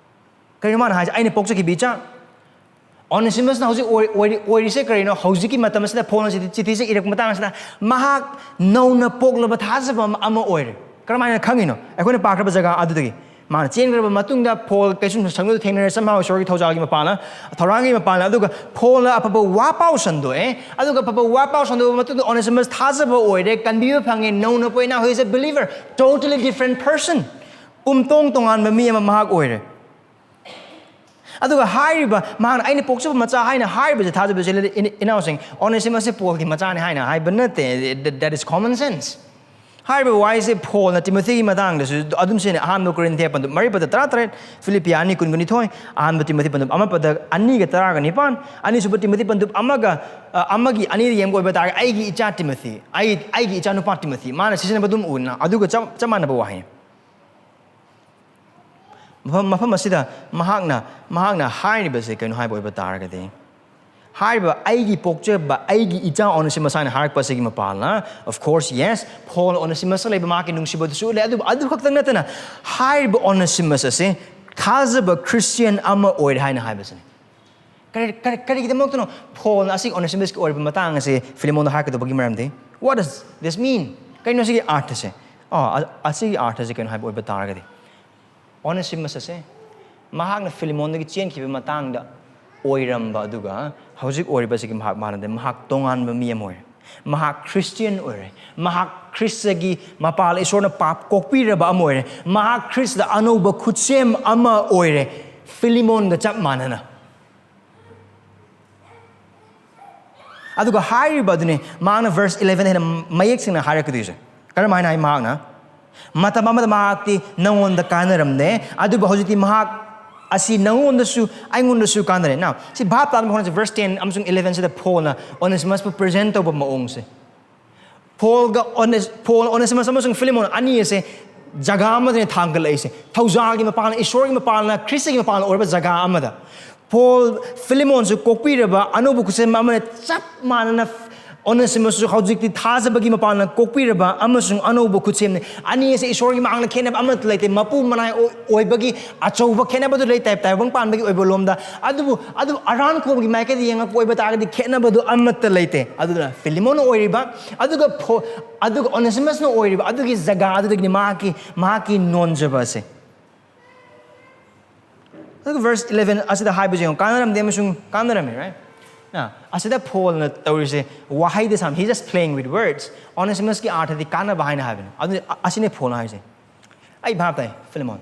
ꯀꯔꯤꯅꯣ ꯃꯥꯅ ꯍꯥꯏꯁꯦ? "ꯑꯩꯅ ꯄꯣꯛꯆꯈꯤꯕ ꯏꯆꯥ"? ꯑꯣꯅꯦꯁꯤꯃꯁꯅ ꯍꯧꯖꯤꯛ ꯑꯣꯏ-, ꯑꯣꯏꯔꯤ-, ꯑꯣꯏꯔꯤꯁꯦ ꯀꯔꯤꯅꯣ? ꯍꯧꯖꯤꯛꯀꯤ ꯃꯇꯝ ꯑꯁꯤꯗ ꯄꯣꯜꯅ ꯆꯤꯊꯤ-, ꯆꯤꯊꯤꯁꯦ ꯏꯔꯛꯄ ꯃꯇꯥꯡ ꯑꯁꯤꯗ ꯃꯍꯥꯛ ꯅꯧꯅ ꯄꯣꯛꯂꯕ ꯊꯥꯖꯕ ꯑꯃ, ꯑꯃ ꯑꯣꯏꯔꯦ꯫ ꯀꯔꯝꯍꯥꯏꯅ ꯈꯪꯉꯤꯅꯣ? ꯑꯩꯈꯣꯏꯅ ꯄꯥꯈ꯭ꯔꯕ ꯖꯒꯥ ꯑꯗꯨꯗꯒꯤ꯫ ꯃꯥꯅ ꯆꯦꯟꯈ꯭ꯔꯕ ꯃꯇꯨꯡꯗ ꯄꯣꯜ ꯀꯩꯁꯨꯝ ꯁꯪꯗꯨꯗ ꯊꯦꯡꯅꯔꯦ, somehow ꯏꯁꯣꯔꯒꯤ ꯊꯧꯖꯥꯜꯒꯤ ꯃꯄꯥꯟꯅ, ꯊꯧꯔꯥꯡꯒꯤ ꯃꯄꯥꯟꯅ, ꯑꯗꯨꯒ ꯄꯣꯜꯅ ꯑꯐꯕ ꯋꯥ ꯄꯥꯎ ꯁꯟꯗꯣꯛꯑꯦ꯫ ꯑꯗꯨꯒ ꯑꯐꯕ ꯋꯥ ꯄꯥꯎ ꯁꯟꯗꯣꯛꯄ ꯃꯇꯨꯡꯗ ꯑꯣꯅꯦꯁꯤꯃꯁ ꯊꯥꯖꯕ ꯑꯣꯏꯔꯦ, ꯀꯟꯕꯤꯕ ꯐꯪꯉꯦ, ꯅꯧꯅ ꯄꯣꯛꯏ꯫ Now he is a believer, totally different person. ꯄꯨꯝꯇꯣꯡ ꯇꯣꯉꯥꯟꯕ ꯃꯤ ꯑꯃ ꯃꯍꯥꯛ ꯑꯣꯏꯔꯦ꯫ ꯑꯗꯨꯒ ꯍꯥꯏꯔꯤꯕ, ꯃꯍꯥꯛꯅ "ꯑꯩꯅ ꯄꯣꯛꯆꯕ ꯃꯆꯥ" ꯍꯥꯏꯅ ꯍꯥꯏꯔꯤꯕꯁꯦ, ꯊꯥꯖꯕꯁꯦ, ꯏꯅꯥꯎꯁꯤꯡ, ꯑꯣꯅꯦꯁꯤꯃꯁꯁꯦ ꯄꯣꯜꯒꯤ ꯃꯆꯥꯅꯤ ꯍꯥꯏꯅ ꯍꯥꯏꯕ ꯅꯠꯇꯦ꯫ That, that is common sense. ꯍꯥꯏꯔꯤꯕ ꯋꯥꯍꯩꯁꯦ ꯄꯣꯜꯅ ꯇꯤꯃꯣꯊꯤꯒꯤ ꯃꯇꯥꯡꯗꯁꯨ ꯑꯗꯨꯝ ꯁꯤꯖꯤꯟꯅꯩ꯫ ꯑꯍꯥꯟꯕ ꯀꯣꯔꯤꯟꯊꯤꯌꯥ ꯄꯟꯗꯨꯞ ꯃꯔꯤ ꯄꯗ ꯇꯔꯥꯇꯔꯦꯠ, ꯐꯤꯂꯤꯄꯤꯌꯥ ꯑꯅꯤ ꯀꯨꯟ ꯀꯨꯟꯅꯤꯊꯣꯏ, ꯑꯍꯥꯟꯕ ꯇꯤꯃꯣꯊꯤ ꯄꯟꯗꯨꯞ ꯑꯃ ꯄꯗ ꯑꯅꯤꯒ ꯇꯔꯥꯒ ꯅꯤꯄꯥꯟ, ꯑꯅꯤꯁꯨꯕ ꯇꯤꯃꯣꯊꯤ ꯄꯟꯗꯨꯞ ꯑꯃꯒ, ꯑ, ꯑꯃꯒꯤ ꯑꯅꯤꯗ ꯌꯦꯡꯕ ꯑꯣꯏꯕ ꯇꯥꯔꯒꯗꯤ, "ꯑꯩꯒꯤ ꯏꯆꯥ ꯇꯤꯃꯣꯊꯤ, ꯑꯩ, ꯑꯩꯒꯤ ꯏꯆꯥꯅꯨꯄꯥ ꯇꯤꯃꯣꯊꯤ", ꯃꯥꯅ ꯁꯤꯖꯤꯟꯅꯕ ꯑꯗꯨꯝ ꯎꯅ, ꯑꯗꯨꯒ ꯆꯞ, ꯆꯞ ꯃꯥꯟꯅꯕ ꯋꯥꯍꯩ꯫ ꯃꯐꯝ, ꯃꯐꯝ ꯑꯁꯤꯗ ꯃꯍꯥꯛꯅ, ꯃꯍꯥꯛꯅ ꯍꯥꯏꯔꯤꯕꯁꯦ ꯀꯩꯅꯣ ꯍꯥꯏꯕ ꯑꯣꯏꯕ ꯇꯥꯔꯒꯗꯤ, ꯍꯥꯏꯔꯤꯕ "ꯑꯩꯒꯤ ꯄꯣꯛꯆꯕ, ꯑꯩꯒꯤ ꯏꯆꯥ ꯑꯣꯅꯦꯁꯤꯃꯁ" ꯍꯥꯏꯅ ꯍꯥꯏꯔꯛꯄꯁꯤꯒꯤ ꯃꯄꯥꯟꯅ, of course, yes, ꯄꯣꯜ ꯑꯣꯅꯦꯁꯤꯃꯁꯇ ꯂꯩꯕ ꯃꯍꯥꯛꯀꯤ ꯅꯨꯡꯁꯤꯕꯗꯨꯁꯨ ꯎꯠꯂꯦ꯫ ꯑꯗꯨꯕꯨ ꯑꯗꯨ ꯈꯛꯇ ꯅꯠꯇꯅ, ꯍꯥꯏꯔꯤꯕ ꯑꯣꯅꯦꯁꯤꯃꯁ ꯑꯁꯤ ꯊꯥꯖꯕ ꯈ꯭ꯔꯤꯁꯇꯤꯌꯥꯟ ꯑꯃ ꯑꯣꯏꯔꯦ ꯍꯥꯏꯅ ꯍꯥꯏꯕꯁꯤꯅꯤ꯫ ꯀꯔꯤ, ꯀꯔꯤ, ꯀꯔꯤꯒꯤꯗꯃꯛꯇꯅꯣ ꯄꯣꯜꯅ ꯑꯁꯤ ꯑꯣꯅꯦꯁꯤꯃꯁꯀꯤ ꯑꯣꯏꯔꯤꯕ ꯃꯇꯥꯡ ꯑꯁꯤ ꯐꯤꯂꯤꯃꯣꯟꯗ ꯍꯥꯏꯔꯛꯀꯗꯧꯕꯒꯤ ꯃꯔꯝꯗꯤ? What does this mean? ꯀꯩꯅꯣ ꯁꯤꯒꯤ ꯑꯥꯔꯊꯁꯦ? ꯑꯥ, ꯑ-, ꯑꯁꯤꯒꯤ ꯑꯥꯔꯊꯁꯦ ꯀꯩꯅꯣ ꯍꯥꯏꯕ ꯑꯣꯏꯕ ꯇꯥꯔꯒꯗꯤ, ꯑꯣꯅꯦꯁꯤꯃꯁ ꯑꯁꯦ ꯃꯍꯥꯛꯅ ꯐꯤꯂꯤꯃꯣꯟꯗꯒꯤ ꯆꯦꯟꯈꯤꯕ ꯃꯇꯥꯡꯗ ꯑꯣꯏꯔꯝꯕ ꯑꯗꯨꯒ ꯍꯧꯖꯤꯛ ꯑꯣꯏꯔꯤꯕꯁꯤꯒꯤ ꯃꯍꯥꯛ ꯃꯥꯟꯅꯗꯦ꯫ ꯃꯍꯥꯛ ꯇꯣꯉꯥꯟꯕ ꯃꯤ ꯑꯃ ꯑꯣꯏꯔꯦ꯫ ꯃꯍꯥꯛ ꯈ꯭ꯔꯤꯁꯇꯤꯌꯥꯟ ꯑꯣꯏꯔꯦ꯫ ꯃꯍꯥꯛ ꯈ꯭ꯔꯤꯁꯇꯒꯤ ꯃꯄꯥꯜ ꯏꯁꯣꯔꯅ ꯄꯥꯞ ꯀꯣꯛꯄꯤꯔꯕ ꯑꯃ ꯑꯣꯏꯔꯦ꯫ ꯃꯍꯥꯛ ꯈ꯭ꯔꯤꯁꯇ ꯑꯅꯧꯕ ꯈꯨꯠꯁꯦꯝ ꯑꯃ ꯑꯣꯏꯔꯦ, ꯐꯤꯂꯤꯃꯣꯟꯒ ꯆꯞ ꯃꯥꯟꯅꯅ꯫ ꯑꯗꯨꯒ ꯍꯥꯏꯔꯤꯕ ꯑꯗꯨꯅꯤ ꯃꯥꯅ verse eleven ꯍꯦꯟꯅ ꯃꯌꯦꯛ ꯁꯦꯡꯅ ꯍꯥꯏꯔꯛꯀꯗꯣꯏꯁꯦ꯫ ꯀꯔꯝ ꯍꯥꯏꯅ ꯍꯥꯏ ꯃꯍꯥꯛꯅ? "ꯃꯇꯝ ꯑꯃꯗ ꯃꯍꯥꯛꯇꯤ ꯅꯉꯣꯟꯗ ꯀꯥꯟꯅꯔꯝꯗꯦ, ꯑꯗꯨꯕꯨ ꯍꯧꯖꯤꯛꯇꯤ ꯃꯍꯥꯛ ꯑꯁꯤ ꯅꯉꯣꯟꯗꯁꯨ ꯑꯩꯉꯣꯟꯗꯁꯨ ꯀꯥꯟꯅꯔꯦ"꯫ Now, ꯁꯤ ꯚꯥꯞ ꯇꯥꯅꯕ ꯍꯣꯠꯅꯁꯤ꯫ Verse ten ꯑꯃꯁꯨꯡ eleven ꯁꯤꯗ ꯄꯣꯜꯅ ꯑꯣꯅꯦꯁꯤꯃꯁꯄꯨ present ꯇꯧꯕ ꯃꯑꯣꯡꯁꯦ꯫ ꯄꯣꯜꯒ ꯑꯣꯅꯦꯁ-, ꯄꯣꯜ, ꯑꯣꯅꯦꯁꯤꯃꯁ ꯑꯃꯁꯨꯡ ꯐꯤꯂꯤꯃꯣꯟ ꯑꯅꯤ ꯑꯁꯦ ꯖꯒꯥ ꯑꯃꯗꯅꯤ ꯊꯥꯡꯒꯠꯂꯛꯏꯁꯦ꯫ ꯊꯧꯖꯥꯜꯒꯤ ꯃꯄꯥꯜꯅ, ꯏꯁꯣꯔꯒꯤ ꯃꯄꯥꯜꯅ, ꯈ꯭ꯔꯤꯁꯇꯒꯤ ꯃꯄꯥꯜꯅ ꯑꯣꯏꯔꯕ ꯖꯒꯥ ꯑꯃꯗ꯫ ꯄꯣꯜ, ꯐꯤꯂꯤꯃꯣꯟꯁꯨ ꯀꯣꯛꯄꯤꯔꯕ ꯑꯅꯧꯕ ꯈꯨꯠꯁꯦꯝ ꯑꯃꯅ ꯆꯞ ꯃꯥꯟꯅꯅ ꯑꯣꯅꯦꯁꯤꯃꯁꯁꯨ ꯍꯧꯖꯤꯛꯇꯤ ꯊꯥꯖꯕꯒꯤ ꯃꯄꯥꯜꯅ ꯀꯣꯛꯄꯤꯔꯕ ꯑꯃꯁꯨꯡ ꯑꯅꯧꯕ ꯈꯨꯠꯁꯦꯝꯅꯤ꯫ ꯑꯅꯤ ꯑꯁꯦ ꯏꯁꯣꯔꯒꯤ ꯃꯥꯡꯗ ꯈꯦꯠꯅꯕ ꯑꯃꯠꯇ ꯂꯩꯇꯦ꯫ ꯃꯄꯨ ꯃꯅꯥꯏ ꯑꯣꯏ-, ꯑꯣꯏꯕꯒꯤ ꯑꯆꯧꯕ ꯈꯦꯠꯅꯕꯗꯨ ꯂꯩ, ꯇꯥꯏ-, ꯇꯥꯏꯕꯪ ꯄꯥꯟꯕꯒꯤ ꯑꯣꯏꯕ ꯂꯣꯝꯗ꯫ ꯑꯗꯨꯕꯨ, ꯑꯗꯨ ꯑꯔꯥꯟ ꯈꯣꯡꯒꯤ ꯃꯥꯏꯀꯩꯗ ꯌꯦꯡꯉꯛꯄ ꯑꯣꯏꯕ ꯇꯥꯔꯒꯗꯤ ꯈꯦꯠꯅꯕꯗꯨ ꯑꯃꯠꯇ ꯂꯩꯇꯦ꯫ ꯑꯗꯨꯅ ꯐꯤꯂꯤꯃꯣꯟ ꯑꯣꯏꯔꯤꯕ, ꯑꯗꯨꯒ ꯐꯣ-, ꯑꯗꯨꯒ ꯑꯣꯅꯦꯁꯤꯃꯁꯅ ꯑꯣꯏꯔꯤꯕ ꯑꯗꯨꯒꯤ ꯖꯒꯥ ꯑꯗꯨꯗꯒꯤꯅꯤ ꯃꯍꯥꯛꯀꯤ, ꯃꯍꯥꯛꯀꯤ ꯅꯣꯟꯖꯕ ꯑꯁꯦ꯫ ꯑꯗꯨꯒ verse eleven ꯑꯁꯤꯗ ꯍꯥꯏꯕꯁꯦ ꯌꯦꯡꯉꯨ, ꯀꯥꯟꯅꯔꯝꯗꯦ ꯑꯃꯁꯨꯡ ꯀꯥꯟꯅꯔꯝꯃꯤ, right? ꯑ, ꯑꯁꯤꯗ ꯄꯣꯜꯅ ꯇꯧꯔꯤꯁꯦ ꯋꯥꯍꯩꯗ ꯁꯥꯟꯅ, he's just playing with words. ꯑꯣꯅꯦꯁꯤꯃꯁꯀꯤ ꯑꯥꯔꯊꯗꯤ ꯀꯥꯟꯅꯕ ꯍꯥꯏꯅ ꯍꯥꯏꯕꯅꯤ꯫ ꯑꯗꯨ, ꯑ-, ꯑꯁꯤꯅꯦ ꯄꯣꯜꯅ ꯍꯥꯏꯁꯦ꯫ ꯑꯩ ꯚꯥꯞ ꯇꯥꯏ, ꯐꯤꯂꯤꯃꯣꯟ꯫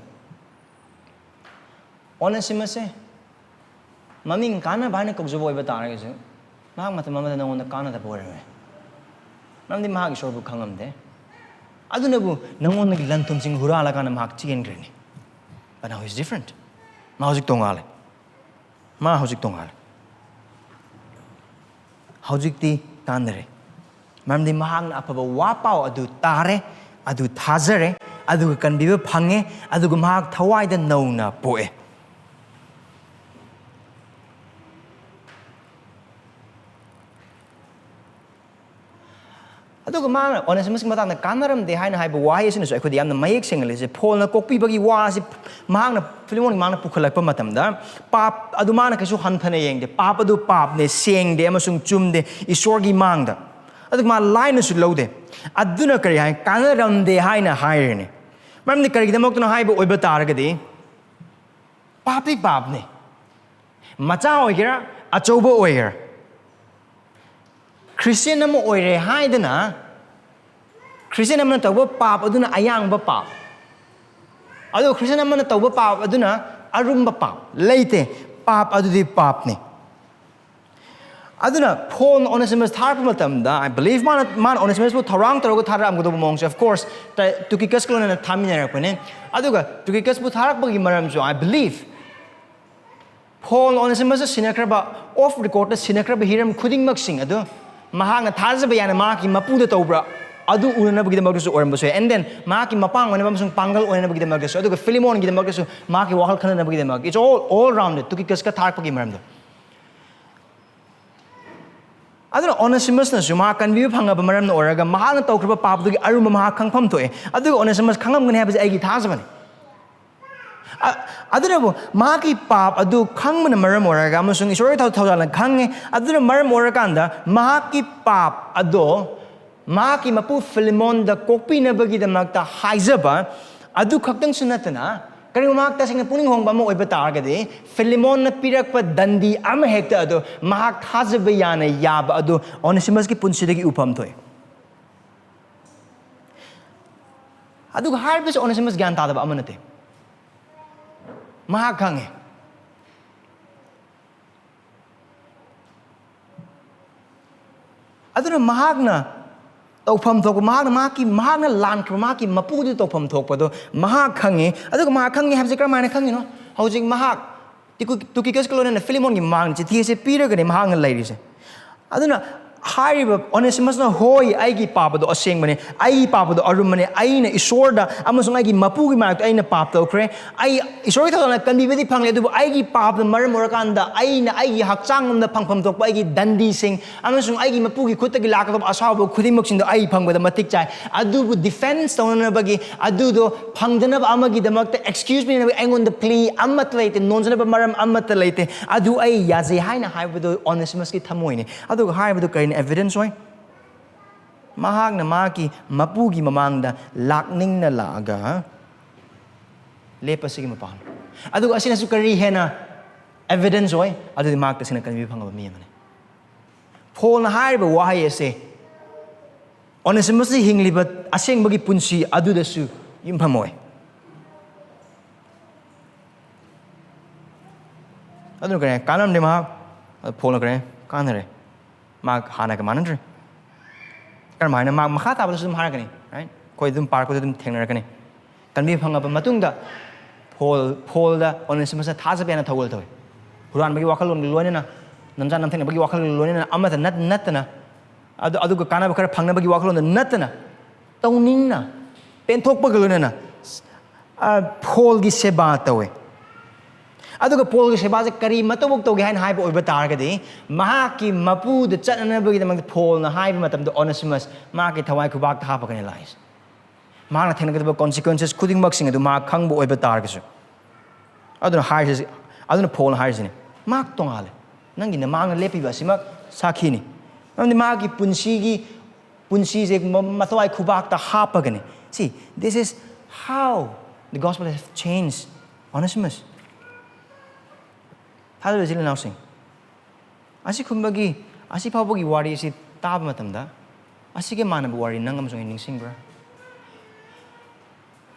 ꯑꯣꯅꯦꯁꯤꯃꯁꯁꯦ ꯃꯃꯤꯡ ꯀꯥꯟꯅꯕ ꯍꯥꯏꯅ ꯀꯧꯖꯕ ꯑꯣꯏꯕ ꯇꯥꯔꯒꯁꯨ, ꯃꯍꯥꯛ ꯃꯇꯝ ꯑꯃꯗ ꯅꯉꯣꯟꯗ ꯀꯥꯟꯅꯗꯕ ꯑꯣꯏꯔꯝꯃꯦ꯫ ꯃꯔꯝꯗꯤ ꯃꯍꯥꯛ ꯏꯁꯣꯔꯕꯨ ꯈꯪꯉꯝꯗꯦ꯫ ꯑꯗꯨꯅꯕꯨ ꯅꯉꯣꯟꯗꯒꯤ ꯂꯟ ꯊꯨꯝꯁꯤꯡ ꯍꯨꯔꯥꯜꯂꯀꯥꯟꯗ ꯃꯍꯥꯛ ꯆꯦꯟꯈ꯭ꯔꯅꯤ꯫ But now he's different. ꯃꯥ ꯍꯧꯖꯤꯛ ꯇꯣꯉꯥꯜꯂꯦ꯫ ꯃꯥ ꯍꯧꯖꯤꯛ ꯇꯣꯉꯥꯜꯂꯦ꯫ ꯍꯧꯖꯤꯛꯇꯤ ꯀꯥꯟꯅꯔꯦ꯫ ꯃꯔꯝꯗꯤ ꯃꯍꯥꯛꯅ ꯑꯐꯕ ꯋꯥ ꯄꯥꯎ ꯑꯗꯨ ꯇꯥꯔꯦ, ꯑꯗꯨ ꯊꯥꯖꯔꯦ, ꯑꯗꯨꯒ ꯀꯟꯕꯤꯕ ꯐꯪꯉꯦ, ꯑꯗꯨꯒ ꯃꯍꯥꯛ ꯊꯋꯥꯏꯗ ꯅꯧꯅ ꯄꯣꯛꯑꯦ꯫ ꯑꯗꯨꯒ ꯃꯥꯅ ꯑꯣꯅꯦꯁꯤꯃꯁꯀꯤ ꯃꯇꯥꯡꯗ ꯀꯥꯟꯅꯔꯝꯗꯦ ꯍꯥꯏꯅ ꯍꯥꯏꯕ ꯋꯥꯍꯩ ꯑꯁꯤꯅꯁꯨ ꯑꯩꯈꯣꯏꯗ ꯌꯥꯝꯅ ꯃꯌꯦꯛ ꯁꯦꯡꯍꯜꯂꯤꯁꯦ꯫ ꯄꯣꯜꯅ ꯀꯣꯛꯄꯤꯕꯒꯤ ꯋꯥꯁꯤ ꯃꯍꯥꯛꯅ, ꯐꯤꯂꯤꯃꯣꯟꯒꯤ ꯃꯍꯥꯛꯅ ꯄꯨꯈꯠꯂꯛꯄ ꯃꯇꯝꯗ, ꯄꯥꯞ ꯑꯗꯨ ꯃꯥꯅ ꯀꯩꯁꯨ ꯍꯟꯊꯅ ꯌꯦꯡꯗꯦ꯫ ꯄꯥꯞ ꯑꯗꯨ ꯄꯥꯞꯅꯦ, ꯁꯦꯡꯗꯦ ꯑꯃꯁꯨꯡ ꯆꯨꯝꯗꯦ ꯏꯁꯣꯔꯒꯤ ꯃꯥꯡꯗ꯫ ꯑꯗꯨꯒ ꯃꯥ ꯂꯥꯏꯅꯁꯨ ꯂꯧꯗꯦ꯫ ꯑꯗꯨꯅ ꯀꯔꯤ ꯍꯥꯏ? ꯀꯥꯟꯅꯔꯝꯗꯦ ꯍꯥꯏꯅ ꯍꯥꯏꯔꯤꯅꯤ꯫ ꯃꯔꯝꯗꯤ ꯀꯔꯤꯒꯤꯗꯃꯛꯇꯅꯣ ꯍꯥꯏꯕ ꯑꯣꯏꯕ ꯇꯥꯔꯒꯗꯤ, ꯄꯥꯞꯇꯤ ꯄꯥꯞꯅꯤ꯫ ꯃꯆꯥ ꯑꯣꯏꯒꯦꯔꯥ, ꯑꯆꯧꯕ ꯑꯣꯏꯒꯦꯔꯥ, ꯈ꯭ꯔꯤꯁꯇꯤꯌꯟ ꯑꯃ ꯑꯣꯏꯔꯦ ꯍꯥꯏꯗꯅ ꯈ꯭ꯔꯤꯁꯇꯤꯌꯟ ꯑꯃꯅ ꯇꯧꯕ ꯄꯥꯞ ꯑꯗꯨꯅ ꯑꯌꯥꯡꯕ ꯄꯥꯞ, ꯑꯗꯨꯒ ꯈ꯭ꯔꯤꯁꯇꯤꯌꯟ ꯑꯃꯅ ꯇꯧꯕ ꯄꯥꯞ ꯑꯗꯨꯅ ꯑꯔꯨꯝꯕ ꯄꯥꯞ ꯂꯩꯇꯦ꯫ ꯄꯥꯞ ꯑꯗꯨꯗꯤ ꯄꯥꯞꯅꯤ꯫ ꯑꯗꯨꯅ ꯄꯣꯜꯅ ꯑꯣꯅꯦꯁꯤꯃꯁ ꯊꯥꯔꯛꯄ ꯃꯇꯝꯗ, I believe, ꯃꯥꯅ, ꯃꯥꯅ ꯑꯣꯅꯦꯁꯤꯃꯁꯄꯨ ꯊꯧꯔꯥꯡ ꯇꯧꯔꯒ ꯊꯥꯔꯛꯑꯝꯒꯗꯧꯕ ꯃꯑꯣꯡꯁꯦ, of course, ꯇ-, ꯇꯨꯀꯤꯀꯁꯀ ꯂꯣꯏꯅꯅ ꯊꯥꯃꯤꯟꯅꯔꯛꯄꯅꯦ꯫ ꯑꯗꯨꯒ ꯇꯨꯀꯤꯀꯁꯄꯨ ꯊꯥꯔꯛꯄꯒꯤ ꯃꯔꯝꯁꯨ, I believe, ꯄꯣꯜꯅ ꯑꯣꯅꯦꯁꯤꯃꯁꯇ ꯁꯤꯟꯅꯈ꯭ꯔꯕ, off record ꯇ ꯁꯤꯟꯅꯈ꯭ꯔꯕ ꯍꯤꯔꯝ ꯈꯨꯗꯤꯡꯃꯛꯁꯤꯡ ꯑꯗꯨ ꯃꯍꯥꯛꯅ ꯊꯥꯖꯕ ꯌꯥꯅ ꯃꯍꯥꯛꯀꯤ ꯃꯄꯨꯗ ꯇꯧꯕ꯭ꯔꯥ, ꯑꯗꯨ ꯎꯅꯅꯕꯒꯤꯗꯃꯛꯇꯁꯨ ꯑꯣꯏꯔꯝꯕꯁꯨ ꯌꯥꯏ꯫ And then ꯃꯍꯥꯛꯀꯤ ꯃꯄꯥꯡ ꯑꯣꯏꯅꯕ ꯑꯃꯁꯨꯡ ꯄꯥꯡꯒꯜ ꯑꯣꯏꯅꯕꯒꯤꯗꯃꯛꯇꯁꯨ, ꯑꯗꯨꯒ ꯐꯤꯂꯤꯃꯣꯟꯒꯤꯗꯃꯛꯇꯁꯨ, ꯃꯍꯥꯛꯀꯤ ꯋꯥꯈꯜ ꯈꯟꯅꯅꯕꯒꯤꯗꯃꯛ, it's all, all rounded, ꯇꯨꯀꯤꯀꯁꯀ ꯊꯥꯔꯛꯄꯒꯤ ꯃꯔꯝꯗ꯫ ꯑꯗꯨꯅ ꯑꯣꯅꯦꯁꯤꯃꯁꯅꯁꯨ ꯃꯍꯥꯛ ꯀꯟꯕꯤꯕ ꯐꯪꯉꯕ ꯃꯔꯝꯅ ꯑꯣꯏꯔꯒ ꯃꯍꯥꯛꯅ ꯇꯧꯈ꯭ꯔꯕ ꯄꯥꯞꯇꯨꯒꯤ ꯑꯔꯨꯝꯕ ꯃꯍꯥꯛ ꯈꯪꯐꯝ ꯊꯣꯛꯑꯦ꯫ ꯑꯗꯨꯒ ꯑꯣꯅꯦꯁꯤꯃꯁ ꯈꯪꯉꯝꯒꯅꯤ ꯍꯥꯏꯕꯁꯦ ꯑꯩꯒꯤ ꯊꯥꯖꯕꯅꯤ꯫ ꯑ-, ꯑꯗꯨꯅꯕꯨ ꯃꯍꯥꯛꯀꯤ ꯄꯥꯞ ꯑꯗꯨ ꯈꯪꯕꯅ ꯃꯔꯝ ꯑꯣꯏꯔꯒ ꯑꯃꯁꯨꯡ ꯏꯁꯣꯔꯒꯤ ꯊꯧ-, ꯊꯧꯖꯥꯜꯅ ꯈꯪꯉꯦ꯫ ꯑꯗꯨꯅ ꯃꯔꯝ ꯑꯣꯏꯔꯀꯥꯟꯗ ꯃꯍꯥꯛꯀꯤ ꯄꯥꯞ ꯑꯗꯣ ꯃꯍꯥꯛꯀꯤ ꯃꯄꯨ ꯐꯤꯂꯤꯃꯣꯟꯗ ꯀꯣꯛꯄꯤꯅꯕꯒꯤꯗꯃꯛꯇ ꯍꯥꯏꯖꯕ ꯑꯗꯨ ꯈꯛꯇꯪꯁꯨ ꯅꯠꯇꯅ, ꯀꯔꯤꯒꯨꯝꯕ ꯃꯍꯥꯛ ꯇꯁꯦꯡꯅ ꯄꯨꯛꯅꯤꯡ ꯍꯣꯡꯕ ꯑꯃ ꯑꯣꯏꯕ ꯇꯥꯔꯒꯗꯤ, ꯐꯤꯂꯤꯃꯣꯟꯅ ꯄꯤꯔꯛꯄ ꯗꯟꯗꯤ ꯑꯃꯍꯦꯛꯇ ꯑꯗꯨ ꯃꯍꯥꯛ ꯊꯥꯖꯕ ꯌꯥꯅ ꯌꯥꯕ ꯑꯗꯨ ꯑꯣꯅꯦꯁꯤꯃꯁꯀꯤ ꯄꯨꯟꯁꯤꯗꯒꯤ ꯎꯐꯝ ꯊꯣꯛꯏ꯫ ꯑꯗꯨꯒ ꯍꯥꯏꯔꯤꯕꯁꯤ ꯑꯣꯅꯦꯁꯤꯃꯁ ꯒ꯭ꯌꯥꯟ ꯇꯥꯗꯕ ꯑꯃ ꯅꯠꯇꯦ꯫ ꯃꯍꯥꯛ ꯈꯪꯉꯦ꯫ ꯑꯗꯨꯅ ꯃꯍꯥꯛꯅ ꯇꯧꯐꯝ ꯊꯣꯛꯄ, ꯃꯍꯥꯛꯅ, ꯃꯍꯥꯛꯀꯤ, ꯃꯍꯥꯛꯅ ꯂꯥꯟꯈ꯭ꯔꯕ ꯃꯍꯥꯛꯀꯤ ꯃꯄꯨꯗꯨ ꯇꯧꯐꯝ ꯊꯣꯛꯄꯗꯣ ꯃꯍꯥꯛ ꯈꯪꯉꯤ꯫ ꯑꯗꯨꯒ ꯃꯍꯥꯛ ꯈꯪꯉꯤ ꯍꯥꯏꯕꯁꯤ ꯀꯔꯝꯍꯥꯏꯅ ꯈꯪꯉꯤꯅꯣ? ꯍꯧꯖꯤꯛ ꯃꯍꯥꯛ ꯇꯤꯀꯨ-, ꯇꯨꯀꯤꯀꯁꯀ ꯂꯣꯏꯅꯅ ꯐꯤꯂꯤꯃꯣꯟꯒꯤ ꯃꯃꯥꯡꯗ ꯆꯤꯊꯤ ꯑꯁꯤ ꯄꯤꯔꯒꯅꯤ ꯃꯍꯥꯛꯅ ꯂꯩꯔꯤꯁꯦ꯫ ꯑꯗꯨꯅ ꯍꯥꯏꯔꯤꯕ ꯑꯣꯅꯦꯁꯤꯃꯁꯅ, "ꯍꯣꯏ, ꯑꯩꯒꯤ ꯄꯥꯞ ꯑꯗꯣ ꯑꯁꯦꯡꯕꯅꯦ, ꯑꯩꯒꯤ ꯄꯥꯞ ꯑꯗꯣ ꯑꯔꯨꯝꯕꯅꯦ, ꯑꯩꯅ ꯏꯁꯣꯔꯗ ꯑꯃꯁꯨꯡ ꯑꯩꯒꯤ ꯃꯄꯨꯒꯤ ꯃꯥꯏꯌꯣꯛꯇ ꯑꯩꯅ ꯄꯥꯞ ꯇꯧꯈ꯭ꯔꯦ, ꯑꯩ ꯏꯁꯣꯔꯒꯤ ꯊꯧꯖꯥꯜꯅ ꯀꯟꯕꯤꯕꯗꯤ ꯐꯪꯂꯦ, ꯑꯗꯨꯕꯨ ꯑꯩꯒꯤ ꯄꯥꯞꯅ ꯃꯔꯝ ꯑꯣꯏꯔꯀꯥꯟꯗ ꯑꯩꯅ ꯑꯩꯒꯤ ꯍꯛꯆꯥꯡ ꯑꯃꯗ ꯐꯪꯐꯝ ꯊꯣꯛꯄ ꯑꯩꯒꯤ ꯗꯟꯗꯤꯁꯤꯡ ꯑꯃꯁꯨꯡ ꯑꯩꯒꯤ ꯃꯄꯨꯒꯤ ꯈꯨꯠꯇꯒꯤ ꯂꯥꯛꯀꯗꯕ ꯑꯁꯥꯎꯕ ꯈꯨꯗꯤꯡꯃꯛꯁꯤꯡꯗꯣ ꯑꯩ ꯐꯪꯕꯗ ꯃꯇꯤꯛ ꯆꯥꯏ, ꯑꯗꯨꯕꯨ ꯗꯤꯐꯦꯟꯁ ꯇꯧꯅꯅꯕꯒꯤ, ꯑꯗꯨꯗꯣ ꯐꯪꯗꯅꯕ ꯑꯃꯒꯤꯗꯃꯛꯇ ꯑꯦꯛꯁꯀ꯭ꯌꯨꯁ ꯄꯤꯅꯕꯒꯤ ꯑꯩꯉꯣꯟꯗ ꯄ꯭ꯂꯤ ꯑꯃꯠꯇ ꯂꯩꯇꯦ, ꯅꯣꯟꯖꯅꯕ ꯃꯔꯝ ꯑꯃꯠꯇ ꯂꯩꯇꯦ, ꯑꯗꯨ ꯑꯩ ꯌꯥꯖꯩ" ꯍꯥꯏꯅ ꯍꯥꯏꯕꯗꯣ ꯑꯣꯅꯦꯁꯤꯃꯁꯀꯤ ꯊꯃꯣꯏꯅꯦ꯫ ꯑꯗꯨꯒ ꯍꯥꯏꯕꯗꯨ ꯀꯔꯤꯅ ꯑꯦꯚꯤꯗꯦꯟꯁ ꯑꯣꯏ? ꯃꯍꯥꯛꯅ ꯃꯍꯥꯛꯀꯤ ꯃꯄꯨꯒꯤ ꯃꯃꯥꯡꯗ ꯂꯥꯛꯅꯤꯡꯅ ꯂꯥꯛꯑꯒ ꯂꯦꯞꯄꯁꯤꯒꯤ ꯃꯄꯥꯟ꯫ ꯑꯗꯨꯒ ꯑꯁꯤꯅꯁꯨ ꯀꯔꯤ ꯍꯦꯟꯅ ꯑꯦꯚꯤꯗꯦꯟꯁ ꯑꯣꯏ? ꯑꯗꯨꯗꯤ ꯃꯍꯥꯛ ꯇꯁꯦꯡꯅ ꯀꯟꯕꯤꯕ ꯐꯪꯉꯕ ꯃꯤ ꯑꯃꯅꯤ꯫ ꯄꯣꯜꯅ ꯍꯥꯏꯔꯤꯕ ꯋꯥꯍꯩ ꯑꯁꯦ ꯑꯣꯅꯦꯁꯤꯃꯁꯅ ꯍꯤꯡꯂꯤꯕ ꯑꯁꯦꯡꯕꯒꯤ ꯄꯨꯟꯁꯤ ꯑꯗꯨꯗꯁꯨ ꯌꯨꯝꯐꯝ ꯑꯣꯏ꯫ ꯑꯗꯨꯅ ꯀꯔꯤ ꯀꯥꯟꯅꯔꯝꯗꯦ ꯃꯍꯥꯛ? ꯑꯗꯨ ꯄꯣꯜꯅ ꯀꯔꯤ ꯀꯥꯟꯅꯔꯦ? ꯃꯥ ꯍꯥꯟꯅꯒ ꯃꯥꯟꯅꯗ꯭ꯔꯦ꯫ ꯀꯔꯝꯍꯥꯏꯅ? ꯃꯥ ꯃꯈꯥ ꯇꯥꯕꯗꯁꯨ ꯑꯗꯨꯝ ꯍꯥꯏꯔꯛꯀꯅꯤ, right? ꯑꯩꯈꯣꯏ ꯑꯗꯨꯝ ꯄꯥꯔꯛꯄꯗ ꯑꯗꯨꯝ ꯊꯦꯡꯅꯔꯛꯀꯅꯤ꯫ ꯀꯟꯕꯤꯕ ꯐꯪꯉꯕ ꯃꯇꯨꯡꯗ ꯄꯣꯜ, ꯄꯣꯜꯗ ꯑꯣꯅꯦꯁꯤꯃꯁꯇ ꯊꯥꯖꯕ ꯌꯥꯅ ꯊꯧꯒꯜ ꯇꯧꯏ꯫ ꯍꯨꯔꯥꯟꯕꯒꯤ ꯋꯥꯈꯜꯂꯣꯟꯒ ꯂꯣꯏꯅꯅ, ꯅꯝꯖꯥ ꯅꯝꯊꯛꯅꯕꯒꯤ ꯋꯥꯈꯜꯒ ꯂꯣꯏꯅꯅ ꯑꯃꯠꯇ ꯅꯠ-, ꯅꯠꯇꯅ, ꯑꯗꯨ, ꯑꯗꯨꯒ ꯀꯥꯟꯅꯕ ꯈꯔ ꯐꯪꯅꯕꯒꯤ ꯋꯥꯈꯜꯂꯣꯟꯗ ꯅꯠꯇꯅ, ꯇꯧꯅꯤꯡꯅ, ꯄꯦꯟꯊꯣꯛꯄꯒ ꯂꯣꯏꯅꯅ, ꯑ, ꯄꯣꯜꯒꯤ ꯁꯦꯕꯥ ꯇꯧꯋꯦ꯫ ꯑꯗꯨꯒ ꯄꯣꯜꯒꯤ ꯁꯦꯕꯥꯁꯦ ꯀꯔꯤ ꯃꯇꯧꯕꯧ ꯇꯧꯒꯦ ꯍꯥꯏꯅ ꯍꯥꯏꯕ ꯑꯣꯏꯕ ꯇꯥꯔꯒꯗꯤ, ꯃꯍꯥꯛꯀꯤ ꯃꯄꯨꯗ ꯆꯠꯅꯅꯕꯒꯤꯗꯃꯛꯇ ꯄꯣꯜꯅ ꯍꯥꯏꯕ ꯃꯇꯝꯗ ꯑꯣꯅꯦꯁꯤꯃꯁ ꯃꯍꯥꯛꯀꯤ ꯊꯋꯥꯏ ꯈꯨꯕꯥꯛꯇ ꯍꯥꯞꯄꯒꯅꯤ ꯂꯥꯛꯏꯁꯦ꯫ ꯃꯍꯥꯛꯅ ꯊꯦꯡꯅꯒꯗꯕ ꯀꯣꯟꯁꯤꯀ꯭ꯋꯦꯟꯁꯦꯁ ꯈꯨꯗꯤꯡꯃꯛꯁꯤꯡ ꯑꯗꯨ ꯃꯍꯥꯛ ꯈꯪꯕ ꯑꯣꯏꯕ ꯇꯥꯔꯒꯁꯨ꯫ ꯑꯗꯨꯅ ꯍꯥꯏꯔꯤꯁꯤ, ꯑꯗꯨꯅ ꯄꯣꯜꯅ ꯍꯥꯏꯔꯤꯁꯤꯅꯤ, "ꯃꯍꯥꯛ ꯇꯣꯉꯥꯜꯂꯦ꯫ ꯅꯪꯒꯤ ꯅꯃꯥꯡꯗ ꯂꯦꯞꯄꯤꯕ ꯑꯁꯤꯃꯛ ꯁꯥꯈꯤꯅꯤ꯫ ꯃꯔꯝꯗꯤ ꯃꯥꯒꯤ ꯄꯨꯟꯁꯤꯒꯤ, ꯄꯨꯟꯁꯤꯁꯦ ꯃ-, ꯃꯊꯋꯥꯏ ꯈꯨꯕꯥꯛꯇ ꯍꯥꯞꯄꯒꯅꯤ." See, this is how the gospel has changed Onesimus. ꯊꯥꯖꯕ ꯏꯆꯤꯜ ꯏꯅꯥꯎꯁꯤꯡ, ꯑꯁꯤꯒꯨꯝꯕꯒꯤ, ꯑꯁꯤ ꯐꯥꯎꯕꯒꯤ ꯋꯥꯔꯤ ꯑꯁꯤ ꯇꯥꯕ ꯃꯇꯝꯗ, ꯑꯁꯤꯒ ꯃꯥꯟꯅꯕ ꯋꯥꯔꯤ ꯅꯪ ꯑꯃꯁꯨꯡ ꯑꯩ ꯅꯤꯡꯁꯤꯡꯕ꯭ꯔꯥ?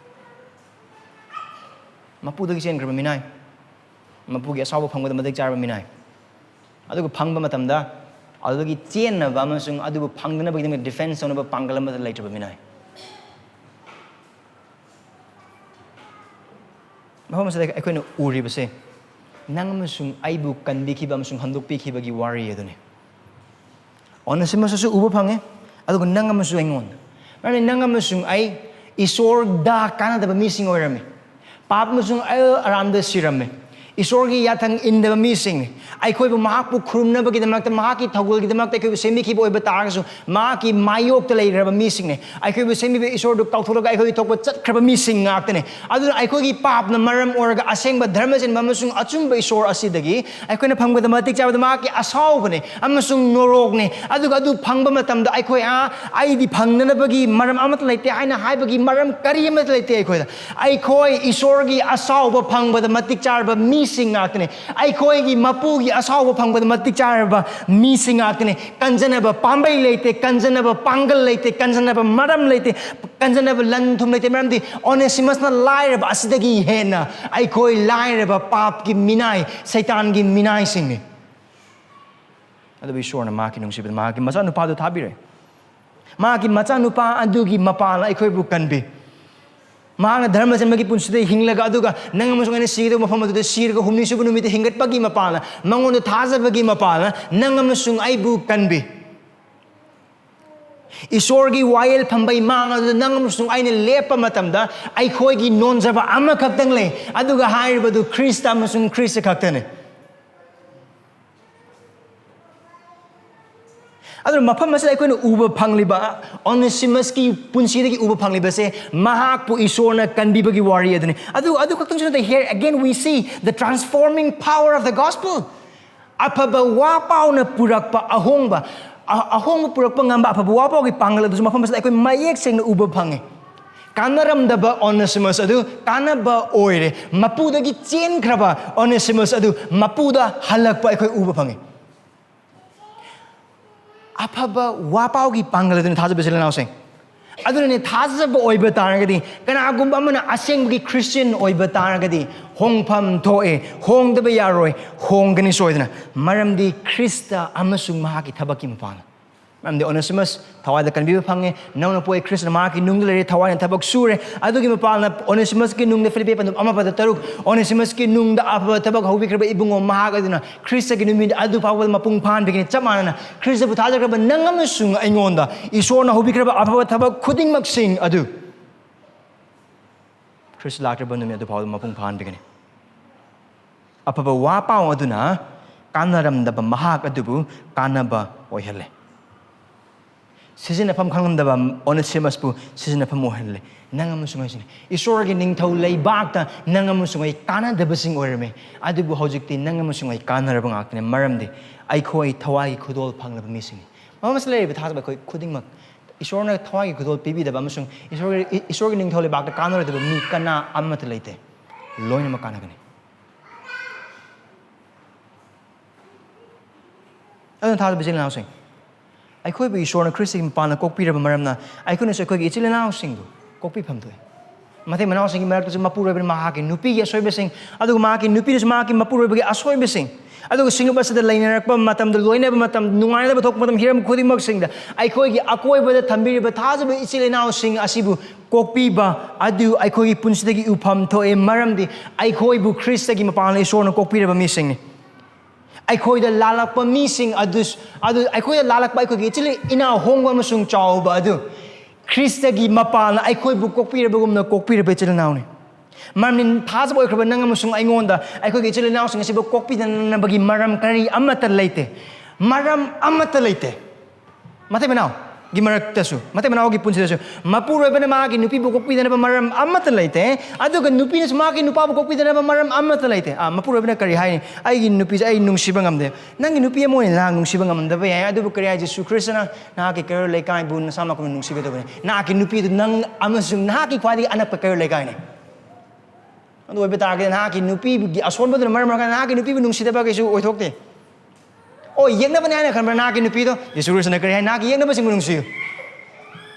ꯃꯄꯨꯗꯒꯤ ꯆꯦꯟꯈ꯭ꯔꯕ ꯃꯤꯅꯥꯏ, ꯃꯄꯨꯒꯤ ꯑꯁꯥꯎꯕ ꯐꯪꯕꯗ ꯃꯇꯤꯛ ꯆꯥꯔꯕ ꯃꯤꯅꯥꯏ, ꯑꯗꯨꯒ ꯐꯪꯕ ꯃꯇꯝꯗ ꯑꯗꯨꯗꯒꯤ ꯆꯦꯟꯅꯕ ꯑꯃꯁꯨꯡ ꯑꯗꯨꯕꯨ ꯐꯪꯗꯅꯕꯒꯤꯗꯃꯛ ꯗꯤꯐꯦꯟꯁ ꯇꯧꯅꯕ ꯄꯥꯡꯒꯜ ꯑꯃꯠꯇ ꯂꯩꯇ꯭ꯔꯕ ꯃꯤꯅꯥꯏ꯫ ꯃꯐꯝ ꯑꯁꯤꯗ ꯑꯩꯈꯣꯏꯅ ꯎꯔꯤꯕꯁꯦ ꯅꯪ ꯑꯃꯁꯨꯡ ꯑꯩꯕꯨ ꯀꯟꯕꯤꯈꯤꯕ ꯑꯃꯁꯨꯡ ꯍꯟꯗꯣꯛꯄꯤꯈꯤꯕꯒꯤ ꯋꯥꯔꯤ ꯑꯗꯨꯅꯤ꯫ ꯑꯣꯅꯦꯁꯤꯃꯁꯁꯨ ꯎꯕ ꯐꯪꯉꯦ, ꯑꯗꯨꯒ ꯅꯪ ꯑꯃꯁꯨꯡ ꯑꯩꯉꯣꯟꯗ꯫ ꯃꯔꯝꯗꯤ ꯅꯪ ꯑꯃꯁꯨꯡ ꯑꯩ ꯏꯁꯣꯔꯗ ꯀꯥꯟꯅꯗꯕ ꯃꯤꯁꯤꯡ ꯑꯣꯏꯔꯝꯃꯤ꯫ ꯄꯥꯞ ꯑꯃꯁꯨꯡ ꯑꯩ ꯑꯔꯥꯝꯗ ꯁꯤꯔꯝꯃꯤ꯫ ꯏꯁꯣꯔꯒꯤ ꯌꯥꯊꯪ ꯏꯟꯗꯕ ꯃꯤꯁꯤꯡꯅꯤ꯫ ꯑꯩꯈꯣꯏꯕꯨ ꯃꯍꯥꯛꯄꯨ ꯈꯨꯔꯨꯝꯅꯕꯒꯤꯗꯃꯛꯇ, ꯃꯍꯥꯛꯀꯤ ꯊꯧꯒꯜꯒꯤꯗꯃꯛꯇ ꯑꯩꯈꯣꯏꯕꯨ ꯁꯦꯝꯕꯤꯈꯤꯕ ꯑꯣꯏꯕ ꯇꯥꯔꯒꯁꯨ, ꯃꯍꯥꯛꯀꯤ ꯃꯥꯌꯣꯛꯇ ꯂꯩꯈ꯭ꯔꯕ ꯃꯤꯁꯤꯡꯅꯤ꯫ ꯑꯩꯈꯣꯏꯕꯨ ꯁꯦꯝꯕꯤꯕ ꯏꯁꯣꯔꯗꯨ ꯀꯥꯎꯊꯣꯛꯂꯒ ꯑꯩꯈꯣꯏꯒꯤ ꯊꯣꯛꯄ ꯆꯠꯈ꯭ꯔꯕ ꯃꯤꯁꯤꯡ ꯉꯥꯛꯇꯅꯤ꯫ ꯑꯗꯨꯅ ꯑꯩꯈꯣꯏꯒꯤ ꯄꯥꯞꯅ ꯃꯔꯝ ꯑꯣꯏꯔꯒ ꯑꯁꯦꯡꯕ ꯙꯔꯃ ꯆꯦꯟꯕ ꯑꯃꯁꯨꯡ ꯑꯆꯨꯝꯕ ꯏꯁꯣꯔ ꯑꯁꯤꯗꯒꯤ ꯑꯩꯈꯣꯏꯅ ꯐꯪꯕꯗ ꯃꯇꯤꯛ ꯆꯥꯕꯗ ꯃꯍꯥꯛꯀꯤ ꯑꯁꯥꯎꯕꯅꯤ ꯑꯃꯁꯨꯡ ꯅꯣꯔꯣꯛꯅꯤ꯫ ꯑꯗꯨꯒ ꯑꯗꯨ ꯐꯪꯕ ꯃꯇꯝꯗ ꯑꯩꯈꯣꯏ, "ꯑꯥ, ꯑꯩꯗꯤ ꯐꯪꯅꯅꯕꯒꯤ ꯃꯔꯝ ꯑꯃꯠꯇ ꯂꯩꯇꯦ" ꯍꯥꯏꯅ ꯍꯥꯏꯕꯒꯤ ꯃꯔꯝ ꯀꯔꯤ ꯑꯃꯠꯇ ꯂꯩꯇꯦ꯫ ꯑꯩꯈꯣꯏꯗ, ꯑꯩꯈꯣꯏ ꯏꯁꯣꯔꯒꯤ ꯑꯁꯥꯎꯕ ꯐꯪꯕꯗ ꯃꯇꯤꯛ ꯆꯥꯔꯕ ꯃꯤꯁꯤꯡ ꯉꯥꯛꯇꯅꯤ꯫ ꯑꯩꯈꯣꯏꯒꯤ ꯃꯄꯨꯒꯤ ꯑꯁꯥꯎꯕ ꯐꯪꯕꯗ ꯃꯇꯤꯛ ꯆꯥꯔꯕ ꯃꯤꯁꯤꯡ ꯉꯥꯛꯇꯅꯤ꯫ ꯀꯟꯖꯅꯕ ꯄꯥꯝꯕꯩ ꯂꯩꯇꯦ, ꯀꯟꯖꯅꯕ ꯄꯥꯡꯒꯜ ꯂꯩꯇꯦ, ꯀꯟꯖꯅꯕ ꯃꯔꯝ ꯂꯩꯇꯦ, ꯀꯟꯖꯅꯕ ꯂꯟ ꯊꯨꯝ ꯂꯩꯇꯦ꯫ ꯃꯔꯝꯗꯤ ꯑꯣꯅꯦꯁꯤꯃꯁꯅ ꯂꯥꯏꯔꯕ ꯑꯁꯤꯗꯒꯤ ꯍꯦꯟꯅ ꯑꯩꯈꯣꯏ ꯂꯥꯏꯔꯕ, ꯄꯥꯞꯀꯤ ꯃꯤꯅꯥꯏ, ꯁꯩꯇꯥꯟꯒꯤ ꯃꯤꯅꯥꯏꯁꯤꯡꯅꯤ꯫ ꯑꯗꯨꯕꯨ ꯏꯁꯣꯔꯅ ꯃꯍꯥꯛꯀꯤ ꯅꯨꯡꯁꯤꯕꯗ ꯃꯍꯥꯛꯀꯤ ꯃꯆꯥꯅꯨꯄꯥꯗꯨ ꯊꯥꯕꯤꯔꯦ꯫ ꯃꯍꯥꯛꯀꯤ ꯃꯆꯥꯅꯨꯄꯥ ꯑꯗꯨꯒꯤ ꯃꯄꯥꯅ ꯑꯩꯈꯣꯏꯕꯨ ꯀꯟꯕꯤ꯫ ꯃꯍꯥꯛꯅ ꯙꯔꯃ ꯆꯦꯟꯕꯒꯤ ꯄꯨꯟꯁꯤꯗ ꯍꯤꯡꯂꯒ, ꯑꯗꯨꯒ ꯅꯪ ꯑꯃꯁꯨꯡ ꯑꯩꯅ ꯁꯤꯒꯗꯧꯕ ꯃꯐꯝ ꯑꯗꯨꯗ ꯁꯤꯔꯒ ꯍꯨꯝꯅꯤ ꯁꯨꯕ ꯅꯨꯃꯤꯠꯇ ꯍꯤꯡꯒꯠꯄꯒꯤ ꯃꯄꯥꯅ, ꯃꯉꯣꯟꯗ ꯊꯥꯖꯕꯒꯤ ꯃꯄꯥꯅ ꯅꯪ ꯑꯃꯁꯨꯡ ꯑꯩꯕꯨ ꯀꯟꯕꯤ꯫ ꯏꯁꯣꯔꯒꯤ ꯋꯥꯌꯦꯜ ꯐꯝꯕ ꯏꯃꯥꯡ ꯑꯗꯨꯗ ꯅꯪ ꯑꯃꯁꯨꯡ ꯑꯩꯅ ꯂꯦꯞꯄ ꯃꯇꯝꯗ, ꯑꯩꯈꯣꯏꯒꯤ ꯅꯣꯟꯖꯕ ꯑꯃꯈꯛꯇꯪ ꯂꯩ, ꯑꯗꯨꯒ ꯍꯥꯏꯔꯤꯕꯗꯨ ꯈ꯭ꯔꯤꯁꯇ ꯑꯃꯁꯨꯡ ꯈ꯭ꯔꯤꯁꯇ ꯈꯛꯇꯅꯤ꯫ ꯑꯗꯨꯅ ꯃꯐꯝ ꯑꯁꯤꯗ ꯑꯩꯈꯣꯏꯅ ꯎꯕ ꯐꯪꯂꯤꯕ, ꯑꯣꯅꯦꯁꯤꯃꯁꯀꯤ ꯄꯨꯟꯁꯤꯗꯒꯤ ꯎꯕ ꯐꯪꯂꯤꯕꯁꯦ, ꯃꯍꯥꯛꯄꯨ ꯏꯁꯣꯔꯅ ꯀꯟꯕꯤꯕꯒꯤ ꯋꯥꯔꯤ ꯑꯗꯨꯅꯤ꯫ ꯑꯗꯨ, ꯑꯗꯨ ꯈꯛꯇꯪꯁꯨ ꯅꯠꯇꯦ, here again we see the transforming power of the gospel. ꯑꯐꯕ ꯋꯥ ꯄꯥꯎꯅ ꯄꯨꯔꯛꯄ ꯑꯍꯣꯡꯕ, ꯑ-, ꯑꯍꯣꯡꯕ ꯄꯨꯔꯛꯄ ꯉꯝꯕ ꯑꯐꯕ ꯋꯥ ꯄꯥꯎꯒꯤ ꯄꯥꯡꯒꯜ ꯑꯗꯨꯁꯨ ꯃꯐꯝ ꯑꯁꯤꯗ ꯑꯩꯈꯣꯏ ꯃꯌꯦꯛ ꯁꯦꯡꯅ ꯎꯕ ꯐꯪꯉꯤ꯫ ꯀꯥꯟꯅꯔꯝꯗꯕ ꯑꯣꯅꯦꯁꯤꯃꯁ ꯑꯗꯨ ꯀꯥꯟꯅꯕ ꯑꯣꯏꯔꯦ꯫ ꯃꯄꯨꯗꯒꯤ ꯆꯦꯟꯈ꯭ꯔꯕ ꯑꯣꯅꯦꯁꯤꯃꯁ ꯑꯗꯨ ꯃꯄꯨꯗ ꯍꯜꯂꯛꯄ ꯑꯩꯈꯣꯏ ꯎꯕ ꯐꯪꯉꯤ꯫ ꯑꯐꯕ ꯋꯥꯄꯥꯎꯒꯤ ꯄꯥꯡꯒꯜ ꯑꯗꯨꯅ ꯊꯥꯖꯕ ꯏꯆꯤꯜ ꯏꯅꯥꯎꯁꯤꯡ꯫ ꯑꯗꯨꯅꯅꯦ, ꯊꯥꯖꯕ ꯑꯣꯏꯕ ꯇꯥꯔꯒꯗꯤ, ꯀꯅꯥꯒꯨꯝꯕ ꯑꯃꯅ ꯑꯁꯦꯡꯕꯒꯤ ꯈ꯭ꯔꯤꯁꯇꯤꯌꯟ ꯑꯣꯏꯕ ꯇꯥꯔꯒꯗꯤ, ꯍꯣꯡꯐꯝ ꯊꯣꯛꯑꯦ, ꯍꯣꯡꯗꯕ ꯌꯥꯔꯣꯏ, ꯍꯣꯡꯒꯅꯤ ꯁꯣꯏꯗꯅ꯫ ꯃꯔꯝꯗꯤ ꯈ꯭ꯔꯤꯁꯇ ꯑꯃꯁꯨꯡ ꯃꯍꯥꯛꯀꯤ ꯊꯕꯛꯀꯤ ꯃꯄꯥꯟ꯫ ꯃꯔꯝꯗꯤ ꯑꯣꯅꯦꯁꯤꯃꯁ ꯊꯋꯥꯏꯗ ꯀꯟꯕꯤꯕ ꯐꯪꯉꯦ꯫ ꯅꯪꯅ ꯄꯣꯛꯑꯦ, ꯈ꯭ꯔꯤꯁꯅ ꯃꯍꯥꯛꯀꯤ ꯅꯨꯡꯗ ꯂꯩꯔꯦ, ꯊꯋꯥꯏꯅ ꯊꯕꯛ ꯁꯨꯔꯦ꯫ ꯑꯗꯨꯒꯤ ꯃꯄꯥꯜꯅ ꯑꯣꯅꯦꯁꯤꯃꯁꯀꯤ ꯅꯨꯡꯗ, ꯐꯤꯂꯤꯄꯤ ꯄꯟꯗꯨꯞ ꯑꯃ ꯄꯗ ꯇꯔꯨꯛ, ꯑꯣꯅꯦꯁꯤꯃꯁꯀꯤ ꯅꯨꯡꯗ ꯑꯐꯕ ꯊꯕꯛ ꯍꯧꯕꯤꯈ꯭ꯔꯕ ꯏꯕꯨꯡꯉꯣ ꯃꯍꯥꯛ ꯑꯗꯨꯅ ꯈ꯭ꯔꯤꯁꯇꯒꯤ ꯅꯨꯃꯤꯠ ꯑꯗꯨ ꯐꯥꯎꯕꯗ ꯃꯄꯨꯡ ꯐꯥꯍꯟꯕꯤꯒꯅꯤ꯫ ꯆꯞ ꯃꯥꯟꯅꯅ ꯈ꯭ꯔꯤꯁꯇꯕꯨ ꯊꯥꯖꯈ꯭ꯔꯕ ꯅꯪ ꯑꯃꯁꯨꯡ ꯑꯩꯉꯣꯟꯗ ꯏꯁꯣꯔꯅ ꯍꯧꯕꯤꯈ꯭ꯔꯕ ꯑꯐꯕ ꯊꯕꯛ ꯈꯨꯗꯤꯡꯃꯛꯁꯤꯡ ꯑꯗꯨ ꯈ꯭ꯔꯤꯁ ꯂꯥꯛꯇ꯭ꯔꯤꯕ ꯅꯨꯃꯤꯠ ꯑꯗꯨ ꯐꯥꯎꯕꯗ ꯃꯄꯨꯡ ꯐꯥꯍꯟꯕꯤꯒꯅꯤ꯫ ꯑꯐꯕ ꯋꯥ ꯄꯥꯎ ꯑꯗꯨꯅ ꯀꯥꯟꯅꯔꯝꯗꯕ ꯃꯍꯥꯛ ꯑꯗꯨꯕꯨ ꯀꯥꯟꯅꯕ ꯑꯣꯏꯍꯜꯂꯦ꯫ ꯁꯤꯖꯤꯟꯅꯐꯝ ꯈꯪꯂꯝꯗꯕ ꯑꯣꯅꯦꯁꯤꯃꯁꯄꯨ ꯁꯤꯖꯤꯟꯅꯐꯝ ꯑꯣꯏꯍꯜꯂꯦ꯫ ꯅꯪ ꯑꯃꯁꯨꯡ ꯑꯩꯁꯨꯅꯤ꯫ ꯏꯁꯣꯔꯒꯤ ꯅꯤꯡꯊꯧ ꯂꯩꯕꯥꯛꯇ ꯅꯪ ꯑꯃꯁꯨꯡ ꯑꯩ ꯀꯥꯟꯅꯗꯕꯁꯤꯡ ꯑꯣꯏꯔꯝꯃꯤ, ꯑꯗꯨꯕꯨ ꯍꯧꯖꯤꯛꯇꯤ ꯅꯪ ꯑꯃꯁꯨꯡ ꯑꯩ ꯀꯥꯟꯅꯔꯕ ꯉꯥꯛꯇꯅꯤ, ꯃꯔꯝꯗꯤ ꯑꯩꯈꯣꯏ ꯊꯋꯥꯏꯒꯤ ꯈꯨꯗꯣꯜ ꯐꯪꯂꯕ ꯃꯤꯁꯤꯡꯅꯤ꯫ ꯃꯐꯝ ꯑꯁꯤꯗ ꯂꯩꯔꯤꯕ ꯊꯥꯖꯕ ꯑꯩꯈꯣꯏ ꯈꯨꯗꯤꯡꯃꯛ ꯏꯁꯣꯔꯅ ꯊꯋꯥꯏꯒꯤ ꯈꯨꯗꯣꯜ ꯄꯤꯕꯤꯗꯕ ꯑꯃꯁꯨꯡ ꯏꯁꯣꯔꯒꯤ, ꯏꯁꯣꯔꯒꯤ ꯅꯤꯡꯊꯧ ꯂꯩꯕꯥꯛꯇ ꯀꯥꯟꯅꯔꯣꯏꯗꯕ ꯃꯤ ꯀꯅꯥ ꯑꯃꯠꯇ ꯂꯩꯇꯦ꯫ ꯂꯣꯏꯅꯃꯛ ꯀꯥꯟꯅꯒꯅꯤ꯫ ꯑꯗꯨꯅ ꯊꯥꯖꯕ ꯏꯆꯤꯜ ꯏꯅꯥꯎꯁꯤꯡ, ꯑꯩꯈꯣꯏꯕꯨ ꯏꯁꯣꯔꯅ ꯈ꯭ꯔꯤꯁꯇꯒꯤ ꯃꯄꯥꯟꯗ ꯀꯣꯛꯄꯤꯔꯕ ꯃꯔꯝꯅ ꯑꯩꯈꯣꯏꯅꯁꯨ ꯑꯩꯈꯣꯏꯒꯤ ꯏꯆꯤꯜ ꯏꯅꯥꯎꯁꯤꯡꯕꯨ ꯀꯣꯛꯄꯤꯐꯝ ꯊꯣꯛꯏ꯫ ꯃꯇꯩ ꯃꯅꯥꯎꯁꯤꯡꯒꯤ ꯃꯔꯛꯇꯁꯨ ꯃꯄꯨꯔꯣꯏꯕꯅ ꯃꯍꯥꯛꯀꯤ ꯅꯨꯄꯤꯒꯤ ꯑꯁꯣꯏꯕꯁꯤꯡ, ꯑꯗꯨꯒ ꯃꯍꯥꯛꯀꯤ ꯅꯨꯄꯤꯅꯁꯨ ꯃꯍꯥꯛꯀꯤ ꯃꯄꯨꯔꯣꯏꯕꯒꯤ ꯑꯁꯣꯏꯕꯁꯤꯡ, ꯑꯗꯨꯒ ꯁꯤꯡꯂꯨꯞ ꯑꯁꯤꯗ ꯂꯩꯅꯔꯛꯄ ꯃꯇꯝꯗ, ꯂꯣꯏꯅꯕ ꯃꯇꯝꯗ, ꯅꯨꯡꯉꯥꯏꯅꯗꯕ ꯊꯣꯛꯄ ꯃꯇꯝ, ꯍꯤꯔꯝ ꯈꯨꯗꯤꯡꯃꯛꯁꯤꯡꯗ ꯑꯩꯈꯣꯏꯒꯤ ꯑꯀꯣꯏꯕꯗ ꯊꯝꯕꯤꯔꯤꯕ ꯊꯥꯖꯕ ꯏꯆꯤꯜ ꯏꯅꯥꯎꯁꯤꯡ ꯑꯁꯤꯕꯨ ꯀꯣꯛꯄꯤꯕ ꯑꯗꯨ ꯑꯩꯈꯣꯏꯒꯤ ꯄꯨꯟꯁꯤꯗꯒꯤ ꯎꯐꯝ ꯊꯣꯛꯑꯦ, ꯃꯔꯝꯗꯤ ꯑꯩꯈꯣꯏꯕꯨ ꯈ꯭ꯔꯤꯁꯇꯒꯤ ꯃꯄꯥꯟꯗ ꯏꯁꯣꯔꯅ ꯀꯣꯛꯄꯤꯔꯕ ꯃꯤꯁꯤꯡꯅꯤ꯫ ꯑꯩꯈꯣꯏꯗ ꯂꯥꯜꯂꯛꯄ ꯃꯤꯁꯤꯡ ꯑꯗꯨ, ꯑꯗꯨ ꯑꯩꯈꯣꯏꯗ ꯂꯥꯜꯂꯛꯄ ꯑꯩꯈꯣꯏꯒꯤ ꯏꯆꯤꯜ ꯏꯅꯥꯎ ꯍꯣꯡꯕ ꯑꯃꯁꯨꯡ ꯆꯥꯎꯕ ꯑꯗꯨ ꯈ꯭ꯔꯤꯁꯇꯒꯤ ꯃꯄꯥꯜꯅ ꯑꯩꯈꯣꯏꯕꯨ ꯀꯣꯛꯄꯤꯔꯕꯒꯨꯝꯅ ꯀꯣꯛꯄꯤꯔꯕ ꯏꯆꯤꯜ ꯏꯅꯥꯎꯅꯤ꯫ ꯃꯔꯝꯗꯤ ꯊꯥꯖꯕ ꯑꯣꯏꯈ꯭ꯔꯕ ꯅꯪ ꯑꯃꯁꯨꯡ ꯑꯩꯉꯣꯟꯗ ꯑꯩꯈꯣꯏꯒꯤ ꯏꯆꯤꯜ ꯏꯅꯥꯎꯁꯤꯡ ꯑꯁꯤꯕꯨ ꯀꯣꯛꯄꯤꯗꯅꯕꯒꯤ ꯃꯔꯝ ꯀꯔꯤ ꯑꯃꯠꯇ ꯂꯩꯇꯦ꯫ ꯃꯔꯝ ꯑꯃꯠꯇ ꯂꯩꯇꯦ꯫ ꯃꯇꯩ ꯃꯅꯥꯎꯒꯤ ꯃꯔꯛꯇꯁꯨ, ꯃꯇꯩ ꯃꯅꯥꯎꯒꯤ ꯄꯨꯟꯁꯤꯗꯁꯨ ꯃꯄꯨꯔꯣꯏꯕꯅ ꯃꯥꯒꯤ ꯅꯨꯄꯤꯕꯨ ꯀꯣꯛꯄꯤꯗꯅꯕ ꯃꯔꯝ ꯑꯃꯠꯇ ꯂꯩꯇꯦ, ꯑꯗꯨꯒ ꯅꯨꯄꯤꯅꯁꯨ ꯃꯥꯒꯤ ꯅꯨꯄꯥꯕꯨ ꯀꯣꯛꯄꯤꯗꯅꯕ ꯃꯔꯝ ꯑꯃꯠꯇ ꯂꯩꯇꯦ꯫ ꯑꯥ, ꯃꯄꯨꯔꯣꯏꯕꯅ ꯀꯔꯤ ꯍꯥꯏꯅꯤ? "ꯑꯩꯒꯤ ꯅꯨꯄꯤꯁꯦ ꯑꯩ ꯅꯨꯡꯁꯤꯕ ꯉꯝꯗꯦ꯫" ꯅꯪꯒꯤ ꯅꯨꯄꯤ ꯑꯃ ꯑꯣꯏꯅ ꯅꯍꯥꯛ ꯅꯨꯡꯁꯤꯕ ꯉꯝꯗꯕ ꯌꯥꯏ, ꯑꯗꯨꯕꯨ ꯀꯔꯤ ꯍꯥꯏ? ꯖꯤꯁꯨ ꯈ꯭ꯔꯤꯁꯇꯅ ꯅꯍꯥꯛꯀꯤ ꯀꯩꯔꯣꯜ ꯂꯩꯀꯥꯏꯕꯨ ꯅꯁꯥꯃꯛꯀꯨꯝꯅ ꯅꯨꯡꯁꯤꯒꯗꯕꯅꯤ꯫ ꯅꯍꯥꯛꯀꯤ ꯅꯨꯄꯤꯗꯨ ꯅꯪ ꯑꯃꯁꯨꯡ ꯅꯍꯥꯛꯀꯤ ꯈ꯭ꯋꯥꯏꯗꯒꯤ ꯑꯅꯛꯄ ꯀꯩꯔꯣꯜ ꯂꯩꯀꯥꯏꯅꯤ꯫ ꯑꯗꯨ ꯑꯣꯏꯕ ꯇꯥꯔꯒꯗꯤ ꯅꯍꯥꯛꯀꯤ ꯅꯨꯄꯤꯒꯤ ꯑꯁꯣꯟꯕꯗꯨꯅ ꯃꯔꯝ ꯑꯣꯏꯔꯒ ꯅꯍꯥꯛꯀꯤ ꯅꯨꯄꯤꯕꯨ ꯅꯨꯡꯁꯤꯗꯕ ꯀꯩꯁꯨ ꯑꯣꯏꯊꯣꯛꯇꯦ꯫ ꯑꯣ, ꯌꯦꯛꯅꯕꯅꯤ ꯍꯥꯏꯅ ꯈꯟꯕ꯭ꯔꯥ ꯅꯍꯥꯛꯀꯤ ꯅꯨꯄꯤꯗꯣ? ꯖꯤꯁꯨ ꯈ꯭ꯔꯤꯁꯇꯅ ꯀꯔꯤ ꯍꯥꯏ? "ꯅꯍꯥꯛꯀꯤ ꯌꯦꯛꯅꯕꯁꯤꯡꯕꯨ ꯅꯨꯡꯁꯤꯌꯨ꯫"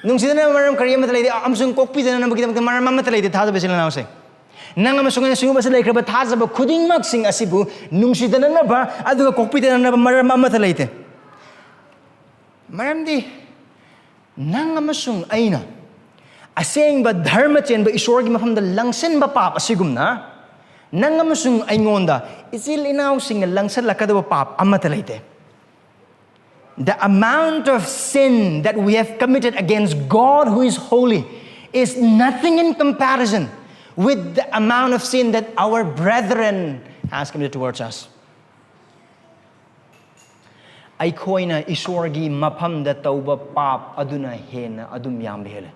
ꯅꯨꯡꯁꯤꯗꯅꯕ ꯃꯔꯝ ꯀꯔꯤ ꯑꯃꯠꯇ ꯂꯩꯇꯦ, ꯑꯃꯁꯨꯡ ꯀꯣꯛꯄꯤꯗꯅꯕꯒꯤꯗꯃꯛꯇ ꯃꯔꯝ ꯑꯃꯠꯇ ꯂꯩꯇꯦ꯫ ꯊꯥꯖꯕ ꯏꯆꯤꯜ ꯏꯅꯥꯎꯁꯦ, ꯅꯪ ꯑꯃꯁꯨꯡ ꯑꯩꯅ ꯁꯤꯒꯨꯝꯕꯁꯤ ꯂꯩꯈ꯭ꯔꯕ ꯊꯥꯖꯕ ꯈꯨꯗꯤꯡꯃꯛꯁꯤꯡ ꯑꯁꯤꯕꯨ ꯅꯨꯡꯁꯤꯗꯅꯅꯕ ꯑꯗꯨꯒ ꯀꯣꯛꯄꯤꯗꯅꯅꯕ ꯃꯔꯝ ꯑꯃꯠꯇ ꯂꯩꯇꯦ꯫ ꯃꯔꯝꯗꯤ ꯅꯪ ꯑꯃꯁꯨꯡ ꯑꯩꯅ ꯑꯁꯦꯡꯕ ꯙꯔꯃ ꯆꯦꯟꯕ ꯏꯁꯣꯔꯒꯤ ꯃꯐꯝꯗ ꯂꯪꯁꯤꯟꯕ ꯄꯥꯞ ꯑꯁꯤꯒꯨꯝꯅ, ꯅꯪ ꯑꯃꯁꯨꯡ ꯑꯩꯉꯣꯟꯗ ꯏꯆꯤꯜ ꯏꯅꯥꯎꯁꯤꯡꯅ ꯂꯪꯁꯤꯜꯂꯛꯀꯗꯕ ꯄꯥꯞ ꯑꯃꯠꯇ ꯂꯩꯇꯦ. The amount of sin that we have committed against God, who is holy, is nothing in comparison with the amount of sin that our brethren has committed towards us. ꯑꯩꯈꯣꯏꯅ ꯏꯁꯣꯔꯒꯤ ꯃꯐꯝꯗ ꯇꯧꯕ ꯄꯥꯞ ꯑꯗꯨꯅ ꯍꯦꯟꯅ ꯑꯗꯨꯝ ꯌꯥꯝꯕ ꯍꯦꯜꯂꯦ.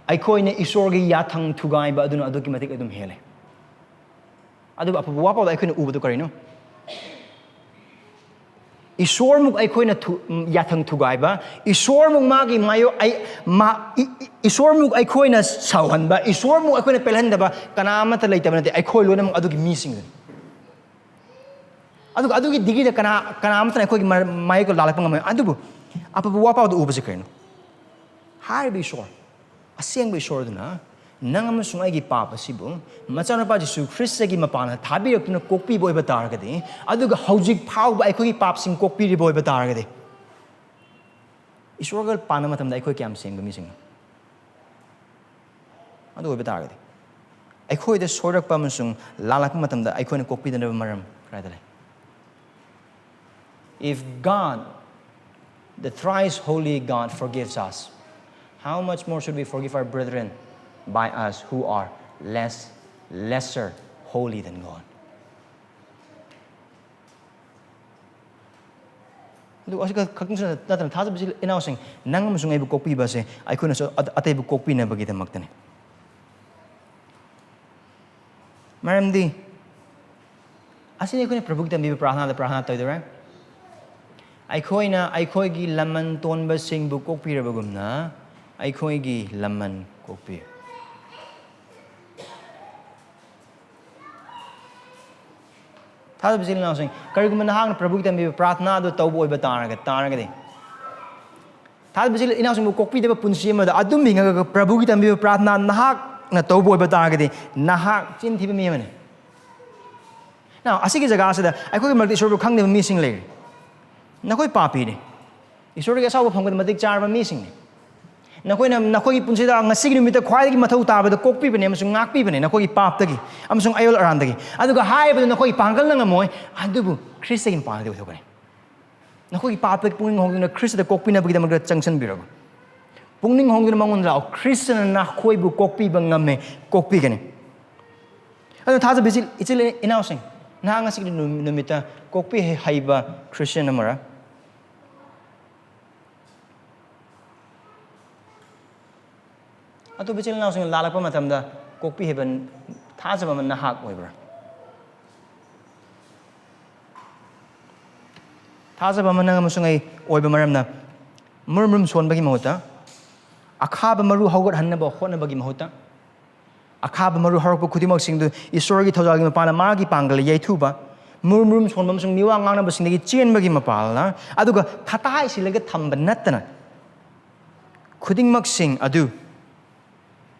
ꯑꯩꯈꯣꯏꯅ ꯏꯁꯣꯔꯒꯤ ꯌꯥꯊꯪ ꯊꯨꯒꯥꯏꯕ ꯑꯗꯨꯅ ꯑꯗꯨꯛꯀꯤ ꯃꯇꯤꯛ ꯑꯗꯨꯝ ꯍꯦꯜꯂꯦ. ꯑꯗꯨꯕꯨ ꯑꯐꯕ ꯋꯥꯄꯥꯎꯗ ꯑꯩꯈꯣꯏꯅ ꯎꯕꯗꯨ ꯀꯔꯤꯅꯣ? ꯏꯁꯣꯔꯃꯨꯛ ꯑꯩꯈꯣꯏꯅ ꯊꯨ-, ꯌꯥꯊꯪ ꯊꯨꯒꯥꯏꯕ, ꯏꯁꯣꯔꯃꯨꯛ ꯃꯥꯒꯤ ꯃꯥꯌꯣ-, ꯑꯩ-, ꯃꯥ-, ꯏ-, ꯏ-, ꯏꯁꯣꯔꯃꯨꯛ ꯑꯩꯈꯣꯏꯅ ꯁꯥꯎꯍꯟꯕ, ꯏꯁꯣꯔꯃꯨꯛ ꯑꯩꯈꯣꯏꯅ ꯄꯦꯜꯍꯟꯗꯕ ꯀꯅꯥ ꯑꯃꯠꯇ ꯂꯩꯇꯕ ꯅꯠꯇꯦ, ꯑꯩꯈꯣꯏ ꯂꯣꯏꯅꯃꯛ ꯑꯗꯨꯒꯤ ꯃꯤꯁꯤꯡꯗꯨꯅꯤ. ꯑꯗꯨꯒ ꯑꯗꯨꯒꯤ ꯗꯤꯒ꯭ꯔꯤꯗ ꯀꯅꯥ, ꯀꯅꯥ ꯑꯃꯠꯇꯅ ꯑꯩꯈꯣꯏꯒꯤ ꯃꯥ-, ꯃꯥꯌꯣꯛꯇ ꯂꯥꯜꯂꯛꯄ ꯉꯝꯃꯣꯏ꯫ ꯑꯗꯨꯕꯨ ꯑꯐꯕ ꯋꯥꯄꯥꯎꯗ ꯎꯕꯁꯤ ꯀꯔꯤꯅꯣ? ꯍꯥꯏꯔꯤꯕ ꯏꯁꯣꯔ, ꯑꯁꯦꯡꯕ ꯏꯁꯣꯔ ꯑꯗꯨꯅ ꯅꯪ ꯑꯃꯁꯨꯡ ꯑꯩꯒꯤ ꯄꯥꯞ ꯑꯁꯤꯕꯨ ꯃꯆꯥꯅꯨꯄꯥ ꯖꯤꯁꯨ ꯈ꯭ꯔꯤꯁꯇꯒꯤ ꯃꯄꯥꯟꯗ ꯊꯥꯕꯤꯔꯛꯇꯨꯅ ꯀꯣꯛꯄꯤꯕ ꯑꯣꯏꯕ ꯇꯥꯔꯒꯗꯤ, ꯑꯗꯨꯒ ꯍꯧꯖꯤꯛ ꯐꯥꯎꯕ ꯑꯩꯈꯣꯏꯒꯤ ꯄꯥꯞꯁꯤꯡ ꯀꯣꯛꯄꯤꯔꯤꯕ ꯑꯣꯏꯕ ꯇꯥꯔꯒꯗꯤ, ꯏꯁꯣꯔꯒ ꯄꯥꯟꯕ ꯃꯇꯝꯗ ꯑꯩꯈꯣꯏ ꯀꯌꯥꯝ ꯁꯦꯡꯕ ꯃꯤꯁꯤꯡꯅꯣ? ꯑꯗꯨ ꯑꯣꯏꯕ ꯇꯥꯔꯒꯗꯤ, ꯑꯩꯈꯣꯏꯗ ꯁꯣꯏꯔꯛꯄ ꯑꯃꯁꯨꯡ ꯂꯥꯜꯂꯛꯄ ꯃꯇꯝꯗ ꯑꯩꯈꯣꯏꯅ ꯀꯣꯛꯄꯤꯗꯅꯕ ꯃꯔꯝ ꯀꯗꯥꯏꯗ ꯂꯩ? If God, the thrice holy God, forgives us, how much more should we forgive our brethren by us who are less, lesser holy than God? ꯑꯗꯨ ꯑꯁꯤ ꯈꯛ-, ꯈꯛꯇꯪꯁꯨ ꯅꯠꯇꯅ, ꯊꯥꯖꯕꯁꯤ ꯏꯅꯥꯎꯁꯤꯡ, ꯅꯪ ꯑꯃꯁꯨꯡ ꯑꯩꯕꯨ ꯀꯣꯛꯄꯤꯕ ꯑꯁꯦ ꯑꯩꯈꯣꯏꯅꯁꯨ ꯑ-, ꯑꯇꯩꯕꯨ ꯀꯣꯛꯄꯤꯅꯕꯒꯤꯗꯃꯛꯇꯅꯤ꯫ ꯃꯔꯝꯗꯤ ꯑꯁꯤꯅꯤ ꯑꯩꯈꯣꯏꯅ ꯄ꯭ꯔꯚꯨꯒꯤ ꯇꯝꯕꯤꯕ ꯄ꯭ꯔꯥꯔꯊꯅꯥꯗ ꯄ꯭ꯔꯥꯔꯊꯅꯥ ꯇꯧꯗꯧꯔꯦ꯫ ꯑꯩꯈꯣꯏꯅ ꯑꯩꯈꯣꯏꯒꯤ ꯂꯃꯟ ꯇꯣꯟꯕꯁꯤꯡꯕꯨ ꯀꯣꯛꯄꯤꯔꯕꯒꯨꯝꯅ ꯑꯩꯈꯣꯏꯒꯤ ꯂꯃꯟ ꯀꯣꯛꯄꯤꯌꯨ꯫ ꯊꯥꯖꯕ ꯏꯆꯤꯜ ꯏꯅꯥꯎꯁꯤꯡ, ꯀꯔꯤꯒꯨꯝꯕ ꯅꯍꯥꯛꯅ ꯄ꯭ꯔꯚꯨꯒꯤ ꯇꯝꯕꯤꯕ ꯄ꯭ꯔꯥꯔꯊꯅꯥ ꯑꯗꯨ ꯇꯧꯕ ꯑꯣꯏꯕ ꯇꯥꯔꯒ-, ꯇꯥꯔꯒꯗꯤ, ꯊꯥꯖꯕ ꯏꯆꯤꯜ ꯏꯅꯥꯎꯁꯤꯡꯕꯨ ꯀꯣꯛꯄꯤꯗꯕ ꯄꯨꯟꯁꯤ ꯑꯃꯗ ꯑꯗꯨꯝ ꯍꯤꯡꯉꯒ ꯄ꯭ꯔꯚꯨꯒꯤ ꯇꯝꯕꯤꯕ ꯄ꯭ꯔꯥꯔꯊꯅꯥ ꯅꯍꯥꯛꯅ ꯇꯧꯕ ꯑꯣꯏꯕ ꯇꯥꯔꯒꯗꯤ, ꯅꯍꯥꯛ ꯆꯤꯟ ꯊꯤꯕ ꯃꯤ ꯑꯃꯅꯤ꯫ Now, ꯑꯁꯤꯒꯤ ꯖꯒꯥ ꯑꯁꯤꯗ ꯑꯩꯈꯣꯏꯒꯤ ꯃꯔꯛꯇ ꯏꯁꯣꯔꯕꯨ ꯈꯪꯗꯕ ꯃꯤꯁꯤꯡ ꯂꯩꯔꯤ꯫ ꯅꯈꯣꯏ ꯄꯥꯄꯤꯅꯤ꯫ ꯏꯁꯣꯔꯒꯤ ꯑꯁꯥꯎꯕ ꯐꯪꯕꯗ ꯃꯇꯤꯛ ꯆꯥꯔꯕ ꯃꯤꯁꯤꯡꯅꯤ꯫ ꯅꯈꯣꯏꯅ ꯅꯈꯣꯏꯒꯤ ꯄꯨꯟꯁꯤꯗ ꯉꯁꯤꯒꯤ ꯅꯨꯃꯤꯠꯇ ꯈ꯭ꯋꯥꯏꯗꯒꯤ ꯃꯊꯧ ꯇꯥꯕꯗ ꯀꯣꯛꯄꯤꯕꯅꯦ ꯑꯃꯁꯨꯡ ꯉꯥꯛꯄꯤꯕꯅꯦ ꯅꯈꯣꯏꯒꯤ ꯄꯥꯞꯇꯒꯤ ꯑꯃꯁꯨꯡ ꯑꯌꯣꯜ ꯑꯔꯥꯟꯗꯒꯤ꯫ ꯑꯗꯨꯒ ꯍꯥꯏꯕꯗꯨ ꯅꯈꯣꯏꯒꯤ ꯄꯥꯡꯒꯜꯅ ꯉꯝꯃꯣꯏ, ꯑꯗꯨꯕꯨ ꯈ꯭ꯔꯤꯁꯇꯒꯤ ꯃꯄꯥꯡꯒꯜꯗꯤ ꯑꯣꯏꯊꯣꯛꯀꯅꯤ꯫ ꯅꯈꯣꯏꯒꯤ ꯄꯥꯞꯇꯒꯤ ꯄꯨꯛꯅꯤꯡ ꯍꯣꯡꯗꯨꯅ ꯈ꯭ꯔꯤꯁꯇꯗ ꯀꯣꯛꯄꯤꯅꯕꯒꯤꯗꯃꯛꯇ ꯆꯪꯁꯤꯟꯕꯤꯔꯕ꯫ ꯄꯨꯛꯅꯤꯡ ꯍꯣꯡꯗꯨꯅ ꯃꯉꯣꯟꯗ ꯂꯥꯛꯑꯣ, ꯈ꯭ꯔꯤꯁꯇꯅ ꯅꯈꯣꯏꯕꯨ ꯀꯣꯛꯄꯤꯕ ꯉꯝꯃꯦ, ꯀꯣꯛꯄꯤꯒꯅꯤ꯫ ꯑꯗꯨꯅ ꯊꯥꯖꯕ ꯏꯆꯤꯜ, ꯏꯆꯤꯜ ꯏꯅꯥꯎꯁꯤꯡ, ꯅꯍꯥꯛ ꯉꯁꯤꯒꯤ ꯅꯨ-, ꯅꯨꯃꯤꯠꯇ ꯀꯣꯛꯄꯤ ꯍꯩ-, ꯍꯩꯕ ꯈ꯭ꯔꯤꯁꯇꯤꯌꯥꯟ ꯑꯃꯔ? ꯑꯇꯣꯞꯄ ꯏꯆꯤꯜ ꯏꯅꯥꯎꯁꯤꯡꯅ ꯂꯥꯜꯂꯛꯄ ꯃꯇꯝꯗ ꯀꯣꯛꯄꯤ ꯍꯩꯕ ꯊꯥꯖꯕ ꯑꯃ ꯅꯍꯥꯛ ꯑꯣꯏꯕ꯭ꯔꯥ? ꯊꯥꯖꯕ ꯑꯃ ꯅꯪ ꯑꯃꯁꯨꯡ ꯑꯩ ꯑꯣꯏꯕ ꯃꯔꯝꯅ ꯃꯨꯔꯨꯝ ꯃꯨꯔꯨꯝ ꯁꯣꯟꯕꯒꯤ ꯃꯍꯨꯠꯇ, ꯑꯈꯥꯕ ꯃꯔꯨ ꯍꯧꯒꯠꯍꯟꯅꯕ ꯍꯣꯠꯅꯕꯒꯤ ꯃꯍꯨꯠꯇ, ꯑꯈꯥꯕ ꯃꯔꯨ ꯍꯧꯔꯛꯄ ꯈꯨꯗꯤꯡꯃꯛꯁꯤꯡꯗꯨ ꯏꯁꯣꯔꯒꯤ ꯊꯧꯖꯥꯜꯒꯤ ꯃꯄꯥꯟꯅ ꯃꯥꯒꯤ ꯄꯥꯡꯒꯜ ꯌꯩꯊꯨꯕ, ꯃꯨꯔꯨꯝ ꯃꯨꯔꯨꯝ ꯁꯣꯟꯕ ꯑꯃꯁꯨꯡ ꯃꯤꯋꯥ ꯉꯥꯡꯅꯕꯁꯤꯡꯗꯒꯤ ꯆꯦꯟꯕꯒꯤ ꯃꯄꯥꯜꯅ, ꯑꯗꯨꯒ ꯈꯇꯥ ꯏꯁꯤꯜꯂꯒ ꯊꯝꯕ ꯅꯠꯇꯅ, ꯈꯨꯗꯤꯡꯃꯛꯁꯤꯡ ꯑꯗꯨ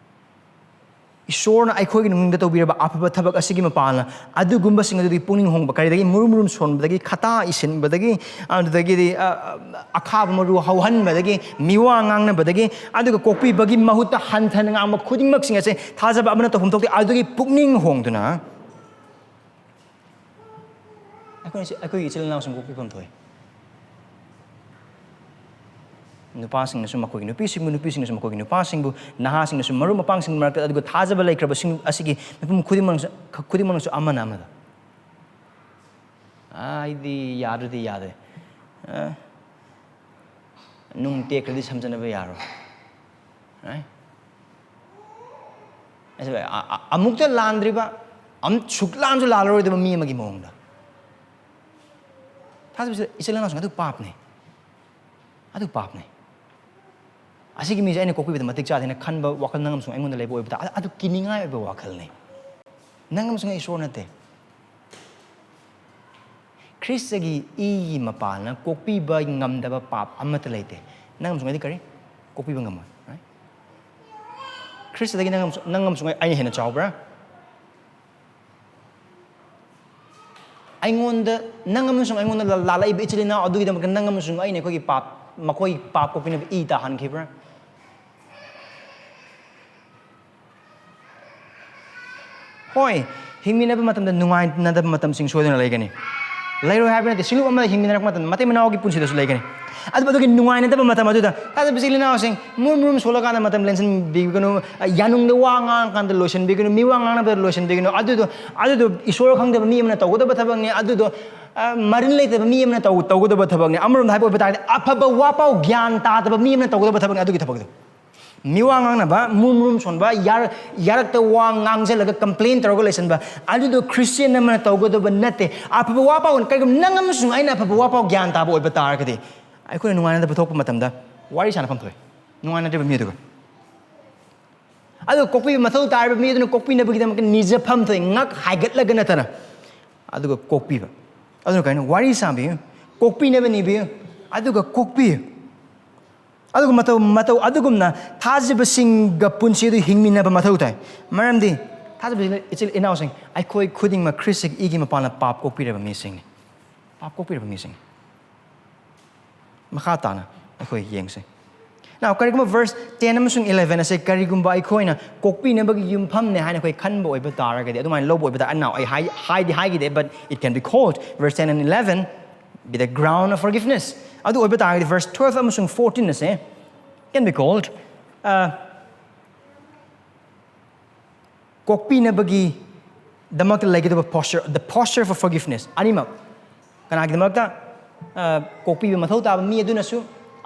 ꯏꯁꯣꯔꯅ ꯑꯩꯈꯣꯏꯒꯤ ꯅꯨꯡꯗ ꯇꯧꯕꯤꯔꯕ ꯑꯐꯕ ꯊꯕꯛ ꯑꯁꯤꯒꯤ ꯃꯄꯥꯟꯅ ꯑꯗꯨꯒꯨꯝꯕꯁꯤꯡ ꯑꯗꯨꯗꯤ ꯄꯨꯛꯅꯤꯡ ꯍꯣꯡꯕ, ꯀꯔꯤꯗꯒꯤ? ꯃꯨꯔꯨꯝ ꯃꯨꯔꯨꯝ ꯁꯣꯟꯕꯗꯒꯤ, ꯈꯇꯥ ꯏꯁꯤꯟꯕꯗꯒꯤ, ꯑꯗꯨꯗꯒꯤꯗꯤ, ꯑ, ꯑ, ꯑꯈꯥꯕ ꯃꯔꯨ ꯍꯧꯍꯟꯕꯗꯒꯤ, ꯃꯤꯋꯥ ꯉꯥꯡꯅꯕꯗꯒꯤ, ꯑꯗꯨꯒ ꯀꯣꯛꯄꯤꯕꯒꯤ ꯃꯍꯨꯠꯇ ꯍꯟꯊꯅ ꯉꯥꯡꯕ ꯈꯨꯗꯤꯡꯃꯛꯁꯤꯡ ꯑꯁꯦ ꯊꯥꯖꯕ ꯑꯃꯅ ꯇꯧꯐꯝ ꯊꯣꯛꯇꯦ꯫ ꯑꯗꯨꯒꯤ ꯄꯨꯛꯅꯤꯡ ꯍꯣꯡꯗꯨꯅ ꯑꯩꯈꯣꯏꯅ, ꯑꯩꯈꯣꯏꯒꯤ ꯏꯆꯤꯜ ꯏꯅꯥꯎꯁꯤꯡ ꯀꯣꯛꯄꯤꯐꯝ ꯊꯣꯛꯏ꯫ ꯅꯨꯄꯥꯁꯤꯡꯅꯁꯨ ꯃꯈꯣꯏꯒꯤ ꯅꯨꯄꯤꯁꯤꯡꯕꯨ, ꯅꯨꯄꯤꯁꯤꯡꯅꯁꯨ ꯃꯈꯣꯏꯒꯤ ꯅꯨꯄꯥꯁꯤꯡꯕꯨ, ꯅꯍꯥꯁꯤꯡꯅꯁꯨ ꯃꯔꯨꯞ ꯃꯄꯥꯡꯁꯤꯡꯒꯤ ꯃꯔꯛꯇ, ꯑꯗꯨꯒ ꯊꯥꯖꯕ ꯂꯩꯈ꯭ꯔꯕꯁꯤꯡ ꯑꯁꯤꯒꯤ ꯃꯤꯄꯨꯝ ꯈꯨꯗꯤꯡꯃꯛꯅꯁꯨ, ꯈꯨꯗꯤꯡꯃꯛꯅꯁꯨ ꯑꯃꯅ ꯑꯃꯗ, "ꯑꯥ, ꯑꯩꯗꯤ ꯌꯥꯗ꯭ꯔꯗꯤ ꯌꯥꯗ꯭ꯔꯦ꯫ ꯑꯥ, ꯅꯨꯡ ꯇꯦꯛꯈ꯭ꯔꯗꯤ ꯁꯝꯖꯟꯅꯕ ꯌꯥꯔꯣꯏ"꯫ Right? ꯑꯁꯤ, ꯑ-, ꯑ-, ꯑꯃꯨꯛꯇ ꯂꯥꯟꯗ꯭ꯔꯤꯕ, ꯑꯃꯨꯛ ꯁꯨꯛꯂꯥꯟꯁꯨ ꯂꯥꯜꯂꯔꯣꯏꯗꯕ ꯃꯤ ꯑꯃꯒꯤ ꯃꯑꯣꯡꯗ꯫ ꯊꯥꯖꯕꯁꯦ ꯏꯆꯤꯜ ꯏꯅꯥꯎꯁꯤꯡ ꯑꯗꯨ ꯄꯥꯞꯅꯦ꯫ ꯑꯗꯨ ꯄꯥꯞꯅꯦ꯫ "ꯑꯁꯤꯒꯤ ꯃꯤꯁꯦ ꯑꯩꯅ ꯀꯣꯛꯄꯤꯕꯗ ꯃꯇꯤꯛ ꯆꯥꯗꯦꯅ" ꯈꯟꯕ ꯋꯥꯈꯜ ꯅꯪ ꯑꯃꯁꯨꯡ ꯑꯩꯉꯣꯟꯗ ꯂꯩꯕ ꯑꯣꯏꯕ ꯇꯥ-, ꯑꯗꯨ ꯀꯤꯅꯤꯡꯉꯥꯏ ꯑꯣꯏꯕ ꯋꯥꯈꯜꯅꯤ꯫ ꯅꯪ ꯑꯃꯁꯨꯡ ꯑꯩ ꯏꯁꯣꯔ ꯅꯠꯇꯦ꯫ ꯈ꯭ꯔꯤꯁꯇꯒꯤ ꯏꯒꯤ ꯃꯄꯥꯜꯅ ꯀꯣꯛꯄꯤꯕ ꯉꯝꯗꯕ ꯄꯥꯞ ꯑꯃꯠꯇ ꯂꯩꯇꯦ꯫ ꯅꯪ ꯑꯃꯁꯨꯡ ꯑꯩꯗꯤ ꯀꯔꯤ? ꯀꯣꯛꯄꯤꯕ ꯉꯝꯃꯣꯏ꯫ Right? ꯈ꯭ꯔꯤꯁꯇꯗꯒꯤ ꯅꯪ ꯑꯃꯁꯨꯡ, ꯅꯪ ꯑꯃꯁꯨꯡ ꯑꯩꯅ ꯍꯦꯟꯅ ꯆꯥꯎꯕ꯭ꯔꯥ? ꯑꯩꯉꯣꯟꯗ, ꯅꯪ ꯑꯃꯁꯨꯡ ꯑꯩꯉꯣꯟꯗ ꯂꯥ-, ꯂꯥꯜꯂꯛꯏꯕ ꯏꯆꯤꯜ ꯏꯅꯥꯎ ꯑꯗꯨꯒꯤꯗꯃꯛꯇ ꯅꯪ ꯑꯃꯁꯨꯡ ꯑꯩꯅ ꯑꯩꯈꯣꯏꯒꯤ ꯄꯥꯞ ꯃꯈꯣꯏ ꯄꯥꯞ ꯀꯣꯛꯄꯤꯅꯕ ꯏ ꯇꯥꯍꯟꯈꯤꯕ꯭ꯔꯥ? ꯍꯣꯏ, ꯍꯤꯡꯃꯤꯟꯅꯕ ꯃꯇꯝꯗ ꯅꯨꯡꯉꯥꯏꯅꯗꯕ ꯃꯇꯝꯁꯤꯡ ꯁꯣꯏꯗꯅ ꯂꯩꯒꯅꯤ꯫ ꯂꯩꯔꯣꯏ ꯍꯥꯏꯕ ꯅꯠꯇꯦ, ꯁꯤꯡꯂꯨꯞ ꯑꯃ ꯍꯤꯡꯃꯤꯟꯅꯔꯛꯄ ꯃꯇꯝꯗ ꯃꯇꯩ ꯃꯅꯥꯎꯒꯤ ꯄꯨꯟꯁꯤꯗꯁꯨ ꯂꯩꯒꯅꯤ꯫ ꯑꯗꯨꯕꯨ ꯑꯗꯨꯒꯤ ꯅꯨꯡꯉꯥꯏꯅꯗꯕ ꯃꯇꯝ ꯑꯗꯨꯗ ꯊꯥꯖꯕ ꯏꯆꯤꯜ ꯏꯅꯥꯎꯁꯤꯡ ꯃꯨꯔꯨꯝ ꯃꯨꯔꯨꯝ ꯁꯣꯜꯂꯀꯥꯟꯗ ꯃꯇꯝ ꯂꯦꯟꯁꯤꯟꯕꯤꯒꯅꯨ, ꯌꯥꯅꯨꯡꯗ ꯋꯥ ꯉꯥꯡꯉꯀꯥꯟꯗ ꯂꯣꯏꯁꯤꯟꯕꯤꯒꯅꯨ, ꯃꯤ ꯋꯥ ꯉꯥꯡꯅꯕꯗ ꯂꯣꯏꯁꯤꯟꯕꯤꯒꯅꯨ꯫ ꯑꯗꯨꯗꯣ, ꯑꯗꯨꯗꯣ ꯏꯁꯣꯔ ꯈꯪꯗꯕ ꯃꯤ ꯑꯃꯅ ꯇꯧꯒꯗꯕ ꯊꯕꯛꯅꯤ꯫ ꯑꯗꯨꯗꯣ, ꯑ, ꯃꯔꯤꯜ ꯂꯩꯇꯕ ꯃꯤ ꯑꯃꯅ ꯇꯧ-, ꯇꯧꯒꯗꯕ ꯊꯕꯛꯅꯤ꯫ ꯑꯃꯔꯣꯝꯗ ꯍꯥꯏꯕ ꯑꯣꯏꯕ ꯇꯥꯔꯒꯗꯤ ꯑꯐꯕ ꯋꯥꯄꯥꯎ ꯒ꯭ꯌꯥꯟ ꯇꯥꯗꯕ ꯃꯤ ꯑꯃꯅ ꯇꯧꯒꯗꯕ ꯊꯕꯛꯅꯤ ꯑꯗꯨꯒꯤ ꯊꯕꯛꯇꯣ꯫ ꯃꯤꯋꯥ ꯉꯥꯡꯅꯕ, ꯃꯨꯔꯨꯝ ꯃꯨꯔꯨꯝ ꯁꯣꯟꯕ, ꯌꯥꯔ-, ꯌꯥꯔꯛꯇ ꯋꯥ ꯉꯥꯡꯖꯜꯂꯒ complain ꯇꯧꯔꯒ ꯂꯩꯁꯟꯕ, ꯑꯗꯨꯗꯣ ꯈ꯭ꯔꯤꯁꯇꯤꯌꯥꯟ ꯑꯃꯅ ꯇꯧꯒꯗꯕ ꯅꯠꯇꯦ꯫ ꯑꯐꯕ ꯋꯥꯄꯥꯎ, ꯀꯔꯤꯒꯨꯝꯕ ꯅꯪ ꯑꯃꯁꯨꯡ ꯑꯩꯅ ꯑꯐꯕ ꯋꯥꯄꯥꯎ ꯒ꯭ꯌꯥꯟ ꯇꯥꯕ ꯑꯣꯏꯕ ꯇꯥꯔꯒꯗꯤ, ꯑꯩꯈꯣꯏꯅ ꯅꯨꯡꯉꯥꯏꯅꯗꯕ ꯊꯣꯛꯄ ꯃꯇꯝꯗ ꯋꯥꯔꯤ ꯁꯥꯟꯅꯐꯝ ꯊꯣꯛꯑꯦ, ꯅꯨꯡꯉꯥꯏꯅꯗ꯭ꯔꯤꯕ ꯃꯤ ꯑꯗꯨꯒ꯫ ꯑꯗꯨꯒ ꯀꯣꯛꯄꯤꯕ ꯃꯊꯧ ꯇꯥꯔꯤꯕ ꯃꯤ ꯑꯗꯨꯅ ꯀꯣꯛꯄꯤꯅꯕꯒꯤꯗꯃꯛꯇ ꯅꯤꯖꯐꯝ ꯊꯣꯛꯑꯦ, ꯉꯛ ꯍꯥꯏꯒꯠꯂꯒ ꯅꯠꯇꯅ꯫ ꯑꯗꯨꯒ ꯀꯣꯛꯄꯤꯕ꯫ ꯑꯗꯨꯅ ꯀꯩꯅꯣ? ꯋꯥꯔꯤ ꯁꯥꯕꯤꯌꯨ, ꯀꯣꯛꯄꯤꯅꯕ ꯅꯤꯕꯤꯌꯨ, ꯑꯗꯨꯒ ꯀꯣꯛꯄꯤꯌꯨ꯫ ꯑꯗꯨꯒ ꯃꯇꯧ, ꯃꯇꯧ ꯑꯗꯨꯒꯨꯝꯅ ꯊꯥꯖꯕꯁꯤꯡꯒ ꯄꯨꯟꯁꯤ ꯑꯗꯨ ꯍꯤꯡꯃꯤꯟꯅꯕ ꯃꯊꯧ ꯇꯥꯏ꯫ ꯃꯔꯝꯗꯤ ꯊꯥꯖꯕꯁꯤꯡ, ꯏꯆꯤꯜ ꯏꯅꯥꯎꯁꯤꯡ, ꯑꯩꯈꯣꯏ ꯈꯨꯗꯤꯡꯃꯛ ꯈ꯭ꯔꯤꯁꯇꯒꯤ ꯏꯒꯤ ꯃꯄꯥꯟꯅ ꯄꯥꯞ ꯀꯣꯛꯄꯤꯔꯕ ꯃꯤꯁꯤꯡꯅꯤ꯫ ꯄꯥꯞ ꯀꯣꯛꯄꯤꯔꯕ ꯃꯤꯁꯤꯡꯅꯤ꯫ ꯃꯈꯥ ꯇꯥꯅ ꯑꯩꯈꯣꯏ ꯌꯦꯡꯁꯦ꯫ Now, ꯀꯔꯤꯒꯨꯝꯕ verse ten ꯑꯃꯁꯨꯡ eleven ꯑꯁꯦ ꯀꯔꯤꯒꯨꯝꯕ ꯑꯩꯈꯣꯏꯅ ꯀꯣꯛꯄꯤꯅꯕꯒꯤ ꯌꯨꯝꯐꯝꯅꯦ ꯍꯥꯏꯅ ꯑꯩꯈꯣꯏ ꯈꯟꯕ ꯑꯣꯏꯕ ꯇꯥꯔꯒꯗꯤ, ꯑꯗꯨꯃꯥꯏꯅ ꯂꯧꯕ ꯑꯣꯏꯕ ꯇꯥꯔꯒꯗꯤ, now, ꯑꯩ ꯍꯥꯏ-, ꯍꯥꯏꯗꯤ ꯍꯥꯏꯈꯤꯗꯦ, but it can be called, verse ten and eleven be the ground of forgiveness. ꯑꯗꯨ ꯑꯣꯏꯕ ꯇꯥꯔꯒꯗꯤ verse twelve ꯑꯃꯁꯨꯡ fourteen ꯑꯁꯦ can be called, uh, ꯀꯣꯛꯄꯤꯅꯕꯒꯤꯗꯃꯛꯇ ꯂꯩꯒꯗꯕ posture, the posture for forgiveness, ꯑꯅꯤꯃꯛ꯫ ꯀꯅꯥꯒꯤꯗꯃꯛꯇ? ꯑ, ꯀꯣꯛꯄꯤꯕ ꯃꯊꯧ ꯇꯥꯕ ꯃꯤ ꯑꯗꯨꯅꯁꯨ,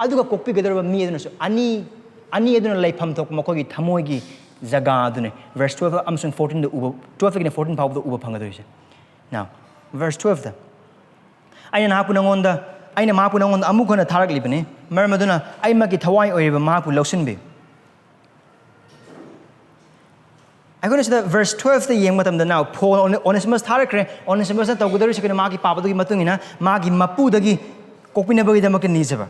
ꯑꯗꯨꯒ ꯀꯣꯛꯄꯤꯒꯗꯧꯔꯕ ꯃꯤ ꯑꯗꯨꯅꯁꯨ꯫ ꯑꯅꯤ, ꯑꯅꯤ ꯑꯗꯨꯅ ꯂꯩꯐꯝ ꯊꯣꯛꯄ ꯃꯈꯣꯏꯒꯤ ꯊꯃꯣꯏꯒꯤ ꯖꯒꯥ ꯑꯗꯨꯅꯤ꯫ Verse twelve ꯑꯃꯁꯨꯡ fourteen ꯗ ꯎꯕ, twelve ꯇꯒꯤꯅ fourteen ꯐꯥꯎꯕꯗ ꯎꯕ ꯐꯪꯒꯗꯣꯏꯁꯦ꯫ Now, verse twelve ꯇ, "ꯑꯩꯅ ꯅꯍꯥꯛꯄꯨ ꯅꯉꯣꯟꯗ, ꯑꯩꯅ ꯃꯍꯥꯛꯄꯨ ꯅꯉꯣꯟꯗ ꯑꯃꯨꯛ ꯍꯟꯅ ꯊꯥꯔꯛꯂꯤꯕꯅꯤ, ꯃꯔꯝ ꯑꯗꯨꯅ ꯑꯩꯃꯛꯀꯤ ꯊꯋꯥꯏ ꯑꯣꯏꯔꯤꯕ ꯃꯍꯥꯛꯄꯨ ꯂꯧꯁꯤꯟꯕꯤꯌꯨ"꯫ ꯑꯩꯈꯣꯏꯅ ꯁꯤꯗ verse twelve ꯇ ꯌꯦꯡꯕ ꯃꯇꯝꯗ, now, ꯄꯣꯜꯅ ꯑꯣꯅꯦ-, ꯑꯣꯅꯦꯁꯤꯃꯁ ꯊꯥꯔꯛꯈ꯭ꯔꯦ꯫ ꯑꯣꯅꯦꯁꯤꯃꯁꯅ ꯇꯧꯒꯗꯧꯔꯤꯁꯤ ꯀꯩꯅꯣ? ꯃꯥꯒꯤ ꯄꯥꯞ ꯑꯗꯨꯒꯤ ꯃꯇꯨꯡ ꯏꯟꯅ ꯃꯥꯒꯤ ꯃꯄꯨꯗꯒꯤ ꯀꯣꯛꯄꯤꯅꯕꯒꯤꯗꯃꯛꯇ ꯅꯤꯖꯕ꯫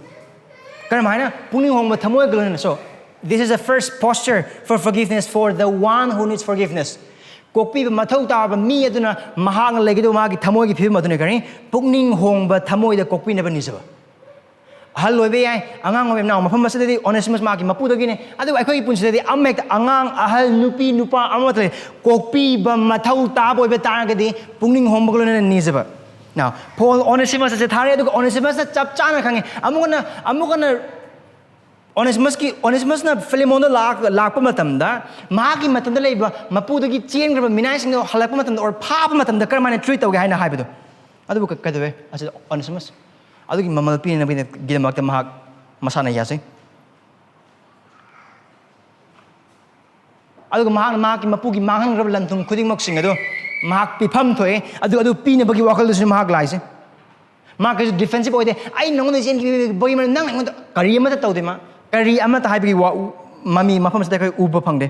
ꯀꯔꯝꯍꯥꯏꯅ? ꯄꯨꯛꯅꯤꯡ ꯍꯣꯡꯕ ꯊꯃꯣꯏꯒ ꯂꯣꯏꯅꯅ꯫ So, this is the first posture for forgiveness for the one who needs forgiveness. ꯀꯣꯛꯄꯤꯕ ꯃꯊꯧ ꯇꯥꯕ ꯃꯤ ꯑꯗꯨꯅ ꯃꯍꯥꯛꯅ ꯂꯩꯒꯗꯧꯕ ꯃꯥꯒꯤ ꯊꯃꯣꯏꯒꯤ ꯐꯤꯕꯝ ꯑꯗꯨꯅ ꯀꯔꯤ? ꯄꯨꯛꯅꯤꯡ ꯍꯣꯡꯕ ꯊꯃꯣꯏꯗ ꯀꯣꯛꯄꯤꯅꯕ ꯅꯤꯖꯕ꯫ ꯑꯍꯜ ꯑꯣꯏꯕ ꯌꯥꯏ, ꯑꯉꯥꯡ ꯑꯣꯏꯕ ꯌꯥꯏ, ꯃꯐꯝ ꯑꯁꯤꯗꯗꯤ ꯑꯣꯅꯦꯁꯤꯃꯁ ꯃꯍꯥꯛꯀꯤ ꯃꯄꯨꯗꯒꯤꯅꯦ꯫ ꯑꯗꯨꯕꯨ ꯑꯩꯈꯣꯏꯒꯤ ꯄꯨꯟꯁꯤꯗꯗꯤ ꯑꯃ ꯍꯦꯛꯇ, ꯑꯉꯥꯡ, ꯑꯍꯜ, ꯅꯨꯄꯤ, ꯅꯨꯄꯥ ꯑꯃꯠꯇ ꯂꯩ, ꯀꯣꯛꯄꯤꯕ ꯃꯊꯧ ꯇꯥꯕ ꯑꯣꯏꯕ ꯇꯥꯔꯒꯗꯤ ꯄꯨꯛꯅꯤꯡ ꯍꯣꯡꯕꯒ ꯂꯣꯏꯅꯅ ꯅꯤꯖꯕ꯫ Now, ꯄꯣꯜ ꯑꯣꯅꯦꯁꯤꯃꯁ ꯑꯁꯦ ꯊꯥꯔꯦ, ꯑꯗꯨꯒ ꯑꯣꯅꯦꯁꯤꯃꯁꯅ ꯆꯞ ꯆꯥꯅ ꯈꯪꯉꯦ꯫ ꯑꯃꯨꯛ ꯍꯟꯅ, ꯑꯃꯨꯛ ꯍꯟꯅ ꯑꯣꯅꯦꯁꯤꯃꯁꯀꯤ, ꯑꯣꯅꯦꯁꯤꯃꯁꯅ ꯐꯤꯂꯦꯃꯣꯟꯗ ꯂꯥꯛ-, ꯂꯥꯛꯄ ꯃꯇꯝꯗ, ꯃꯍꯥꯛꯀꯤ ꯃꯇꯝꯗ ꯂꯩꯕ ꯃꯄꯨꯗꯒꯤ ꯆꯦꯟꯈ꯭ꯔꯕ ꯃꯤꯅꯥꯏꯁꯤꯡꯗꯣ ꯍꯜꯂꯛꯄ ꯃꯇꯝꯗ, or ꯐꯥꯕ ꯃꯇꯝꯗ ꯀꯔꯝꯍꯥꯏꯅ treat ꯇꯧꯒꯦ ꯍꯥꯏꯅ ꯍꯥꯏꯕꯗꯣ, ꯑꯗꯨꯕꯨ ꯀ-, ꯀꯩꯗꯧꯋꯦ? ꯑꯁꯤꯗ ꯑꯣꯅꯦꯁꯤꯃꯁ ꯑꯗꯨꯒꯤ ꯃꯃꯜ ꯄꯤꯅꯅꯕꯒꯤꯗꯃꯛꯇ ꯃꯍꯥꯛ ꯃꯁꯥꯅ ꯌꯥꯖꯩ꯫ ꯑꯗꯨꯒ ꯃꯍꯥꯛꯅ ꯃꯍꯥꯛꯀꯤ ꯃꯄꯨꯒꯤ ꯃꯥꯡꯍꯟꯈ꯭ꯔꯕ ꯂꯟ ꯊꯨꯝ ꯈꯨꯗꯤꯡꯃꯛꯁꯤꯡ ꯑꯗꯨ ꯃꯍꯥꯛ ꯄꯤꯐꯝ ꯊꯣꯛꯑꯦ꯫ ꯑꯗꯨ, ꯑꯗꯨ ꯄꯤꯅꯕꯒꯤ ꯋꯥꯈꯜꯗꯁꯨ ꯃꯍꯥꯛ ꯂꯥꯛꯏꯁꯦ꯫ ꯃꯥ ꯀꯩꯁꯨ defensive ꯑꯣꯏꯗꯦ꯫ "ꯑꯩ ꯅꯉꯣꯟꯗ ꯆꯦꯟꯈꯤꯕꯒꯤ ꯃꯔꯝ ꯅꯪ ꯑꯩꯉꯣꯟꯗ ꯀꯔꯤ ꯑꯃꯠꯇ ꯇꯧꯗꯦ", ꯃꯥ ꯀꯔꯤ ꯑꯃꯠꯇ ꯍꯥꯏꯕꯒꯤ ꯋꯥ-, ꯎ-, ꯃꯃꯤ ꯃꯐꯝꯁꯤꯗ ꯑꯩꯈꯣꯏ ꯎꯕ ꯐꯪꯗꯦ꯫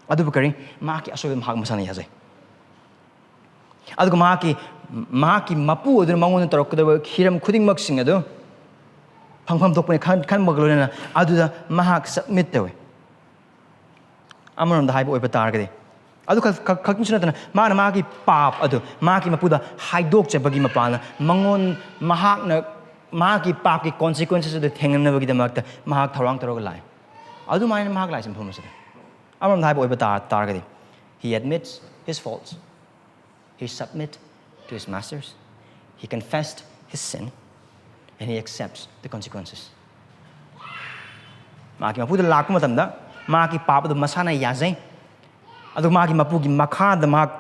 ꯑꯗꯨꯕꯨ ꯀꯔꯤ? ꯃꯍꯥꯛꯀꯤ ꯑꯁꯣꯏꯕ ꯃꯍꯥꯛ ꯃꯁꯥꯅ ꯌꯥꯖꯩ꯫ ꯑꯗꯨꯒ ꯃꯍꯥꯛꯀꯤ, ꯃꯍꯥꯛꯀꯤ ꯃꯄꯨ ꯑꯗꯨꯅ ꯃꯉꯣꯟꯗ ꯇꯧꯔꯛꯀꯗꯕ ꯍꯤꯔꯝ ꯈꯨꯗꯤꯡꯃꯛꯁꯤꯡ ꯑꯗꯨ ꯐꯪꯐꯝ ꯊꯣꯛꯄꯅꯤ ꯈꯟ-, ꯈꯟꯕꯒ ꯂꯣꯏꯅꯅ ꯑꯗꯨꯗ ꯃꯍꯥꯛ submit ꯇꯧꯋꯤ꯫ ꯑꯃꯔꯣꯝꯗ ꯍꯥꯏꯕ ꯑꯣꯏꯕ ꯇꯥꯔꯒꯗꯤ, ꯑꯗꯨ ꯈꯛ-, ꯈꯛ-, ꯈꯛꯇꯁꯨ ꯅꯠꯇꯅ, ꯃꯥꯅ ꯃꯥꯒꯤ ꯄꯥꯞ ꯑꯗꯨ ꯃꯥꯒꯤ ꯃꯄꯨꯗ ꯍꯥꯏꯗꯣꯛꯆꯕꯒꯤ ꯃꯄꯥꯟꯅ, ꯃꯉꯣꯟ-, ꯃꯍꯥꯛꯅ ꯃꯥꯒꯤ ꯄꯥꯞꯀꯤ consequences ꯑꯗꯨ ꯊꯦꯡꯅꯅꯕꯒꯤꯗꯃꯛꯇ ꯃꯍꯥꯛ ꯊꯧꯔꯥꯡ ꯇꯧꯔꯒ ꯂꯥꯛꯏ꯫ ꯑꯗꯨꯃꯥꯏꯅ ꯃꯍꯥꯛ ꯂꯥꯛꯏꯁꯦ ꯃꯐꯝ ꯑꯁꯤꯗ꯫ ꯑꯃꯔꯣꯝꯗ ꯍꯥꯏꯕ ꯑꯣꯏꯕ ꯇꯥ-, ꯇꯥꯔꯒꯗꯤ, he admits his faults, he submit to his masters, he confessed his sin, and he accepts the consequences. ꯃꯍꯥꯛꯀꯤ ꯃꯄꯨꯗ ꯂꯥꯛꯄ ꯃꯇꯝꯗ ꯃꯍꯥꯛꯀꯤ ꯄꯥꯞ ꯑꯗꯨ ꯃꯁꯥꯅ ꯌꯥꯖꯩ, ꯑꯗꯨ ꯃꯥꯒꯤ ꯃꯄꯨꯒꯤ ꯃꯈꯥꯗ ꯃꯍꯥꯛ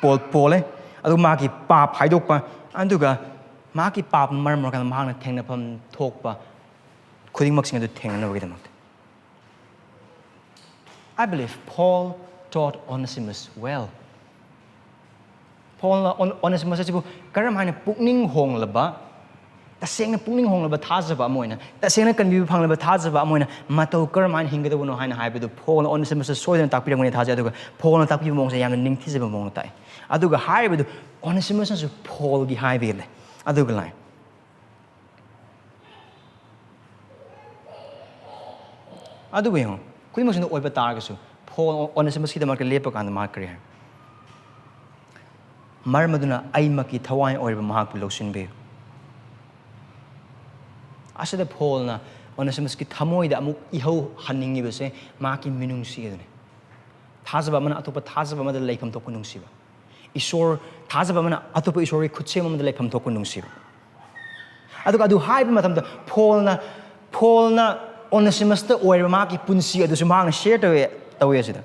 ꯄꯣꯜ-, ꯄꯣꯜꯂꯦ, ꯑꯗꯨ ꯃꯥꯒꯤ ꯄꯥꯞ ꯍꯥꯏꯗꯣꯛꯄ, ꯑꯗꯨꯒ ꯃꯍꯥꯛꯀꯤ ꯄꯥꯞꯅ ꯃꯔꯝ ꯑꯣꯏꯔꯀꯥꯟꯗ ꯃꯍꯥꯛꯅ ꯊꯦꯡꯅꯐꯝ ꯊꯣꯛꯄ ꯈꯨꯗꯤꯡꯃꯛꯁꯤꯡ ꯑꯗꯨ ꯊꯦꯡꯅꯅꯕꯒꯤꯗꯃꯛꯇ꯫ I believe Paul taught Onesimus well. ꯄꯣꯜꯅ ꯑꯣꯟ-, ꯑꯣꯅꯦꯁꯤꯃꯁ ꯑꯁꯤꯕꯨ ꯀꯔꯝ ꯍꯥꯏꯅ ꯄꯨꯛꯅꯤꯡ ꯍꯣꯡꯂꯕ, ꯇꯁꯦꯡꯅ ꯄꯨꯛꯅꯤꯡ ꯍꯣꯡꯂꯕ ꯊꯥꯖꯕ ꯑꯃ ꯑꯣꯏꯅ, ꯇꯁꯦꯡꯅ ꯀꯟꯕꯤꯕ ꯐꯪꯂꯕ ꯊꯥꯖꯕ ꯑꯃ ꯑꯣꯏꯅ ꯃꯇꯧ ꯀꯔꯝ ꯍꯥꯏꯅ ꯍꯤꯡꯒꯗꯕꯅꯣ ꯍꯥꯏꯅ ꯍꯥꯏꯕꯗꯨ ꯄꯣꯜꯅ ꯑꯣꯅꯦꯁꯤꯃꯁꯇ ꯁꯣꯏꯗꯅ ꯇꯥꯛꯄꯤꯔꯝꯒꯅꯤ ꯊꯥꯖꯩ꯫ ꯑꯗꯨꯒ ꯄꯣꯜꯅ ꯇꯥꯛꯄꯤꯕ ꯃꯑꯣꯡꯁꯦ ꯌꯥꯝꯅ ꯅꯤꯡꯊꯤꯖꯕ ꯃꯑꯣꯡꯗ ꯇꯥꯛꯑꯦ꯫ ꯑꯗꯨꯒ ꯍꯥꯏꯔꯤꯕꯗꯨ ꯑꯣꯅꯦꯁꯤꯃꯁꯅꯁꯨ ꯄꯣꯜꯒꯤ ꯍꯥꯏꯕꯤꯔꯦ꯫ ꯑꯗꯨꯒ ꯂꯥꯏ ꯑꯗꯨꯕꯨ ꯌꯦꯡꯉꯨ, ꯈꯨꯗꯤꯡꯃꯛꯁꯤꯡꯗ ꯑꯣꯏꯕ ꯇꯥꯔꯒꯁꯨ, ꯄꯣꯜ ꯑꯣꯅꯦꯁꯤꯃꯁꯀꯤꯗꯃꯛꯇ ꯂꯦꯞꯄ ꯀꯥꯟꯗ ꯃꯍꯥꯛ ꯀꯔꯤ ꯍꯥꯏ? "ꯃꯔꯝ ꯑꯗꯨꯅ ꯑꯩꯃꯛꯀꯤ ꯊꯋꯥꯏ ꯑꯣꯏꯔꯤꯕ ꯃꯍꯥꯛꯄꯨ ꯂꯧꯁꯤꯟꯕꯤꯌꯨ"꯫ ꯑꯁꯤꯗ ꯄꯣꯜꯅ ꯑꯣꯅꯦꯁꯤꯃꯁꯀꯤ ꯊꯃꯣꯏꯗ ꯑꯃꯨꯛ ꯏꯍꯧ ꯍꯟꯅꯤꯡꯉꯤꯕꯁꯦ ꯃꯍꯥꯛꯀꯤ ꯃꯤꯅꯨꯡꯁꯤ ꯑꯗꯨꯅꯤ꯫ ꯊꯥꯖꯕ ꯑꯃꯅ ꯑꯇꯣꯞꯄ ꯊꯥꯖꯕ ꯑꯃꯗ ꯂꯩꯐꯝ ꯊꯣꯛꯄ ꯅꯨꯡꯁꯤꯕ, ꯏꯁꯣꯔ, ꯊꯥꯖꯕ ꯑꯃꯅ ꯑꯇꯣꯞꯄ ꯏꯁꯣꯔꯒꯤ ꯈꯨꯠꯁꯦꯝ ꯑꯃꯗ ꯂꯩꯐꯝ ꯊꯣꯛꯄ ꯅꯨꯡꯁꯤꯕ꯫ ꯑꯗꯨꯒ ꯑꯗꯨ ꯍꯥꯏꯕ ꯃꯇꯝꯗ ꯄꯣꯜꯅ, ꯄꯣꯜꯅ ꯑꯣꯅꯦꯁꯤꯃꯁꯇ ꯑꯣꯏꯔꯤꯕ ꯃꯍꯥꯛꯀꯤ ꯄꯨꯟꯁꯤ ꯑꯗꯨꯁꯨ ꯃꯍꯥꯛꯅ ꯁꯤꯌꯔ ꯇꯧꯋꯦ, ꯇꯧꯋꯦ ꯑꯁꯤꯗ꯫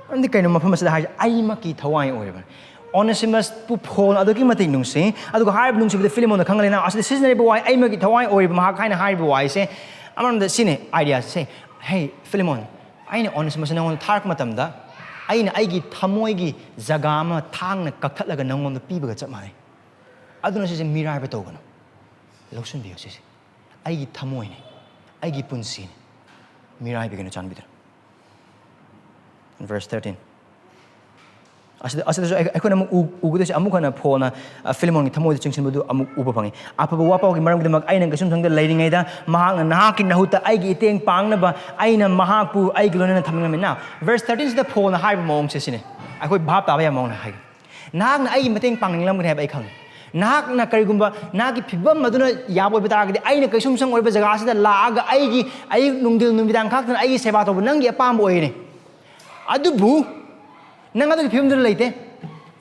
ꯃꯔꯝꯗꯤ ꯀꯩꯅꯣ ꯃꯐꯝ ꯑꯁꯤꯗ ꯍꯥꯏꯁꯦ? "ꯑꯩꯃꯛꯀꯤ ꯊꯋꯥꯏ ꯑꯣꯏꯔꯤꯕꯅꯤ"꯫ ꯑꯣꯅꯦꯁꯤꯃꯁꯄꯨ ꯄꯣꯜꯅ ꯑꯗꯨꯛꯀꯤ ꯃꯇꯤꯛ ꯅꯨꯡꯁꯤ, ꯑꯗꯨꯒ ꯍꯥꯏꯔꯤꯕ ꯅꯨꯡꯁꯤꯕꯗ ꯐꯤꯂꯤꯃꯣꯟꯗ ꯈꯪꯍꯜꯂꯤ꯫ Now, ꯑꯁꯤꯗ ꯁꯤꯖꯤꯟꯅꯔꯤꯕ ꯋꯥꯍꯩ "ꯑꯩꯃꯛꯀꯤ ꯊꯋꯥꯏ ꯑꯣꯏꯔꯤꯕ ꯃꯍꯥꯛ" ꯍꯥꯏꯅ ꯍꯥꯏꯔꯤꯕ ꯋꯥꯍꯩꯁꯦ, ꯑꯃꯔꯣꯝꯗ ꯁꯤꯅꯤ ꯑꯥꯏꯗꯤꯌꯥꯁꯦ꯫ "ꯍꯦ ꯐꯤꯂꯤꯃꯣꯟ, ꯑꯩꯅ ꯑꯣꯅꯦꯁꯤꯃꯁ ꯅꯉꯣꯟꯗ ꯊꯥꯔꯛꯄ ꯃꯇꯝꯗ ꯑꯩꯅ ꯑꯩꯒꯤ ꯊꯃꯣꯏꯒꯤ ꯖꯒꯥ ꯑꯃ ꯊꯥꯡꯅ ꯀꯛꯊꯠꯂꯒ ꯅꯉꯣꯟꯗ ꯄꯤꯕꯒ ꯆꯞ ꯃꯥꯟꯅꯩ꯫ ꯑꯗꯨꯅ ꯁꯤꯁꯦ ꯃꯤꯔꯥꯏꯕ ꯇꯧꯒꯅꯨ, ꯂꯧꯁꯤꯟꯕꯤꯌꯨ ꯁꯤꯁꯦ꯫ ꯑꯩꯒꯤ ꯊꯃꯣꯏꯅꯤ, ꯑꯩꯒꯤ ꯄꯨꯟꯁꯤꯅꯤ, ꯃꯤꯔꯥꯏꯕꯤꯒꯅꯨ ꯆꯥꯟꯕꯤꯗꯨꯅ"꯫ Verse thirteen꯫ ꯑꯁꯤꯗ, ꯑꯁꯤꯗꯁꯨ ꯑꯩ-, ꯑꯩꯈꯣꯏꯅ ꯑꯃꯨꯛ ꯎ-, ꯎꯒꯗꯣꯏꯁꯦ, ꯑꯃꯨꯛ ꯍꯟꯅ ꯄꯣꯜꯅ, ꯑ, ꯐꯤꯂꯤꯃꯣꯟꯒꯤ ꯊꯃꯣꯏꯗ ꯆꯤꯡꯁꯤꯟꯕꯗꯨ ꯑꯃꯨꯛ ꯎꯕ ꯐꯪꯉꯤ꯫ "ꯑꯐꯕ ꯋꯥꯄꯥꯎꯒꯤ ꯃꯔꯝꯒꯤꯗꯃꯛ ꯑꯩꯅ ꯀꯩꯁꯨꯝꯁꯪꯗ ꯂꯩꯔꯤꯉꯩꯗ ꯃꯍꯥꯛꯅ ꯅꯍꯥꯛꯀꯤ ꯅꯍꯨꯠꯇ ꯑꯩꯒꯤ ꯏꯇꯦꯡ ꯄꯥꯡꯅꯕ ꯑꯩꯅ ꯃꯍꯥꯛꯄꯨ ꯑꯩꯒꯤ ꯂꯣꯏꯅꯅ ꯊꯝꯂꯝꯃꯤ"꯫ Now, verse thirteen ꯁꯤꯗ ꯄꯣꯜꯅ ꯍꯥꯏꯕ ꯃꯑꯣꯡꯁꯦ ꯁꯤꯅꯤ꯫ ꯑꯩꯈꯣꯏ ꯚꯥꯞ ꯇꯥꯕ ꯌꯥꯕ ꯃꯑꯣꯡꯗ ꯍꯥꯏꯒꯦ꯫ "ꯅꯍꯥꯛꯅ ꯑꯩꯒꯤ ꯃꯇꯦꯡ ꯄꯥꯡꯅꯤꯡꯂꯝꯒꯅꯤ ꯍꯥꯏꯕ ꯑꯩ ꯈꯪꯉꯤ꯫ ꯅꯍꯥꯛꯅ ꯀꯔꯤꯒꯨꯝꯕ ꯅꯍꯥꯛꯀꯤ ꯐꯤꯕꯝ ꯑꯗꯨꯅ ꯌꯥꯕ ꯑꯣꯏꯕ ꯇꯥꯔꯒꯗꯤ, ꯑꯩꯅ ꯀꯩꯁꯨꯝꯁꯪ ꯑꯣꯏꯕ ꯖꯒꯥ ꯑꯁꯤꯗ ꯂꯥꯛꯑꯒ ꯑꯩꯒꯤ ꯑꯌꯨꯛ, ꯅꯨꯡꯊꯤꯜ, ꯅꯨꯃꯤꯗꯥꯡ ꯈꯥꯛꯇꯅ ꯑꯩꯒꯤ ꯁꯦꯕꯥ ꯇꯧꯕ ꯅꯪꯒꯤ ꯑꯄꯥꯝꯕ ꯑꯣꯏꯔꯦ꯫ ꯑꯗꯨꯕꯨ ꯅꯪ ꯑꯗꯨꯒꯤ ꯐꯤꯕꯝꯗꯨꯗ ꯂꯩꯇꯦ꯫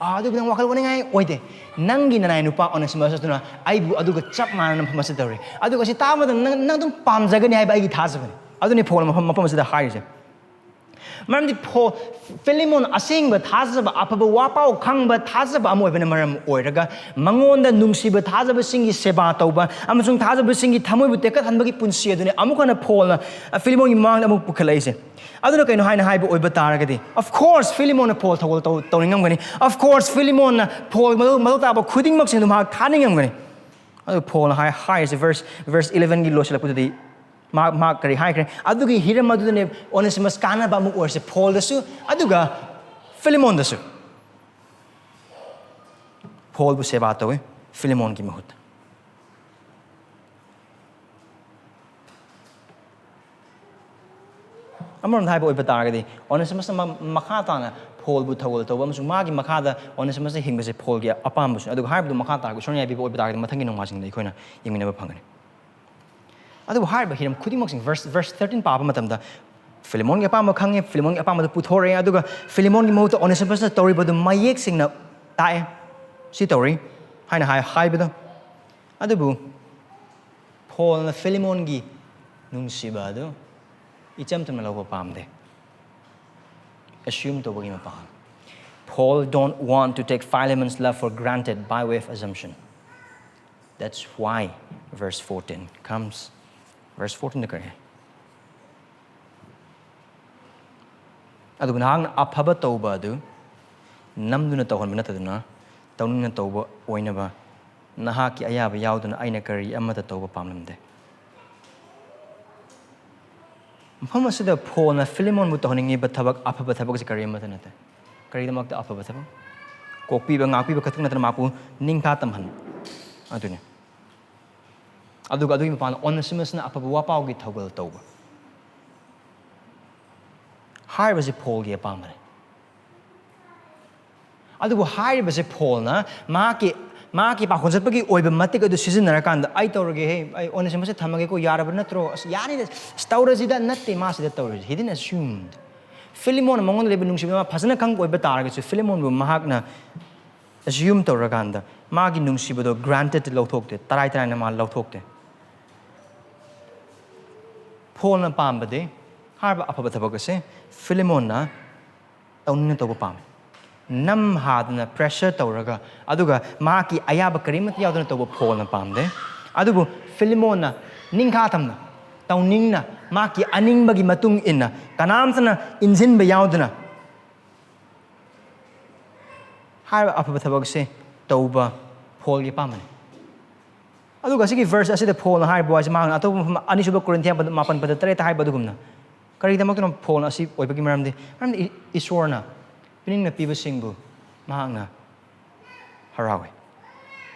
ꯑꯥ, ꯑꯗꯨꯕꯨ ꯅꯪ ꯋꯥꯈꯜ ꯋꯥꯅꯤꯡꯉꯥꯏ ꯑꯣꯏꯗꯦ꯫ ꯅꯪꯒꯤ ꯅꯅꯥꯏ ꯅꯨꯄꯥ ꯑꯣꯅꯦꯁꯤꯃꯁ ꯑꯗꯨꯅ ꯑꯩꯕꯨ ꯑꯗꯨꯒ ꯆꯞ ꯃꯥꯟꯅꯅ ꯃꯐꯝ ꯑꯁꯤꯗ ꯇꯧꯔꯦ꯫ ꯑꯗꯨꯒ ꯑꯁꯤ ꯇꯥꯕ ꯃꯇꯝꯗ ꯅꯪ, ꯅꯪ ꯑꯗꯨꯝ ꯄꯥꯝꯖꯒꯅꯤ ꯍꯥꯏꯕ ꯑꯩꯒꯤ ꯊꯥꯖꯕꯅꯤ"꯫ ꯑꯗꯨꯅꯤ ꯄꯣꯜꯅ ꯃꯐꯝ, ꯃꯐꯝ ꯑꯁꯤꯗ ꯍꯥꯏꯔꯤꯁꯦ꯫ ꯃꯔꯝꯗꯤ ꯐꯣ-, ꯐꯤꯂꯤꯃꯣꯟ ꯑꯁꯦꯡꯕ ꯊꯥꯖꯕ, ꯑꯐꯕ ꯋꯥꯄꯥꯎ ꯈꯪꯕ ꯊꯥꯖꯕ ꯑꯃ ꯑꯣꯏꯕꯅ ꯃꯔꯝ ꯑꯣꯏꯔꯒ, ꯃꯉꯣꯟꯗ ꯅꯨꯡꯁꯤꯕ ꯊꯥꯖꯕꯁꯤꯡꯒꯤ ꯁꯦꯕꯥ ꯇꯧꯕ ꯑꯃꯁꯨꯡ ꯊꯥꯖꯕꯁꯤꯡꯒꯤ ꯊꯃꯣꯏꯕꯨ ꯇꯦꯛꯈꯠꯍꯟꯕꯒꯤ ꯄꯨꯟꯁꯤ ꯑꯗꯨꯅꯤ ꯑꯃꯨꯛ ꯍꯟꯅ ꯐꯣꯜꯅ, ꯑ, ꯐꯤꯂꯤꯃꯣꯟꯒꯤ ꯃꯃꯥꯡꯗ ꯑꯃꯨꯛ ꯄꯨꯈꯠꯂꯛꯏꯁꯦ꯫ ꯑꯗꯨꯅ ꯀꯩꯅꯣ ꯍꯥꯏꯅ ꯍꯥꯏꯕ ꯑꯣꯏꯕ ꯇꯥꯔꯒꯗꯤ, of course, ꯐꯤꯂꯤꯃꯣꯟꯅ ꯐꯣꯜ ꯊꯧꯒꯜ ꯇꯧ-, ꯇꯧꯅꯤꯡꯉꯝꯒꯅꯤ꯫ Of course, ꯐꯤꯂꯤꯃꯣꯟꯅ ꯐꯣꯜ ꯃꯊꯧ, ꯃꯊꯧ ꯇꯥꯕ ꯈꯨꯗꯤꯡꯃꯛꯁꯤꯡꯗꯨ ꯃꯍꯥꯛ ꯊꯥꯅꯤꯡꯉꯝꯒꯅꯤ꯫ ꯑꯗꯨ ꯐꯣꯜꯅ ꯍꯥꯏ-, ꯍꯥꯏꯔꯤꯁꯦ verse, verse elevenꯒꯤ ꯂꯣꯏꯁꯤꯜꯂꯛꯄꯗꯨꯗꯤ ꯃꯥ, ꯃꯥ ꯀꯔꯤ ꯍꯥꯏꯈ꯭ꯔꯦ? ꯑꯗꯨꯒꯤ ꯍꯤꯔꯝ ꯑꯗꯨꯗꯅꯦ ꯑꯣꯅꯦꯁꯤꯃꯁ ꯀꯥꯟꯅꯕ ꯑꯃꯨꯛ ꯑꯣꯏꯔꯁꯦ, ꯐꯣꯜꯗꯁꯨ ꯑꯗꯨꯒ ꯐꯤꯂꯤꯃꯣꯟꯗꯁꯨ꯫ ꯐꯣꯜꯕꯨ ꯁꯦꯕꯥ ꯇꯧꯋꯤ ꯐꯤꯂꯤꯃꯣꯟꯒꯤ ꯃꯍꯨꯠꯇ꯫ ꯑꯃꯔꯣꯝꯗ ꯍꯥꯏꯕ ꯑꯣꯏꯕ ꯇꯥꯔꯒꯗꯤ, ꯑꯣꯅꯦꯁꯤꯃꯁꯅ ꯃ-, ꯃꯈꯥ ꯇꯥꯅ ꯄꯣꯜꯕꯨ ꯊꯧꯒꯜ ꯇꯧꯕ ꯑꯃꯁꯨꯡ ꯃꯥꯒꯤ ꯃꯈꯥꯗ ꯑꯣꯅꯦꯁꯤꯃꯁꯇ ꯍꯤꯡꯕꯁꯦ ꯄꯣꯜꯒꯤ ꯑꯄꯥꯝꯕꯁꯨꯅꯤ꯫ ꯑꯗꯨꯒ ꯍꯥꯏꯔꯤꯕꯗꯨ ꯃꯈꯥ ꯇꯥꯔꯒ ꯏꯁꯣꯔꯅ ꯌꯥꯕꯤꯕ ꯑꯣꯏꯕ ꯇꯥꯔꯒꯗꯤ ꯃꯊꯪꯒꯤ ꯅꯣꯡꯃꯥꯏꯖꯤꯡꯗ ꯑꯩꯈꯣꯏꯅ ꯌꯦꯡꯃꯤꯟꯅꯕ ꯐꯪꯒꯅꯤ꯫ ꯑꯗꯨꯕꯨ ꯍꯥꯏꯔꯤꯕ ꯍꯤꯔꯝ ꯈꯨꯗꯤꯡꯃꯛꯁꯤꯡ verse verse thirteen ꯄꯥꯕ ꯃꯇꯝꯗ ꯐꯤꯂꯦꯃꯣꯟꯒꯤ ꯑꯄꯥꯝꯕ ꯈꯪꯉꯦ, ꯐꯤꯂꯦꯃꯣꯟꯒꯤ ꯑꯄꯥꯝꯕꯗꯨ ꯄꯨꯊꯣꯔꯛꯑꯦ, ꯑꯗꯨꯒ ꯐꯤꯂꯦꯃꯣꯟꯒꯤ ꯃꯍꯨꯠꯇ ꯑꯣꯅꯦꯁꯤꯃꯁꯅ ꯇꯧꯔꯤꯕꯗꯨ ꯃꯌꯦꯛ ꯁꯦꯡꯅ ꯇꯥꯛꯑꯦ꯫ ꯁꯤ ꯇꯧꯔꯤ ꯍꯥꯏꯅ ꯍꯥꯏ ꯍꯥꯏꯕꯗꯣ꯫ ꯑꯗꯨꯕꯨ ꯄꯣꯜꯅ ꯐꯤꯂꯦꯃꯣꯟꯒꯤ ꯅꯨꯡꯁꯤꯕ ꯑꯗꯨ ꯏꯆꯝ ꯆꯝꯅ ꯂꯧꯕ ꯄꯥꯝꯗꯦ꯫ ꯑꯦꯁ꯭ꯌꯨꯝ ꯇꯧꯕꯒꯤ ꯃꯄꯥ꯫ Paul don't want to take Philemon's love for granted by way of assumption. That's why verse fourteen comes. Verse fourteen ꯀꯔꯤ? ꯑꯗꯨꯕꯨ ꯅꯍꯥꯛꯅ ꯑꯐꯕ ꯇꯧꯕ ꯑꯗꯨ ꯅꯝꯗꯨꯅ ꯇꯧꯍꯟꯕ ꯅꯠꯇꯗꯨꯅ, ꯇꯧꯅꯤꯡꯅ ꯇꯧꯕ ꯑꯣꯏꯅꯕ ꯅꯍꯥꯛꯀꯤ ꯑꯌꯥꯕ ꯌꯥꯎꯗꯅ ꯑꯩꯅ ꯀꯔꯤ ꯑꯃꯠꯇ ꯇꯧꯕ ꯄꯥꯝꯂꯝꯗꯦ꯫ ꯃꯐꯝ ꯑꯁꯤꯗ ꯄꯣꯜꯅ ꯐꯤꯂꯦꯃꯣꯟꯕꯨ ꯇꯧꯍꯟꯅꯤꯡꯉꯤꯕ ꯊꯕꯛ, ꯑꯐꯕ ꯊꯕꯛꯁꯤ ꯀꯔꯤ ꯑꯃꯠꯇ ꯅꯠꯇꯦ꯫ ꯀꯔꯤꯒꯤꯗꯃꯛꯇ ꯑꯐꯕ ꯊꯕꯛ? ꯀꯣꯛꯄꯤꯕ, ꯉꯥꯛꯄꯤꯕ ꯈꯛꯇ ꯅꯠꯇꯅ ꯃꯍꯥꯛꯄꯨ ꯅꯤꯡꯊꯥ ꯇꯝꯍꯟꯕ ꯑꯗꯨꯅꯤ꯫ ꯑꯗꯨꯒ ꯑꯗꯨꯒꯤ ꯃꯄꯥꯟꯗ ꯑꯣꯅꯦꯁꯤꯃꯁꯅ ꯑꯐꯕ ꯋꯥꯄꯥꯎꯒꯤ ꯊꯧꯒꯜ ꯇꯧꯕ꯫ ꯍꯥꯏꯔꯤꯕꯁꯤ ꯄꯣꯜꯒꯤ ꯑꯄꯥꯝꯕꯅꯤ꯫ ꯑꯗꯨꯕꯨ ꯍꯥꯏꯔꯤꯕꯁꯦ ꯄꯣꯜꯅ ꯃꯍꯥꯛꯀꯤ, ꯃꯍꯥꯛꯀꯤ ꯄꯥꯈꯣꯟ ꯆꯠꯄꯒꯤ ꯑꯣꯏꯕ ꯃꯇꯤꯛ ꯑꯗꯨ ꯁꯤꯖꯤꯟꯅꯔꯀꯥꯟꯗ, "ꯑꯩ ꯇꯧꯔꯒꯦ, ꯍꯦ, ꯑꯩ ꯑꯣꯅꯦꯁꯤꯃꯁꯁꯦ ꯊꯝꯃꯒꯦꯀꯣ, ꯌꯥꯔꯕ ꯅꯠꯇ꯭ꯔꯣ? ꯑꯁ, ꯌꯥꯅꯤꯗ, ꯑꯁ, ꯇꯧꯔꯁꯤꯗ", ꯅꯠꯇꯦ ꯃꯥ ꯁꯤꯗ ꯇꯧꯔꯤꯁꯦ꯫ He didn't assume. ꯐꯤꯂꯦꯃꯣꯟꯅ ꯃꯉꯣꯟꯗ ꯂꯩꯕ ꯅꯨꯡꯁꯤꯕ ꯃꯥ ꯐꯖꯅ ꯈꯪꯕ ꯑꯣꯏꯕ ꯇꯥꯔꯒꯁꯨ, ꯐꯤꯂꯦꯃꯣꯟꯕꯨ ꯃꯍꯥꯛꯅ ꯑꯦꯁ꯭ꯌꯨꯝ ꯇꯧꯔꯀꯥꯟꯗ ꯃꯥꯒꯤ ꯅꯨꯡꯁꯤꯕꯗꯣ granted ꯂꯧꯊꯣꯛꯇꯦ, ꯇꯔꯥꯏ ꯇꯔꯥꯏꯅ ꯃꯥ ꯂꯧꯊꯣꯛꯇꯦ꯫ ꯄꯣꯜꯅ ꯄꯥꯝꯕꯗꯤ ꯍꯥꯏꯔꯤꯕ ꯑꯐꯕ ꯊꯕꯛ ꯑꯁꯦ ꯐꯤꯂꯦꯃꯣꯟꯅ ꯇꯧꯅꯤꯡꯅ ꯇꯧꯕ ꯄꯥꯝꯃꯤ꯫ ꯅꯝ ꯍꯥꯗꯅ, pressure ꯇꯧꯔꯒ, ꯑꯗꯨꯒ ꯃꯍꯥꯛꯀꯤ ꯑꯌꯥꯕ ꯀꯔꯤꯃꯠꯇ ꯌꯥꯎꯗꯅ ꯇꯧꯕ ꯄꯣꯜꯅ ꯄꯥꯝꯗꯦ꯫ ꯑꯗꯨꯕꯨ ꯐꯤꯂꯦꯃꯣꯟꯅ ꯅꯤꯡꯈꯥ ꯇꯝꯅ, ꯇꯧꯅꯤꯡꯅ, ꯃꯍꯥꯛꯀꯤ ꯑꯅꯤꯡꯕꯒꯤ ꯃꯇꯨꯡ ꯏꯟꯅ, ꯀꯅꯥꯝꯇꯅ ꯏꯟꯁꯤꯟꯕ ꯌꯥꯎꯗꯅ ꯍꯥꯏꯔꯤꯕ ꯑꯐꯕ ꯊꯕꯛꯁꯦ ꯇꯧꯕ ꯄꯣꯜꯒꯤ ꯑꯄꯥꯝꯕꯅꯤ꯫ ꯑꯗꯨꯒ ꯑꯁꯤꯒꯤ verse ꯑꯁꯤꯗ ꯄꯣꯜꯅ ꯍꯥꯏꯔꯤꯕ ꯋꯥꯁꯦ, ꯃꯍꯥꯛꯅ ꯑꯇꯣꯞꯄ ꯃꯐꯝ, ꯑꯅꯤꯁꯨꯕ ꯀꯣꯔꯤꯟꯊꯤꯌꯥ ꯃꯥꯄꯟ ꯄꯗ ꯇꯔꯦꯠꯇ ꯍꯥꯏꯕ ꯑꯗꯨꯒꯨꯝꯅ, ꯀꯔꯤꯒꯤꯗꯃꯛꯇꯅꯣ ꯄꯣꯜꯅ ꯑꯁꯤ ꯑꯣꯏꯕꯒꯤ ꯃꯔꯝꯗꯤ, ꯃꯔꯝꯗꯤ ꯏ-, ꯏꯁꯣꯔꯅ ꯄꯤꯅꯤꯡꯅ ꯄꯤꯕꯁꯤꯡꯕꯨ ꯃꯍꯥꯛꯅ ꯍꯔꯥꯎꯏ꯫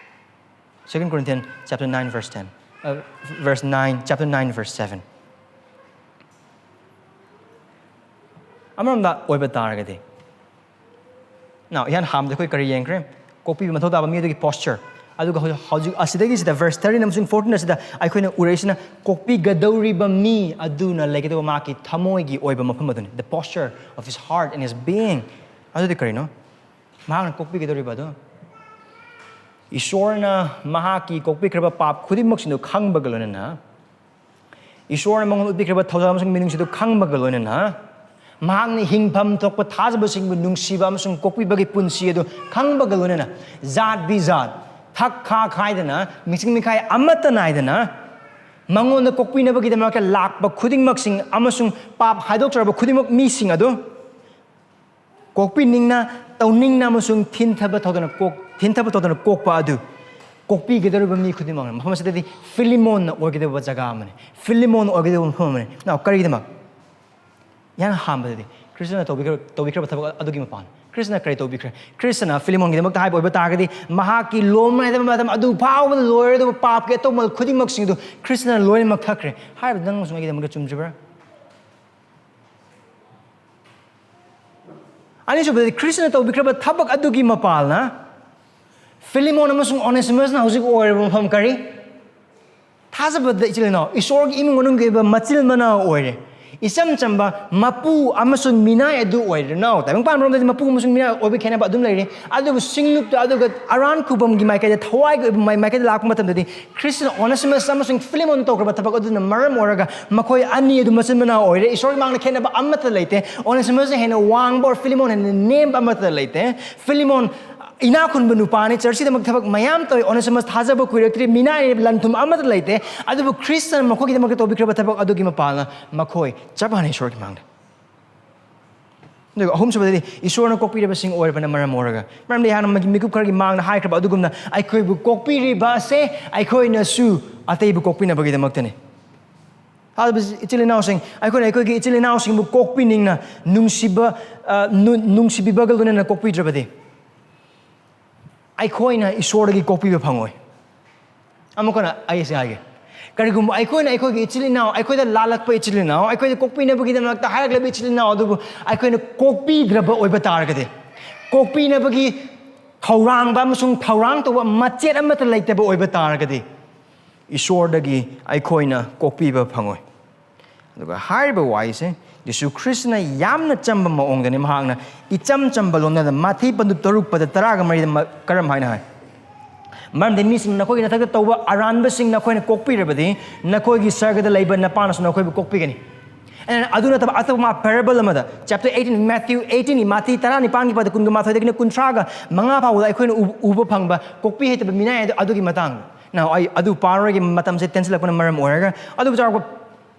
Second Corinthians chapter nine verse ten, uh, verse nine, chapter nine verse seven. ꯑꯃꯔꯣꯝꯗ ꯑꯣꯏꯕ ꯇꯥꯔꯒꯗꯤ, Now, ꯏꯍꯥꯟ ꯍꯥꯟꯕꯗ ꯑꯩꯈꯣꯏ ꯀꯔꯤ ꯌꯦꯡꯈ꯭ꯔꯦ? ꯀꯣꯛꯄꯤꯕ ꯃꯊꯧ ꯇꯥꯕ ꯃꯤ ꯑꯗꯨꯒꯤ posture꯫ ꯑꯗꯨꯒ ꯍꯧꯖꯤꯛ, ꯍꯧꯖꯤꯛ ꯑꯁꯤꯗꯒꯤ ꯁꯤꯗ verse thirteen ꯑꯃꯁꯨꯡ fourteen ꯑꯁꯤꯗ ꯑꯩꯈꯣꯏꯅ ꯎꯔꯛꯏꯁꯤꯅ ꯀꯣꯛꯄꯤꯒꯗꯧꯔꯤꯕ ꯃꯤ ꯑꯗꯨꯅ ꯂꯩꯒꯗꯕ ꯃꯍꯥꯛꯀꯤ ꯊꯃꯣꯏꯒꯤ ꯑꯣꯏꯕ ꯃꯐꯝ ꯑꯗꯨꯅꯤ, the posture of his heart and his being꯫ ꯑꯗꯨꯗꯤ ꯀꯔꯤꯅꯣ? ꯃꯍꯥꯛꯅ ꯀꯣꯛꯄꯤꯒꯗꯧꯔꯤꯕ ꯑꯗꯨ, ꯏꯁꯣꯔꯅ ꯃꯍꯥꯛꯀꯤ ꯀꯣꯛꯄꯤꯈ꯭ꯔꯕ ꯄꯥꯞ ꯈꯨꯗꯤꯡꯃꯛꯁꯤꯡꯗꯨ ꯈꯪꯕꯒ ꯂꯣꯏꯅꯅ, ꯏꯁꯣꯔꯅ ꯃꯉꯣꯟꯗ ꯎꯠꯄꯤꯈ꯭ꯔꯕ ꯊꯧꯖꯥꯜ ꯑꯃꯁꯨꯡ ꯃꯤꯅꯨꯡꯁꯤꯗꯨ ꯈꯪꯕꯒ ꯂꯣꯏꯅꯅ, ꯃꯍꯥꯛꯅ ꯍꯤꯡꯐꯝ ꯊꯣꯛꯄ ꯊꯥꯖꯕꯁꯤꯡꯕꯨ ꯅꯨꯡꯁꯤꯕ ꯑꯃꯁꯨꯡ ꯀꯣꯛꯄꯤꯕꯒꯤ ꯄꯨꯟꯁꯤ ꯑꯗꯨ ꯈꯪꯕꯒ ꯂꯣꯏꯅꯅ, ꯖꯥꯠ ꯕꯤꯖꯥꯠ, ꯊꯛ ꯈꯥ ꯈꯥꯏꯗꯅ, ꯃꯤꯆꯪ ꯃꯤꯈꯥꯏ ꯑꯃꯠꯇ ꯅꯥꯏꯗꯅ, ꯃꯉꯣꯟꯗ ꯀꯣꯛꯄꯤꯅꯕꯒꯤꯗꯃꯛꯇ ꯂꯥꯛꯄ ꯈꯨꯗꯤꯡꯃꯛꯁꯤꯡ ꯑꯃꯁꯨꯡ ꯄꯥꯞ ꯍꯥꯏꯗꯣꯛꯆꯔꯕ ꯈꯨꯗꯤꯡꯃꯛ ꯃꯤꯁꯤꯡ ꯑꯗꯨ ꯀꯣꯛꯄꯤꯅꯤꯡꯅ, ꯇꯧꯅꯤꯡꯅ ꯑꯃꯁꯨꯡ ꯊꯤꯟꯊꯕ ꯇꯧꯗꯅ ꯀꯣꯛ-, ꯊꯤꯟꯊꯕ ꯇꯧꯗꯅ ꯀꯣꯛꯄ ꯑꯗꯨ ꯀꯣꯛꯄꯤꯒꯗꯧꯔꯤꯕ ꯃꯤ ꯈꯨꯗꯤꯡꯃꯛꯅ꯫ ꯃꯐꯝ ꯑꯁꯤꯗꯗꯤ ꯐꯤꯂꯤꯃꯣꯟꯅ ꯑꯣꯏꯒꯗꯧꯕ ꯖꯒꯥ ꯑꯃꯅꯤ, ꯐꯤꯂꯤꯃꯣꯟꯅ ꯑꯣꯏꯒꯗꯧꯕ ꯃꯐꯝ ꯑꯃꯅꯤ꯫ Now, ꯀꯔꯤꯒꯤꯗꯃꯛ? ꯏꯍꯥꯟ ꯍꯥꯟꯕꯗꯗꯤ ꯈ꯭ꯔꯤꯁꯇꯅ ꯇꯧꯕꯤꯈ꯭ꯔ-, ꯇꯧꯕꯤꯈ꯭ꯔꯕ ꯊꯕꯛ ꯑꯗꯨꯒꯤ ꯃꯄꯥꯟ꯫ ꯈ꯭ꯔꯤꯁꯇꯅ ꯀꯔꯤ ꯇꯧꯕꯤꯈ꯭ꯔꯦ? ꯈ꯭ꯔꯤꯁꯇꯅ ꯐꯤꯂꯤꯃꯣꯟꯒꯤꯗꯃꯛꯇ ꯍꯥꯏꯕ ꯑꯣꯏꯕ ꯇꯥꯔꯒꯗꯤ, ꯃꯍꯥꯛꯀꯤ ꯂꯣꯝ ꯅꯥꯏꯗꯕ ꯃꯇꯝ ꯑꯗꯨ ꯐꯥꯎꯕꯗ ꯂꯣꯏꯔꯗꯕ ꯄꯥꯞꯀꯤ ꯑꯇꯣꯡꯕ ꯈꯨꯗꯤꯡꯃꯛꯁꯤꯡꯗꯨ ꯈ꯭ꯔꯤꯁꯇꯅ ꯂꯣꯏꯅꯃꯛ ꯊꯛꯈ꯭ꯔꯦ꯫ ꯍꯥꯏꯔꯤꯕ ꯅꯪ ꯑꯃꯁꯨꯡ ꯑꯩꯒꯤꯗꯃꯛꯇ ꯆꯨꯝꯗ꯭ꯔꯤꯕ꯭ꯔꯥ? ꯑꯅꯤꯁꯨꯕꯗꯗꯤ, ꯈ꯭ꯔꯤꯁꯇꯅ ꯇꯧꯕꯤꯈ꯭ꯔꯕ ꯊꯕꯛ ꯑꯗꯨꯒꯤ ꯃꯄꯥꯜꯅ ꯐꯤꯂꯤꯃꯣꯟ ꯑꯃꯁꯨꯡ ꯑꯣꯅꯦꯁꯤꯃꯁꯅ ꯍꯧꯖꯤꯛ ꯑꯣꯏꯔꯤꯕ ꯃꯐꯝ ꯀꯔꯤ? ꯊꯥꯖꯕꯗ, ꯏꯆꯤꯜ ꯏꯅꯥꯎ, ꯏꯁꯣꯔꯒꯤ ꯏꯃꯨꯡ ꯃꯅꯨꯡꯒꯤ ꯑꯣꯏꯕ ꯃꯆꯤꯜ ꯃꯅꯥꯎ ꯑꯣꯏꯔꯦ꯫ ꯏꯆꯝ ꯆꯝꯕ ꯃꯄꯨ ꯑꯃꯁꯨꯡ ꯃꯤꯅꯥꯏ ꯑꯗꯨ ꯑꯣꯏꯔꯦ꯫ Now, ꯇꯥꯏꯕꯪ ꯄꯥꯟꯕꯔꯣꯝꯗꯗꯤ ꯃꯄꯨ ꯑꯃꯁꯨꯡ ꯃꯤꯅꯥꯏ ꯑꯣꯏꯕ ꯈꯦꯠꯅꯕ ꯑꯗꯨꯝ ꯂꯩꯔꯦ꯫ ꯑꯗꯨꯕꯨ ꯁꯤꯡꯂꯨꯞꯇ, ꯑꯗꯨꯒ ꯑꯔꯥꯟ ꯈꯨꯕꯝꯒꯤ ꯃꯥꯏꯀꯩꯗ, ꯊꯋꯥꯏꯒꯤ ꯑꯣꯏꯕ ꯃꯥꯏ-, ꯃꯥꯏꯀꯩꯗ ꯂꯥꯛꯄ ꯃꯇꯝꯗꯗꯤ, ꯈ꯭ꯔꯤꯁꯇꯅ ꯑꯣꯅꯦꯁꯤꯃꯁ ꯑꯃꯁꯨꯡ ꯐꯤꯂꯤꯃꯣꯟ ꯇꯧꯈ꯭ꯔꯕ ꯊꯕꯛ ꯑꯗꯨꯅ ꯃꯔꯝ ꯑꯣꯏꯔꯒ ꯃꯈꯣꯏ ꯑꯅꯤ ꯑꯗꯨ ꯃꯆꯤꯟ ꯃꯅꯥꯎ ꯑꯣꯏꯔꯦ꯫ ꯏꯁꯣꯔꯒꯤ ꯃꯥꯡꯗ ꯈꯦꯠꯅꯕ ꯑꯃꯠꯇ ꯂꯩꯇꯦ꯫ ꯑꯣꯅꯦꯁꯤꯃꯁꯅ ꯍꯦꯟꯅ ꯋꯥꯡꯕ ꯑꯣꯔ ꯐꯤꯂꯤꯃꯣꯟ ꯍꯦꯟꯅ ꯅꯦꯝꯕ ꯑꯃꯠꯇ ꯂꯩꯇꯦ꯫ ꯐꯤꯂꯤꯃꯣꯟ ꯏꯅꯥꯛ ꯈꯨꯟꯕ ꯅꯨꯄꯥꯅꯤ, ꯆꯔꯆꯀꯤꯗꯃꯛ ꯊꯕꯛ ꯃꯌꯥꯝ ꯇꯧꯏ꯫ ꯑꯣꯅꯦꯁꯤꯃꯁ ꯊꯥꯖꯕ ꯀꯨꯏꯔꯛꯇ꯭ꯔꯤ, ꯃꯤꯅꯥꯏꯅꯤ, ꯂꯟ ꯊꯨꯝ ꯑꯃꯠꯇ ꯂꯩꯇꯦ꯫ ꯑꯗꯨꯕꯨ ꯈ꯭ꯔꯤꯁꯇꯅ ꯃꯈꯣꯏꯒꯤꯗꯃꯛꯇ ꯇꯧꯕꯤꯈ꯭ꯔꯕ ꯊꯕꯛ ꯑꯗꯨꯒꯤ ꯃꯄꯥꯜꯅ ꯃꯈꯣꯏ ꯆꯞ ꯃꯥꯟꯅꯩ ꯏꯁꯣꯔꯒꯤ ꯃꯥꯡꯗ꯫ ꯑꯗꯨꯒ ꯑꯍꯨꯝꯁꯨꯕꯗꯗꯤ, ꯏꯁꯣꯔꯅ ꯀꯣꯛꯄꯤꯔꯕꯁꯤꯡ ꯑꯣꯏꯔꯕꯅ ꯃꯔꯝ ꯑꯣꯏꯔꯒ, ꯃꯔꯝꯗꯤ ꯑꯩꯍꯥꯛꯅ ꯃꯤꯀꯨꯞ ꯈꯔꯒꯤ ꯃꯥꯡꯗ ꯍꯥꯏꯈ꯭ꯔꯕ ꯑꯗꯨꯒꯨꯝꯅ, ꯑꯩꯈꯣꯏꯕꯨ ꯀꯣꯛꯄꯤꯔꯤꯕ ꯑꯁꯦ ꯑꯩꯈꯣꯏꯅꯁꯨ ꯑꯇꯩꯕꯨ ꯀꯣꯛꯄꯤꯅꯕꯒꯤꯗꯃꯛꯇꯅꯤ꯫ ꯑꯗꯨꯕꯨ ꯏꯆꯤꯜ ꯏꯅꯥꯎꯁꯤꯡ, ꯑꯩꯈꯣꯏꯅ ꯑꯩꯈꯣꯏꯒꯤ ꯏꯆꯤꯜ ꯏꯅꯥꯎꯁꯤꯡꯕꯨ ꯀꯣꯛꯄꯤꯅꯤꯡꯅ ꯅꯨꯡꯁꯤꯕ, ꯑ, ꯅꯨ-, ꯅꯨꯡꯁꯤꯕꯤꯕꯒ ꯂꯣꯏꯅꯅ ꯀꯣꯛꯄꯤꯗ꯭ꯔꯕꯗꯤ, ꯑꯩꯈꯣꯏꯅ ꯏꯁꯣꯔꯗꯒꯤ ꯀꯣꯛꯄꯤꯕ ꯐꯪꯉꯣꯏ꯫ ꯑꯃꯨꯛ ꯍꯟꯅ ꯑꯩ ꯑꯁꯤ ꯍꯥꯏꯒꯦ꯫ ꯀꯔꯤꯒꯨꯝꯕ ꯑꯩꯈꯣꯏꯅ ꯑꯩꯈꯣꯏꯒꯤ ꯏꯆꯤꯜ ꯏꯅꯥꯎ, ꯑꯩꯈꯣꯏꯗ ꯂꯥꯜꯂꯛꯄ ꯏꯆꯤꯜ ꯏꯅꯥꯎ, ꯑꯩꯈꯣꯏꯗ ꯀꯣꯛꯄꯤꯅꯕꯒꯤꯗꯃꯛꯇ ꯍꯥꯏꯔꯛꯂꯕ ꯏꯆꯤꯜ ꯏꯅꯥꯎ ꯑꯗꯨꯕꯨ ꯑꯩꯈꯣꯏꯅ ꯀꯣꯛꯄꯤꯗ꯭ꯔꯕ ꯑꯣꯏꯕ ꯇꯥꯔꯒꯗꯤ, ꯀꯣꯛꯄꯤꯅꯕꯒꯤ ꯈꯧꯔꯥꯡꯕ ꯑꯃꯁꯨꯡ ꯊꯧꯔꯥꯡ ꯇꯧꯕ ꯃꯆꯦꯠ ꯑꯃꯠꯇ ꯂꯩꯇꯕ ꯑꯣꯏꯕ ꯇꯥꯔꯒꯗꯤ, ꯏꯁꯣꯔꯗꯒꯤ ꯑꯩꯈꯣꯏꯅ ꯀꯣꯛꯄꯤꯕ ꯐꯪꯉꯣꯏ꯫ ꯑꯗꯨꯒ ꯍꯥꯏꯔꯤꯕ ꯋꯥꯍꯩꯁꯦ ꯖꯤꯁꯨ ꯈ꯭ꯔꯤꯁꯇꯅ ꯌꯥꯝꯅ ꯆꯝꯕ ꯃꯑꯣꯡꯗꯅꯤ ꯃꯍꯥꯛꯅ ꯏꯆꯝ ꯆꯝꯕ ꯂꯣꯟꯗ ꯃꯥꯊꯤ ꯄꯟꯗꯨꯞ ꯇꯔꯨꯛ ꯄꯗ ꯇꯔꯥꯒ ꯃꯔꯤꯗ ꯃ-, ꯀꯔꯝ ꯍꯥꯏꯅ ꯍꯥꯏ? "ꯃꯔꯝꯗꯤ ꯃꯤꯁꯤꯡ ꯅꯈꯣꯏꯒꯤ ꯅꯊꯛꯇ ꯇꯧꯕ ꯑꯔꯥꯟꯕꯁꯤꯡ ꯅꯈꯣꯏꯅ ꯀꯣꯛꯄꯤꯔꯕꯗꯤ, ꯅꯈꯣꯏꯒꯤ ꯁꯔꯒꯗ ꯂꯩꯕ ꯅꯄꯥꯅꯁꯨ ꯅꯈꯣꯏꯕꯨ ꯀꯣꯛꯄꯤꯒꯅꯤ"꯫ And ꯑꯗꯨ ꯅꯠꯇꯕ ꯑꯇꯣꯞꯄ ꯃꯥ parable ꯑꯃꯗ, chapter eighteen, Matthew eighteen ꯒꯤ ꯃꯥꯊꯤ ꯇꯔꯥꯅꯤꯄꯥꯟꯒꯤ ꯄꯗ ꯀꯨꯟꯒ ꯃꯥꯊꯣꯏꯗꯒꯤꯅ ꯀꯨꯟꯊ꯭ꯔꯥꯒ ꯃꯉꯥ ꯐꯥꯎꯕꯗ ꯑꯩꯈꯣꯏꯅ ꯎ-, ꯎꯕ ꯐꯪꯕ ꯀꯣꯛꯄꯤ ꯍꯩꯇꯕ ꯃꯤꯅꯥꯏ ꯑꯗꯨ, ꯑꯗꯨꯒꯤ ꯃꯇꯥꯡꯗ꯫ Now, ꯑꯩ ꯑꯗꯨ ꯄꯥꯔꯔꯣꯏꯒꯦ, ꯃꯇꯝꯁꯦ ꯇꯦꯟꯁꯤꯜꯂꯛꯄꯅ ꯃꯔꯝ ꯑꯣꯏꯔꯒ꯫ ꯑꯗꯨꯕꯨ ꯆꯥꯎꯔꯥꯛꯄ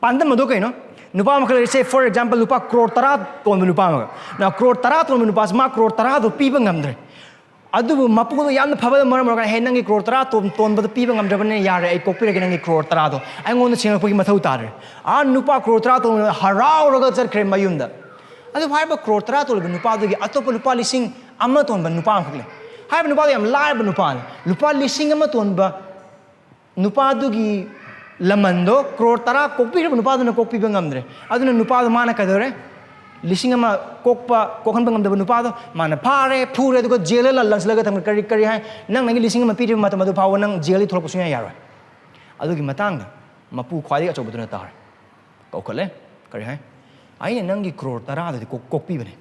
ꯄꯥꯟꯗꯝ ꯑꯗꯨ ꯀꯩꯅꯣ? ꯅꯨꯄꯥ ꯑꯃꯈꯛ ꯂꯩꯔꯦ, say for example, ꯂꯨꯄꯥ ꯀ꯭ꯔꯣꯔ ꯇꯔꯥ ꯇꯣꯟꯕ ꯅꯨꯄꯥ ꯑꯃꯒ꯫ Now, ꯀ꯭ꯔꯣꯔ ꯇꯔꯥ ꯇꯣꯟꯕ ꯅꯨꯄꯥꯁꯤ ꯃꯥ ꯀ꯭ꯔꯣꯔ ꯇꯔꯥꯗꯣ ꯄꯤꯕ ꯉꯝꯗ꯭ꯔꯦ꯫ ꯑꯗꯨꯕꯨ ꯃꯄꯨꯗꯣ ꯌꯥꯝꯅ ꯐꯕꯅ ꯃꯔꯝ ꯑꯣꯏꯔꯒ, "ꯍꯦ, ꯅꯪꯒꯤ ꯀ꯭ꯔꯣꯔ ꯇꯔꯥ ꯇꯣꯟ-, ꯇꯣꯟꯕꯗꯣ ꯄꯤꯕ ꯉꯝꯗ꯭ꯔꯕꯅꯤꯅ ꯌꯥꯔꯦ, ꯑꯩ ꯀꯣꯛꯄꯤꯔꯒꯦ, ꯅꯪꯒꯤ ꯀ꯭ꯔꯣꯔ ꯇꯔꯥꯗꯣ ꯑꯩꯉꯣꯟꯗ ꯁꯤꯡꯉꯛꯄꯒꯤ ꯃꯊꯧ ꯇꯥꯗ꯭ꯔꯦ"꯫ ꯑꯥ, ꯅꯨꯄꯥ ꯀ꯭ꯔꯣꯔ ꯇꯔꯥ ꯇꯣꯟꯕꯗꯣ ꯍꯔꯥꯎꯔꯒ ꯆꯠꯈ꯭ꯔꯦ ꯃꯌꯨꯝꯗ꯫ ꯑꯗꯨꯕꯨ ꯍꯥꯏꯔꯤꯕ ꯀ꯭ꯔꯣꯔ ꯇꯔꯥ ꯇꯣꯜꯂꯤꯕ ꯅꯨꯄꯥꯗꯨꯒꯤ ꯑꯇꯣꯞꯄ ꯂꯨꯄꯥ ꯂꯤꯁꯤꯡ ꯑꯃ ꯇꯣꯟꯕ ꯅꯨꯄꯥ ꯑꯃꯈꯛ ꯂꯩ꯫ ꯍꯥꯏꯔꯤꯕ ꯅꯨꯄꯥꯗꯣ ꯌꯥꯝ ꯂꯥꯏꯔꯕ ꯅꯨꯄꯥꯅꯤ꯫ ꯂꯨꯄꯥ ꯂꯤꯁꯤꯡ ꯑꯃ ꯇꯣꯟꯕ ꯅꯨꯄꯥꯗꯨꯒꯤ ꯂꯃꯟꯗꯣ ꯀ꯭ꯔꯣꯔ ꯇꯔꯥ ꯀꯣꯛꯄꯤꯈ꯭ꯔꯕ ꯅꯨꯄꯥꯗꯨꯅ ꯀꯣꯛꯄꯤꯕ ꯉꯝꯗ꯭ꯔꯦ꯫ ꯑꯗꯨꯅ ꯅꯨꯄꯥꯗꯣ ꯃꯥꯅ ꯀꯩꯗꯧꯔꯦ? ꯂꯤꯁꯤꯡ ꯑꯃ ꯀꯣꯛꯄ, ꯀꯣꯛꯍꯟꯕ ꯉꯝꯗꯕ ꯅꯨꯄꯥꯗꯣ ꯃꯥꯅ ꯐꯥꯔꯦ, ꯐꯨꯔꯦ, ꯑꯗꯨꯒ ꯖꯦꯜꯗ ꯂ-, ꯂꯪꯁꯤꯜꯂꯒ ꯊꯝꯈ꯭ꯔꯦ꯫ ꯀꯔꯤ, ꯀꯔꯤ ꯍꯥꯏ? "ꯅꯪ ꯅꯪꯒꯤ ꯂꯤꯁꯤꯡ ꯑꯃ ꯄꯤꯔꯤꯕ ꯃꯇꯝ ꯑꯗꯨ ꯐꯥꯎꯕ ꯅꯪ ꯖꯦꯜꯗꯒꯤ ꯊꯣꯛꯂꯛꯄ ꯁꯨꯡꯌꯥ ꯌꯥꯔꯣꯏ"꯫ ꯑꯗꯨꯒꯤ ꯃꯇꯥꯡꯗ ꯃꯄꯨ ꯈ꯭ꯋꯥꯏꯗꯒꯤ ꯑꯆꯧꯕꯗꯨꯅ ꯇꯥꯔꯦ, ꯀꯧꯈꯠꯂꯦ꯫ ꯀꯔꯤ ꯍꯥꯏ? "ꯑꯩꯅ ꯅꯪꯒꯤ ꯀ꯭ꯔꯣꯔ ꯇꯔꯥꯗꯨꯗꯤ ꯀꯣꯛ-, ꯀꯣꯛꯄꯤꯕꯅꯦ,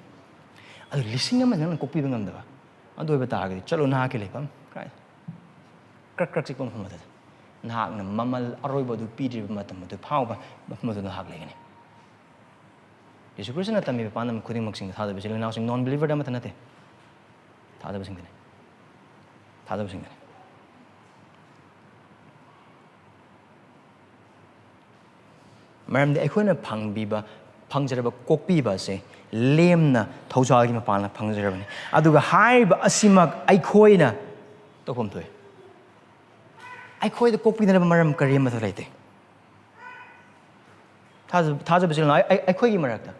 ꯑꯗꯨ ꯂꯤꯁꯤꯡ ꯑꯃ ꯅꯪꯅ ꯀꯣꯛꯄꯤꯕ ꯉꯝꯗꯕ꯫ ꯑꯗꯨ ꯑꯣꯏꯕ ꯇꯥꯔꯒꯗꯤ ꯆꯠꯂꯣ, ꯅꯍꯥꯛꯀꯤ ꯂꯩꯐꯝ ꯀ꯭ꯔꯛ ꯀ꯭ꯔꯛ ꯆꯤꯛꯄ ꯃꯐꯝ ꯑꯗꯨꯗ꯫ ꯅꯍꯥꯛꯅ ꯃꯃꯜ ꯑꯔꯣꯏꯕ ꯑꯗꯨ ꯄꯤꯗ꯭ꯔꯤꯕ ꯃꯇꯝ ꯑꯗꯨ ꯐꯥꯎꯕ ꯃꯐꯝ ꯑꯗꯨ ꯅꯍꯥꯛ ꯂꯩꯒꯅꯤ"꯫ ꯌꯦꯁꯨ ꯈ꯭ꯔꯤꯁꯇꯅ ꯇꯝꯃꯤꯕ ꯄꯥꯟꯗꯝ ꯈꯨꯗꯤꯡꯃꯛꯁꯤꯡꯗ ꯊꯥꯖꯕ ꯏꯆꯤꯜ ꯏꯅꯥꯎꯁꯤꯡ, non believer ꯗ ꯑꯃꯠꯇ ꯅꯠꯇꯦ, ꯊꯥꯖꯕꯁꯤꯡꯗꯅꯤ꯫ ꯊꯥꯖꯕꯁꯤꯡꯗꯅꯤ꯫ ꯃꯔꯝꯗꯤ ꯑꯩꯈꯣꯏꯅ ꯐꯪꯕꯤꯕ, ꯐꯪꯖꯔꯕ ꯀꯣꯛꯄꯤꯕ ꯑꯁꯦ ꯂꯦꯝꯅ ꯊꯧꯖꯥꯜꯒꯤ ꯃꯄꯥꯟꯅ ꯐꯪꯖꯔꯕꯅꯤ꯫ ꯑꯗꯨꯒ ꯍꯥꯏꯔꯤꯕ ꯑꯁꯤꯃꯛ ꯑꯩꯈꯣꯏꯅ ꯇꯧꯐꯝ ꯊꯣꯛꯏ꯫ ꯑꯩꯈꯣꯏꯗ ꯀꯣꯛꯄꯤꯅꯅꯕ ꯃꯔꯝ ꯀꯔꯤ ꯑꯃꯠꯇ ꯂꯩꯇꯦ꯫ ꯊꯥꯖ-, ꯊꯥꯖꯕ ꯏꯆꯤꯜ ꯏꯅꯥꯎ, ꯑꯩ-, ꯑꯩꯈꯣꯏꯒꯤ ꯃꯔꯛꯇ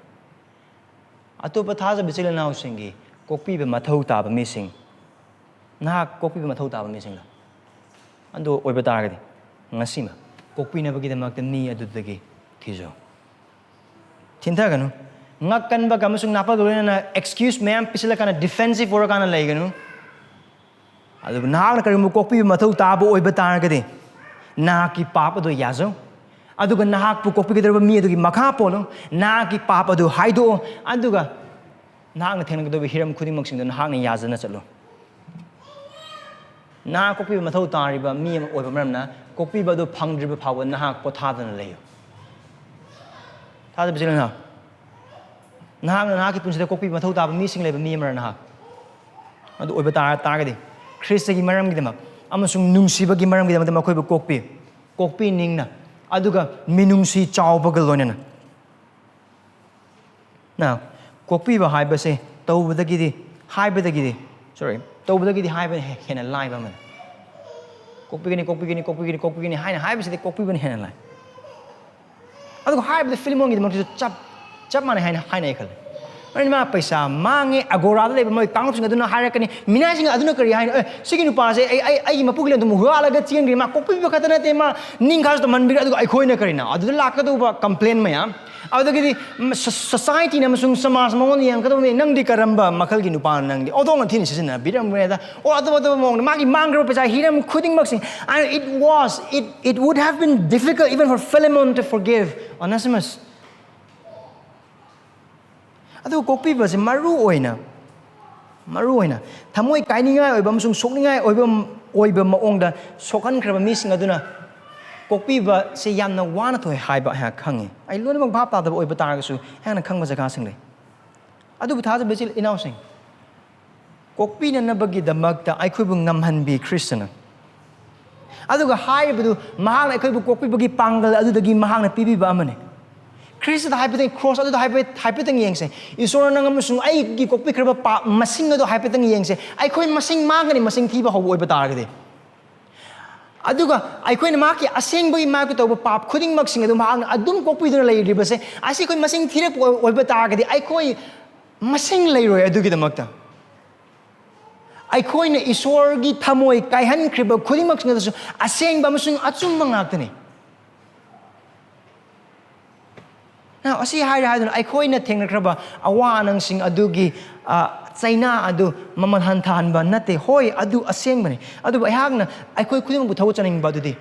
ꯑꯇꯣꯞꯄ ꯊꯥꯖꯕ ꯏꯆꯤꯜ ꯏꯅꯥꯎꯁꯤꯡꯒꯤ ꯀꯣꯛꯄꯤꯕ ꯃꯊꯧ ꯇꯥꯕ ꯃꯤꯁꯤꯡ, ꯅꯍꯥꯛ ꯀꯣꯛꯄꯤꯕ ꯃꯊꯧ ꯇꯥꯕ ꯃꯤꯁꯤꯡꯗ ꯑꯗꯨ ꯑꯣꯏꯕ ꯇꯥꯔꯒꯗꯤ, ꯉꯁꯤꯃꯛ ꯀꯣꯛꯄꯤꯅꯕꯒꯤꯗꯃꯛꯇ ꯃꯤ ꯑꯗꯨꯗꯒꯤ ꯊꯤꯖꯧ꯫ ꯊꯤꯟꯊꯒꯅꯨ꯫ ꯉꯛꯀꯟꯕꯒ ꯑꯃꯁꯨꯡ ꯅꯥꯄꯜꯒ ꯂꯣꯏꯅꯅ excuse ꯃꯌꯥꯝ ꯄꯤꯁꯤꯜꯂꯀꯥꯟꯗ defensive ꯑꯣꯏꯔꯀꯥꯟꯗ ꯂꯩꯒꯅꯨ꯫ ꯑꯗꯨꯕꯨ ꯅꯍꯥꯛꯅ ꯀꯔꯤꯒꯨꯝꯕ ꯀꯣꯛꯄꯤꯕ ꯃꯊꯧ ꯇꯥꯕ ꯑꯣꯏꯕ ꯇꯥꯔꯒꯗꯤ, ꯅꯍꯥꯛꯀꯤ ꯄꯥꯞ ꯑꯗꯨ ꯌꯥꯖꯧ꯫ ꯑꯗꯨꯒ ꯅꯍꯥꯛꯄꯨ ꯀꯣꯛꯄꯤꯒꯗꯧꯔꯤꯕ ꯃꯤ ꯑꯗꯨꯒꯤ ꯃꯈꯥ ꯄꯣꯜꯂꯨ꯫ ꯅꯍꯥꯛꯀꯤ ꯄꯥꯞ ꯑꯗꯨ ꯍꯥꯏꯗꯣꯛꯑꯣ꯫ ꯑꯗꯨꯒ ꯅꯍꯥꯛꯅ ꯊꯦꯡꯅꯒꯗꯧꯔꯤꯕ ꯍꯤꯔꯝ ꯈꯨꯗꯤꯡꯃꯛꯁꯤꯡꯗ ꯅꯍꯥꯛꯅ ꯌꯥꯖꯅ ꯆꯠꯂꯨ꯫ ꯅꯍꯥꯛ ꯀꯣꯛꯄꯤꯕ ꯃꯊꯧ ꯇꯥꯔꯤꯕ ꯃꯤ ꯑꯃ ꯑꯣꯏꯕ ꯃꯔꯝꯅ, ꯀꯣꯛꯄꯤꯕ ꯑꯗꯨ ꯐꯪꯗ꯭ꯔꯤꯕ ꯐꯥꯎꯕ ꯅꯍꯥꯛ ꯄꯣꯊꯥꯗꯅ ꯂꯩꯌꯨ꯫ ꯊꯥꯖꯕ ꯏꯆꯤꯜ ꯏꯅꯥꯎ, ꯅꯍꯥꯛꯅ ꯅꯍꯥꯛꯀꯤ ꯄꯨꯟꯁꯤꯗ ꯀꯣꯛꯄꯤꯕ ꯃꯊꯧ ꯇꯥꯕ ꯃꯤꯁꯤꯡ ꯂꯩꯕ ꯃꯤ ꯑꯃꯔ ꯅꯍꯥꯛ? ꯑꯗꯨ ꯑꯣꯏꯕ ꯇꯥꯔ-, ꯇꯥꯔꯒꯗꯤ, ꯈ꯭ꯔꯤꯁꯇꯒꯤ ꯃꯔꯝꯒꯤꯗꯃꯛ ꯑꯃꯁꯨꯡ ꯅꯨꯡꯁꯤꯕꯒꯤ ꯃꯔꯝꯒꯤꯗꯃꯛꯇ ꯃꯈꯣꯏꯕꯨ ꯀꯣꯛꯄꯤ, ꯀꯣꯛꯄꯤꯅꯤꯡꯅ, ꯑꯗꯨꯒ ꯃꯤꯅꯨꯡꯁꯤ ꯆꯥꯎꯕꯒ ꯂꯣꯏꯅꯅ꯫ ꯅ, ꯀꯣꯛꯄꯤꯕ ꯍꯥꯏꯕꯁꯦ ꯇꯧꯕꯗꯒꯤꯗꯤ, ꯍꯥꯏꯕꯗꯒꯤꯗꯤ, sorry, ꯇꯧꯕꯗꯒꯤꯗꯤ ꯍꯥꯏꯕꯅ ꯍꯦ-, ꯍꯦꯟꯅ ꯂꯥꯏꯕ ꯑꯃꯅꯤ꯫ "ꯀꯣꯛꯄꯤꯒꯅꯤ, ꯀꯣꯛꯄꯤꯒꯅꯤ, ꯀꯣꯛꯄꯤꯒꯅꯤ, ꯀꯣꯛꯄꯤꯒꯅꯤ" ꯍꯥꯏꯅ ꯍꯥꯏꯕꯁꯤꯗꯤ ꯀꯣꯛꯄꯤꯕꯅ ꯍꯦꯟꯅ ꯂꯥꯏ꯫ ꯑꯗꯨꯒ ꯍꯥꯏꯕꯗ ꯐꯤꯂꯤꯃꯣꯟꯒꯤꯗꯃꯛꯇꯁꯨ ꯆꯞ, ꯆꯞ ꯃꯥꯟꯅꯩ ꯍꯥꯏꯅ ꯍꯥꯏꯅꯩ ꯈꯜꯂꯤ꯫ ꯑꯗꯨꯅ ꯃꯥ ꯄꯩꯁꯥ ꯃꯥꯡꯉꯦ, ꯑꯒꯣꯔꯥꯗ ꯂꯩꯕ ꯃꯣꯏ ꯀꯥꯡꯂꯨꯞꯁꯤꯡ ꯑꯗꯨꯅ ꯍꯥꯏꯔꯛꯀꯅꯤ, ꯃꯤꯅꯥꯏꯁꯤꯡ ꯑꯗꯨꯅ ꯀꯔꯤ ꯍꯥꯏꯅꯣ? "ꯑꯦ, ꯁꯤꯒꯤ ꯅꯨꯄꯥꯁꯦ ꯑꯩ, ꯑꯩ, ꯑꯩꯒꯤ ꯃꯄꯨꯒꯤ ꯂꯟ ꯑꯗꯨꯝ ꯍꯨꯔꯥꯜꯂꯒ ꯆꯦꯟꯈ꯭ꯔꯦ, ꯃꯥ ꯀꯣꯛꯄꯤꯕ ꯈꯛꯇ ꯅꯠꯇꯦ, ꯃꯥ ꯅꯤꯡꯈꯥꯁꯨ ꯇꯝꯍꯟꯕꯤꯔꯦ, ꯑꯗꯨꯒ ꯑꯩꯈꯣꯏꯅ ꯀꯔꯤꯅꯣ?" ꯑꯗꯨꯗ ꯂꯥꯛꯀꯗꯧꯕ ꯀꯝꯄ꯭ꯂꯦꯟ ꯃꯌꯥꯝ, ꯑꯗꯨꯗꯒꯤꯗꯤ, ꯎꯝ, ꯁꯣ-, ꯁꯣꯁꯥꯏꯇꯤꯅ ꯑꯃꯁꯨꯡ ꯁꯃꯥꯖ ꯃꯉꯣꯟꯗ ꯌꯦꯡꯉꯛꯀꯗꯧꯕꯅꯤ, "ꯅꯪꯗꯤ ꯀꯔꯝꯕ ꯃꯈꯜꯒꯤ ꯅꯨꯄꯥꯅꯣ ꯅꯪꯗꯤ? ꯑꯣꯟꯊꯣꯛꯅ ꯊꯤꯅ ꯁꯤꯖꯤꯟꯅꯕꯤꯔꯝꯈ꯭ꯔꯦꯗ"꯫ ꯑꯣ, ꯑꯇꯣꯞ ꯑꯇꯣꯞꯄ ꯃꯑꯣꯡꯗ ꯃꯥꯒꯤ ꯃꯥꯡꯈ꯭ꯔꯕ ꯄꯩꯁꯥ ꯍꯤꯔꯝ ꯈꯨꯗꯤꯡꯃꯛꯁꯤ, and it was, it, it would have been difficult even for Philemon to forgive Onesimus. ꯑꯗꯨ ꯀꯣꯛꯄꯤꯕꯁꯦ ꯃꯔꯨ ꯑꯣꯏꯅ, ꯃꯔꯨ ꯑꯣꯏꯅ ꯊꯃꯣꯏ ꯀꯥꯏꯅꯤꯡꯉꯥꯏ ꯑꯣꯏꯕ ꯑꯃꯁꯨꯡ ꯁꯣꯛꯅꯤꯡꯉꯥꯏ ꯑꯣꯏꯕ, ꯑꯣꯏꯕ ꯃꯑꯣꯡꯗ ꯁꯣꯛꯍꯟꯈ꯭ꯔꯕ ꯃꯤꯁꯤꯡ ꯑꯗꯨꯅ ꯀꯣꯛꯄꯤꯕꯁꯦ ꯌꯥꯝꯅ ꯋꯥꯅ ꯊꯣꯛꯑꯦ ꯍꯥꯏꯕ ꯑꯩꯍꯥꯛ ꯈꯪꯉꯤ꯫ ꯑꯩ ꯂꯣꯏꯅꯃꯛ ꯚꯥꯞ ꯇꯥꯗꯕ ꯑꯣꯏꯕ ꯇꯥꯔꯒꯁꯨ, ꯑꯩꯍꯥꯛꯅ ꯈꯪꯕ ꯖꯒꯥꯁꯤꯡ ꯂꯩ꯫ ꯑꯗꯨꯕꯨ ꯊꯥꯖꯕ ꯏꯆꯤꯜ ꯏꯅꯥꯎꯁꯤꯡ, ꯀꯣꯛꯄꯤꯅꯅꯕꯒꯤꯗꯃꯛꯇ ꯑꯩꯈꯣꯏꯕꯨ ꯉꯝꯍꯟꯕꯤ ꯈ꯭ꯔꯤꯁꯇꯅ꯫ ꯑꯗꯨꯒ ꯍꯥꯏꯔꯤꯕꯗꯨ ꯃꯍꯥꯛꯅ ꯑꯩꯈꯣꯏꯕꯨ ꯀꯣꯛꯄꯤꯕꯒꯤ ꯄꯥꯡꯒꯜ ꯑꯗꯨꯗꯒꯤ ꯃꯍꯥꯛꯅ ꯄꯤꯕꯤꯕ ꯑꯃꯅꯤ꯫ ꯈ꯭ꯔꯤꯁꯇꯗ ꯍꯥꯏꯐꯦꯠꯇꯪ, ꯀ꯭ꯔꯣꯁ ꯑꯗꯨꯗ ꯍꯥꯏꯐꯦꯠ, ꯍꯥꯏꯐꯦꯠꯇꯪ ꯌꯦꯡꯁꯦ꯫ ꯏꯁꯣꯔꯅ ꯅꯪ ꯑꯃꯁꯨꯡ ꯑꯩꯒꯤ ꯀꯣꯛꯄꯤꯈ꯭ꯔꯕ ꯄꯥꯞ ꯃꯁꯤꯡ ꯑꯗꯨ ꯍꯥꯏꯐꯦꯠꯇꯪ ꯌꯦꯡꯁꯦ꯫ ꯑꯩꯈꯣꯏ ꯃꯁꯤꯡ ꯃꯥꯡꯒꯅꯤ, ꯃꯁꯤꯡ ꯊꯤꯕ ꯍꯧꯕ ꯑꯣꯏꯕ ꯇꯥꯔꯒꯗꯤ꯫ ꯑꯗꯨꯒ ꯑꯩꯈꯣꯏꯅ ꯃꯍꯥꯛꯀꯤ ꯑꯁꯦꯡꯕꯒꯤ ꯃꯥꯏꯌꯣꯛꯇ ꯇꯧꯕ ꯄꯥꯞ ꯈꯨꯗꯤꯡꯃꯛꯁꯤꯡ ꯑꯗꯨ ꯃꯍꯥꯛꯅ ꯑꯗꯨꯝ ꯀꯣꯛꯄꯤꯗꯨꯅ ꯂꯩꯔꯤꯕꯁꯦ, ꯑꯁꯤ ꯑꯩꯈꯣꯏ ꯃꯁꯤꯡ ꯊꯤꯔꯛꯄ ꯑꯣꯏ-, ꯑꯣꯏꯕ ꯇꯥꯔꯒꯗꯤ ꯑꯩꯈꯣꯏ ꯃꯁꯤꯡ ꯂꯩꯔꯣꯏ꯫ ꯑꯗꯨꯒꯤꯗꯃꯛꯇ ꯑꯩꯈꯣꯏꯅ ꯏꯁꯣꯔꯒꯤ ꯊꯃꯣꯏ ꯀꯥꯏꯍꯟꯈ꯭ꯔꯤꯕ ꯈꯨꯗꯤꯡꯃꯛꯁꯤꯡ ꯑꯗꯨꯁꯨ ꯑꯁꯦꯡꯕ ꯑꯃꯁꯨꯡ ꯑꯆꯨꯝꯕ ꯉꯥꯛꯇꯅꯤ꯫ Now, ꯑꯁꯤ ꯍꯥꯏꯔꯦ ꯍꯥꯏꯗꯨꯅ ꯑꯩꯈꯣꯏꯅ ꯊꯦꯡꯅꯈ꯭ꯔꯕ ꯑꯋꯥ ꯑꯅꯪꯁꯤꯡ ꯑꯗꯨꯒꯤ, ꯑ, ꯆꯩꯅꯥ ꯑꯗꯨ ꯃꯃꯜ ꯍꯟꯊꯍꯟꯕ ꯅꯠꯇꯦ꯫ ꯍꯣꯏ, ꯑꯗꯨ ꯑꯁꯦꯡꯕꯅꯤ꯫ ꯑꯗꯨꯕꯨ ꯑꯩꯍꯥꯛꯅ ꯑꯩꯈꯣꯏ ꯈꯨꯗꯤꯡꯃꯛꯄꯨ ꯊꯧꯒꯠꯆꯅꯤꯡꯕ ꯑꯗꯨꯗꯤ,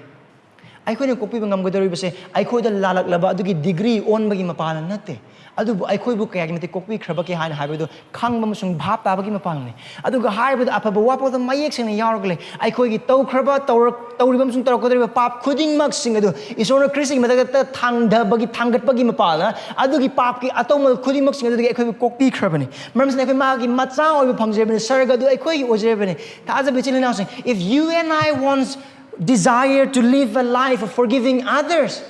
ꯑꯩꯈꯣꯏꯅ ꯀꯣꯛꯄꯤꯕ ꯉꯝꯒꯗꯧꯔꯤꯕꯁꯦ ꯑꯩꯈꯣꯏꯗ ꯂꯥꯜꯂꯛꯂꯕ ꯑꯗꯨꯒꯤ ꯗꯤꯒ꯭ꯔꯤ ꯑꯣꯟꯕꯒꯤ ꯃꯄꯥꯅ ꯅꯠꯇꯦ, ꯑꯗꯨꯕꯨ ꯑꯩꯈꯣꯏꯕꯨ ꯀꯌꯥꯒꯤ ꯃꯇꯤꯛ ꯀꯣꯛꯄꯤꯈ꯭ꯔꯕꯒꯦ ꯍꯥꯏꯅ ꯍꯥꯏꯕꯗꯨ ꯈꯪꯕ ꯑꯃꯁꯨꯡ ꯚꯥꯞ ꯇꯥꯕꯒꯤ ꯃꯄꯥꯅꯤ꯫ ꯑꯗꯨꯒ ꯍꯥꯏꯔꯤꯕꯗ ꯑꯐꯕ ꯋꯥꯐꯥꯎꯗ ꯃꯌꯦꯛ ꯁꯦꯡꯅ ꯌꯥꯎꯔꯒ ꯂꯩ꯫ ꯑꯩꯈꯣꯏꯒꯤ ꯇꯧꯈ꯭ꯔꯕ, ꯇꯧꯔꯛ-, ꯇꯧꯔꯤꯕ ꯑꯃꯁꯨꯡ ꯇꯧꯔꯛꯀꯗꯧꯔꯤꯕ ꯄꯥꯞ ꯈꯨꯗꯤꯡꯃꯛꯁꯤꯡ ꯑꯗꯨ ꯏꯁꯣꯔꯅ ꯈ꯭ꯔꯤꯁꯇꯒꯤ ꯃꯊꯛꯇ ꯊꯥꯡꯊꯕꯒꯤ, ꯊꯥꯡꯒꯠꯄꯒꯤ ꯃꯄꯥꯅ ꯑꯗꯨꯒꯤ ꯄꯥꯞꯀꯤ ꯑꯇꯧꯃꯜ ꯈꯨꯗꯤꯡꯃꯛꯁꯤꯡ ꯑꯗꯨꯗꯒꯤ ꯑꯩꯈꯣꯏꯕꯨ ꯀꯣꯛꯄꯤꯈ꯭ꯔꯕꯅꯤ꯫ ꯃꯔꯝꯁꯤꯅ ꯑꯩꯈꯣꯏ ꯃꯥꯒꯤ ꯃꯆꯥ ꯑꯣꯏꯕ ꯐꯪꯖꯔꯕꯅꯤ, ꯁꯔꯒ ꯑꯗꯨ ꯑꯩꯈꯣꯏꯒꯤ ꯑꯣꯏꯖꯔꯕꯅꯤ꯫ ꯊꯥꯖꯕ ꯏꯆꯤꯜ ꯏꯅꯥꯎꯁꯤꯡ, if you and I want desire to live a life of forgiving others,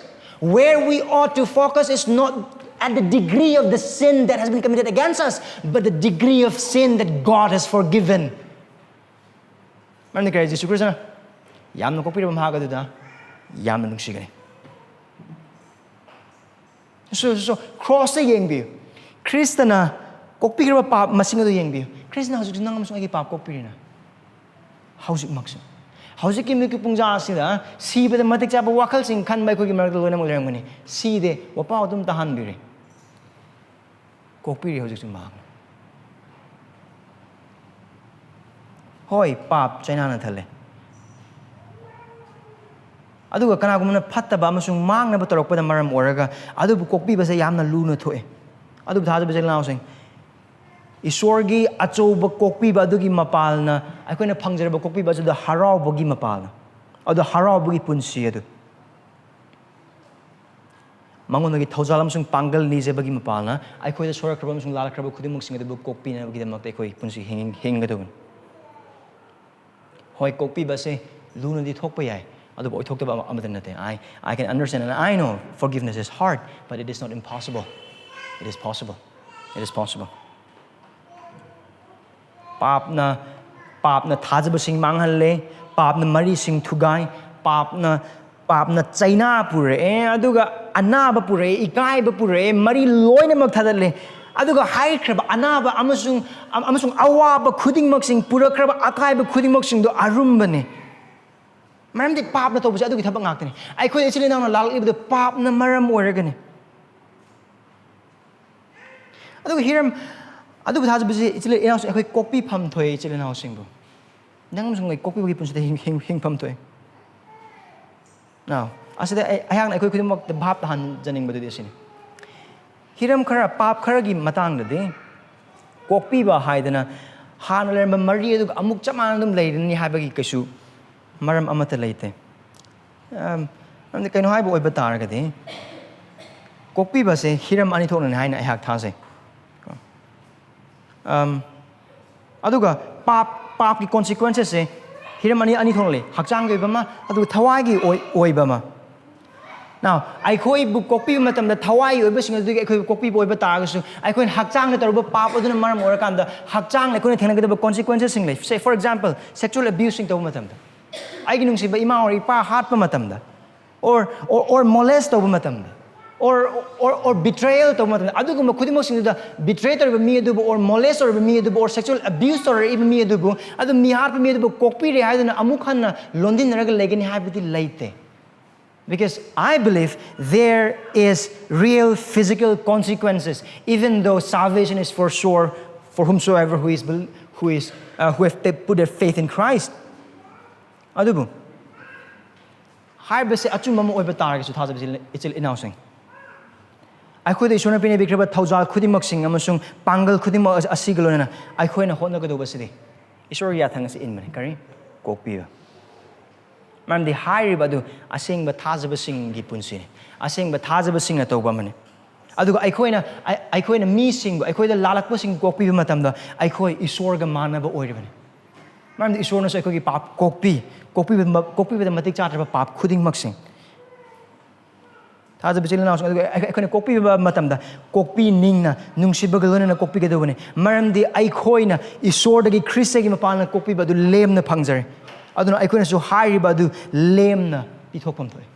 where we ought to focus is not at the degree of the sin that has been committed against us, but the degree of sin that God has forgiven. ꯃꯔꯝꯗꯤ ꯀꯔꯤ? ꯖꯤꯁꯨ ꯈ꯭ꯔꯤꯁꯇꯅ ꯌꯥꯝꯅ ꯀꯣꯛꯄꯤꯔꯕ ꯃꯍꯥꯛ ꯑꯗꯨꯗ ꯌꯥꯝꯅ ꯅꯨꯡꯁꯤꯒꯅꯤ꯫ ꯁꯣ, ꯁꯣ, ꯁꯣ, ꯈ꯭ꯔꯣꯁꯇ ꯌꯦꯡꯕꯤꯌꯨ꯫ ꯈ꯭ꯔꯤꯁꯇꯅ ꯀꯣꯛꯄꯤꯈ꯭ꯔꯕ ꯄꯥꯞ ꯃꯁꯤꯡ ꯑꯗꯨ ꯌꯦꯡꯕꯤꯌꯨ꯫ ꯈ꯭ꯔꯤꯁꯇꯅ ꯍꯧꯖꯤꯛꯁꯨ ꯅꯪ ꯑꯃꯁꯨꯡ ꯑꯩꯒꯤ ꯄꯥꯞ ꯀꯣꯛꯄꯤꯔꯤꯅ꯫ ꯍꯧꯖꯤꯛꯃꯛꯁꯨ꯫ ꯍꯧꯖꯤꯛꯀꯤ ꯃꯤꯀꯨꯞ ꯄꯨꯡꯖꯥ ꯑꯁꯤꯗ ꯁꯤꯕꯗ ꯃꯇꯤꯛ ꯆꯥꯕ ꯋꯥꯈꯜꯁꯤꯡ ꯈꯟꯕ ꯑꯩꯈꯣꯏꯒꯤ ꯃꯔꯛꯇ ꯂꯣꯏꯅꯃꯛ ꯂꯩꯔꯝꯒꯅꯤ꯫ ꯁꯤꯗꯦ, ꯋꯥꯄꯥꯎ ꯑꯗꯨꯝ ꯇꯥꯍꯟꯕꯤꯔꯤ꯫ ꯀꯣꯛꯄꯤꯔꯤ ꯍꯧꯖꯤꯛꯁꯨ ꯃꯍꯥꯛꯅ꯫ ꯍꯣꯏ, ꯄꯥꯞ ꯆꯩꯅꯥꯅ ꯊꯜꯂꯦ꯫ ꯑꯗꯨꯒ ꯀꯅꯥꯒꯨꯝꯕꯅ ꯐꯠꯇꯕ ꯑꯃꯁꯨꯡ ꯃꯥꯡꯅꯕ ꯇꯧꯔꯛꯄꯗ ꯃꯔꯝ ꯑꯣꯏꯔꯒ ꯑꯗꯨꯕꯨ ꯀꯣꯛꯄꯤꯕꯁꯦ ꯌꯥꯝꯅ ꯂꯨꯅ ꯊꯣꯛꯑꯦ꯫ ꯑꯗꯨꯕꯨ ꯊꯥꯖꯕ ꯏꯆꯤꯜ ꯏꯅꯥꯎꯁꯤꯡ, ꯏꯁꯣꯔꯒꯤ ꯑꯆꯧꯕ ꯀꯣꯛꯄꯤꯕ ꯑꯗꯨꯒꯤ ꯃꯄꯥꯜꯅ ꯑꯩꯈꯣꯏꯅ ꯐꯪꯖꯔꯕ ꯀꯣꯛꯄꯤꯕ ꯑꯗꯨꯗ ꯍꯔꯥꯎꯕꯒꯤ ꯃꯄꯥꯜꯅ, ꯑꯗꯨ ꯍꯔꯥꯎꯕꯒꯤ ꯄꯨꯟꯁꯤ ꯑꯗꯨ꯫ ꯃꯉꯣꯟꯗꯒꯤ ꯊꯧꯖꯥꯜ ꯑꯃꯁꯨꯡ ꯄꯥꯡꯒꯜ ꯅꯤꯖꯕꯒꯤ ꯃꯄꯥꯜꯅ ꯑꯩꯈꯣꯏꯗ ꯁꯣꯏꯔꯛꯈ꯭ꯔꯕ ꯑꯃꯁꯨꯡ ꯂꯥꯜꯂꯛꯈ꯭ꯔꯕ ꯈꯨꯗꯤꯡꯃꯛꯁꯤꯡ ꯑꯗꯨꯕꯨ ꯀꯣꯛꯄꯤꯅꯕꯒꯤꯗꯃꯛꯇ ꯑꯩꯈꯣꯏ ꯄꯨꯟꯁꯤ ꯍꯤꯡ-, ꯍꯤꯡꯒꯗꯕꯅꯤ꯫ ꯍꯣꯏ, ꯀꯣꯛꯄꯤꯕꯁꯦ ꯂꯨꯅꯗꯤ ꯊꯣꯛꯄ ꯌꯥꯏ, ꯑꯗꯨꯕꯨ ꯑꯣꯏꯊꯣꯛꯇꯕ ꯑꯃ-, ꯑꯃꯠꯇ ꯅꯠꯇꯦ꯫ I, I can understand and I know forgiveness is hard, but it is not impossible. It is possible. It is possible. ꯄꯥꯞꯅ, ꯄꯥꯞꯅ ꯊꯥꯖꯕꯁꯤꯡ ꯃꯥꯡꯍꯜꯂꯦ, ꯄꯥꯞꯅ ꯃꯔꯤꯁꯤꯡ ꯊꯨꯒꯥꯏ, ꯄꯥꯞꯅ, ꯄꯥꯞꯅ ꯆꯩꯅꯥ ꯄꯨꯔꯛꯑꯦ, ꯑꯗꯨꯒ ꯑꯅꯥꯕ ꯄꯨꯔꯛꯑꯦ, ꯏꯀꯥꯏꯕ ꯄꯨꯔꯛꯑꯦ, ꯃꯔꯤ ꯂꯣꯏꯅꯃꯛ ꯊꯥꯗꯠꯂꯦ꯫ ꯑꯗꯨꯒ ꯍꯥꯏꯈ꯭ꯔꯕ ꯑꯅꯥꯕ ꯑꯃꯁꯨꯡ, ꯑꯃꯁꯨꯡ ꯑꯋꯥꯕ ꯈꯨꯗꯤꯡꯃꯛꯁꯤꯡ, ꯄꯨꯔꯛꯈ꯭ꯔꯕ ꯑꯀꯥꯏꯕ ꯈꯨꯗꯤꯡꯃꯛꯁꯤꯡꯗꯣ ꯑꯔꯨꯝꯕꯅꯦ꯫ ꯃꯔꯝꯗꯤ ꯄꯥꯞꯅ ꯇꯧꯕꯁꯦ ꯑꯗꯨꯒꯤ ꯊꯕꯛ ꯉꯥꯛꯇꯅꯤ꯫ ꯑꯩꯈꯣꯏ ꯏꯆꯤꯜ ꯏꯅꯥꯎꯅ ꯂꯥꯜꯂꯛꯂꯤꯕꯗꯨ ꯄꯥꯞꯅ ꯃꯔꯝ ꯑꯣꯏꯔꯒꯅꯤ꯫ ꯑꯗꯨꯒ ꯍꯤꯔꯝ ꯑꯗꯨꯕꯨ ꯊꯥꯖꯕꯁꯤ ꯏꯆꯤꯜ ꯏꯅꯥꯎꯁꯤꯡ ꯑꯩꯈꯣꯏ ꯀꯣꯛꯄꯤꯐꯝ ꯊꯣꯛꯑꯦ, ꯏꯆꯤꯜ ꯏꯅꯥꯎꯁꯤꯡꯕꯨ꯫ ꯅꯪ ꯑꯃꯁꯨꯡ ꯑꯩ ꯀꯣꯛꯄꯤꯕꯒꯤ ꯄꯨꯟꯁꯤꯗ ꯍꯤꯡ-, ꯍꯤꯡ-, ꯍꯤꯡꯐꯝ ꯊꯣꯛꯑꯦ꯫ Now, ꯑꯁꯤꯗ ꯑꯩ, ꯑꯩꯍꯥꯛꯅ ꯑꯩꯈꯣꯏ ꯈꯨꯗꯤꯡꯃꯛꯇ ꯚꯥꯞ ꯇꯥꯍꯟꯖꯅꯤꯡꯕꯗꯨꯗꯤ ꯑꯁꯤꯅꯤ꯫ ꯍꯤꯔꯝ ꯈꯔ, ꯄꯥꯞ ꯈꯔꯒꯤ ꯃꯇꯥꯡꯗꯗꯤ ꯀꯣꯛꯄꯤꯕ ꯍꯥꯏꯗꯅ ꯍꯥꯟꯅ ꯂꯩꯔꯝꯕ ꯃꯔꯤ ꯑꯗꯨꯒ ꯑꯃꯨꯛ ꯆꯞ ꯃꯥꯟꯅꯅ ꯑꯗꯨꯝ ꯂꯩꯔꯅꯤ ꯍꯥꯏꯕꯒꯤ ꯀꯩꯁꯨ ꯃꯔꯝ ꯑꯃꯠꯇ ꯂꯩꯇꯦ꯫ ꯑꯝ, ꯃꯔꯝꯗꯤ ꯀꯩꯅꯣ ꯍꯥꯏꯕ ꯑꯣꯏꯕ ꯇꯥꯔꯒꯗꯤ, ꯀꯣꯛꯄꯤꯕꯁꯦ ꯍꯤꯔꯝ ꯑꯅꯤ ꯊꯣꯛꯅꯅꯤ ꯍꯥꯏꯅ ꯑꯩꯍꯥꯛ ꯊꯥꯖꯩ꯫ ꯑꯝ, ꯑꯗꯨꯒ ꯄꯥꯞ, ꯄꯥꯞꯀꯤ consequences ꯁꯦ ꯍꯤꯔꯝ ꯑꯅꯤ, ꯑꯅꯤ ꯊꯣꯛꯅ ꯂꯩ, ꯍꯛꯆꯥꯡꯒꯤ ꯑꯣꯏꯕ ꯑꯃ, ꯑꯗꯨꯒ ꯊꯋꯥꯏꯒꯤ ꯑꯣꯏ-, ꯑꯣꯏꯕ ꯑꯃ꯫ Now, ꯑꯩꯈꯣꯏꯕꯨ ꯀꯣꯛꯄꯤꯕ ꯃꯇꯝꯗ ꯊꯋꯥꯏꯒꯤ ꯑꯣꯏꯕꯁꯤꯡ ꯑꯗꯨꯒꯤ ꯑꯩꯈꯣꯏꯕꯨ ꯀꯣꯛꯄꯤꯕ ꯑꯣꯏꯕ ꯇꯥꯔꯒꯁꯨ, ꯑꯩꯈꯣꯏꯅ ꯍꯛꯆꯥꯡꯗ ꯇꯧꯔꯨꯕ ꯄꯥꯞ ꯑꯗꯨꯅ ꯃꯔꯝ ꯑꯣꯏꯔꯀꯥꯟꯗ ꯍꯛꯆꯥꯡꯗ ꯑꯩꯈꯣꯏꯅ ꯊꯦꯡꯅꯒꯗꯕ consequences ꯁꯤꯡ ꯂꯩ꯫ Say, for example, sexual abuse ꯁꯤꯡ ꯇꯧꯕ ꯃꯇꯝꯗ, ꯑꯩꯒꯤ ꯅꯨꯡꯁꯤꯕ ꯏꯃꯥ ꯑꯣꯔ ꯏꯄꯥ ꯍꯥꯠꯄ ꯃꯇꯝꯗ, or, or, or molest ꯇꯧꯕ ꯃꯇꯝꯗ, or, or, or betrayal ꯇꯧꯕ ꯃꯇꯝꯗ, ꯑꯗꯨꯒꯨꯝꯕ ꯈꯨꯗꯤꯡꯃꯛꯁꯤꯡꯗꯨꯗ betray ꯇꯧꯔꯤꯕ ꯃꯤ ꯑꯗꯨꯕꯨ, or molest ꯇꯧꯔꯤꯕ ꯃꯤ ꯑꯗꯨꯕꯨ, or sexual abuse ꯇꯧꯔꯛꯏꯕ ꯃꯤ ꯑꯗꯨꯕꯨ, ꯑꯗꯨ ꯃꯤ ꯍꯥꯠꯄ ꯃꯤ ꯑꯗꯨꯕꯨ ꯀꯣꯛꯄꯤꯔꯦ ꯍꯥꯏꯗꯨꯅ ꯑꯃꯨꯛ ꯍꯟꯅ ꯂꯣꯟꯗꯤꯟꯅꯔꯒ ꯂꯩꯒꯅꯤ ꯍꯥꯏꯕꯗꯤ ꯂꯩꯇꯦ꯫ Because I believe there is real physical consequences, even though salvation is for sure for whomsoever who is bel-, who is, uh, who have put their faith in Christ. ꯑꯗꯨꯕꯨ ꯍꯥꯏꯕꯁꯦ ꯑꯆꯨꯝꯕ ꯑꯃ ꯑꯣꯏꯕ ꯇꯥꯔꯒꯁꯨ, ꯊꯥꯖꯕꯁꯤ ꯏꯆꯤꯜ ꯏꯅꯥꯎꯁꯤꯡ, ꯑꯩꯈꯣꯏꯗ ꯏꯁꯣꯔꯅ ꯄꯤꯅꯕꯤꯈ꯭ꯔꯕ ꯊꯧꯖꯥꯜ ꯈꯨꯗꯤꯡꯃꯛꯁꯤꯡ ꯑꯃꯁꯨꯡ ꯄꯥꯡꯒꯜ ꯈꯨꯗꯤꯡꯃꯛ ꯑꯁꯤꯒ ꯂꯣꯏꯅꯅ ꯑꯩꯈꯣꯏꯅ ꯍꯣꯠꯅꯒꯗꯧꯕꯁꯤꯗꯤ ꯏꯁꯣꯔꯒꯤ ꯌꯥꯊꯪ ꯑꯁꯤ ꯏꯟꯕꯅꯤ꯫ ꯀꯔꯤ? ꯀꯣꯛꯄꯤꯕ꯫ ꯃꯔꯝꯗꯤ ꯍꯥꯏꯔꯤꯕ ꯑꯗꯨ ꯑꯁꯦꯡꯕ ꯊꯥꯖꯕꯁꯤꯡꯒꯤ ꯄꯨꯟꯁꯤꯅꯤ, ꯑꯁꯦꯡꯕ ꯊꯥꯖꯕꯁꯤꯡꯅ ꯇꯧꯕ ꯑꯃꯅꯤ꯫ ꯑꯗꯨꯒ ꯑꯩꯈꯣꯏꯅ, ꯑꯩ-, ꯑꯩꯈꯣꯏꯅ ꯃꯤꯁꯤꯡꯕꯨ, ꯑꯩꯈꯣꯏꯗ ꯂꯥꯜꯂꯛꯄꯁꯤꯡ ꯀꯣꯛꯄꯤꯕ ꯃꯇꯝꯗ ꯑꯩꯈꯣꯏ ꯏꯁꯣꯔꯒ ꯃꯥꯟꯅꯕ ꯑꯣꯏꯔꯤꯕꯅꯤ꯫ ꯃꯔꯝꯗꯤ ꯏꯁꯣꯔꯅꯁꯨ ꯑꯩꯈꯣꯏꯒꯤ ꯄꯥꯞ ꯀꯣꯛꯄꯤ, ꯀꯣꯛꯄꯤꯕ-, ꯀꯣꯛꯄꯤꯕꯗ ꯃꯇꯤꯛ ꯆꯥꯗ꯭ꯔꯕ ꯄꯥꯞ ꯈꯨꯗꯤꯡꯃꯛꯁꯤꯡ꯫ ꯊꯥꯖꯕ ꯏꯆꯤꯜ ꯏꯅꯥꯎꯁꯤꯡ ꯑꯗꯨꯒ ꯑꯩꯈꯣꯏꯅ ꯀꯣꯛꯄꯤꯕ ꯃꯇꯝꯗ ꯀꯣꯛꯄꯤ ꯅꯤꯡꯅ ꯅꯨꯡꯁꯤꯕꯒ ꯂꯣꯏꯅꯅ ꯀꯣꯛꯄꯤꯒꯗꯧꯕꯅꯤ꯫ ꯃꯔꯝꯗꯤ ꯑꯩꯈꯣꯏꯅ ꯏꯁꯣꯔꯗꯒꯤ ꯈ꯭ꯔꯤꯁꯇꯒꯤ ꯃꯄꯥꯟꯅ ꯀꯣꯛꯄꯤꯕ ꯑꯗꯨ ꯂꯦꯝꯅ ꯐꯪꯖꯔꯦ꯫ ꯑꯗꯨꯅ ꯑꯩꯈꯣꯏꯅꯁꯨ ꯍꯥꯏꯔꯤꯕ ꯑꯗꯨ ꯂꯦꯝꯅ ꯄꯤꯊꯣꯛꯐꯝ ꯊꯣꯛꯏ꯫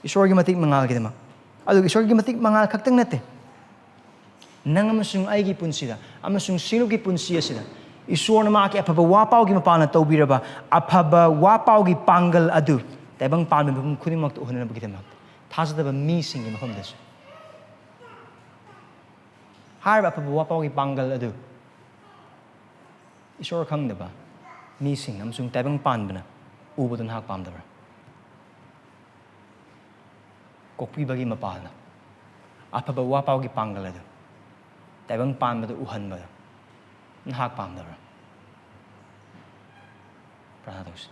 ꯏꯁꯣꯔꯒꯤ ꯃꯇꯤꯛ ꯃꯉꯥꯜꯒꯤꯗꯃꯛ꯫ ꯑꯗꯨꯒ ꯏꯁꯣꯔꯒꯤ ꯃꯇꯤꯛ ꯃꯉꯥꯜ ꯈꯛꯇꯪ ꯅꯠꯇꯦ, ꯅꯪ ꯑꯃꯁꯨꯡ ꯑꯩꯒꯤ ꯄꯨꯟꯁꯤꯗ ꯑꯃꯁꯨꯡ ꯁꯤꯡꯂꯨꯞꯀꯤ ꯄꯨꯟꯁꯤ ꯑꯁꯤꯗ ꯏꯁꯣꯔꯅ ꯃꯍꯥꯛꯀꯤ ꯑꯐꯕ ꯋꯥꯄꯥꯎꯒꯤ ꯃꯄꯥꯟꯅ ꯇꯧꯕꯤꯔꯕ ꯑꯐꯕ ꯋꯥꯄꯥꯎꯒꯤ ꯄꯥꯡꯒꯜ ꯑꯗꯨ ꯇꯥꯏꯕꯪ ꯄꯥꯟꯕ ꯃꯤꯄꯨꯝ ꯈꯨꯗꯤꯡꯃꯛꯇ ꯎꯍꯟꯅꯕꯒꯤꯗꯃꯛ ꯊꯥꯖꯗꯕ ꯃꯤꯁꯤꯡꯒꯤ ꯃꯐꯝꯗꯁꯨ ꯍꯥꯏꯔꯤꯕ ꯑꯐꯕ ꯋꯥꯄꯥꯎꯒꯤ ꯄꯥꯡꯒꯜ ꯑꯗꯨ ꯏꯁꯣꯔ ꯈꯪꯗꯕ ꯃꯤꯁꯤꯡ ꯑꯃꯁꯨꯡ ꯇꯥꯏꯕꯪ ꯄꯥꯟꯕꯅ ꯎꯕꯗꯨ ꯅꯍꯥꯛ ꯄꯥꯝꯗꯕ꯭ꯔꯥ? ꯀꯣꯛꯄꯤꯕꯒꯤ ꯃꯄꯥꯜꯅ ꯑꯐꯕ ꯋꯥꯄꯥꯎꯒꯤ ꯄꯥꯡꯒꯜ ꯑꯗꯨ ꯇꯥꯏꯕꯪ ꯄꯥꯟꯕꯗ ꯎꯍꯟꯕꯗ ꯅꯍꯥꯛ ꯄꯥꯝꯗꯕ꯭ꯔꯥ? ꯄ꯭ꯔꯥꯔꯊꯅꯥ ꯇꯧꯁꯤ꯫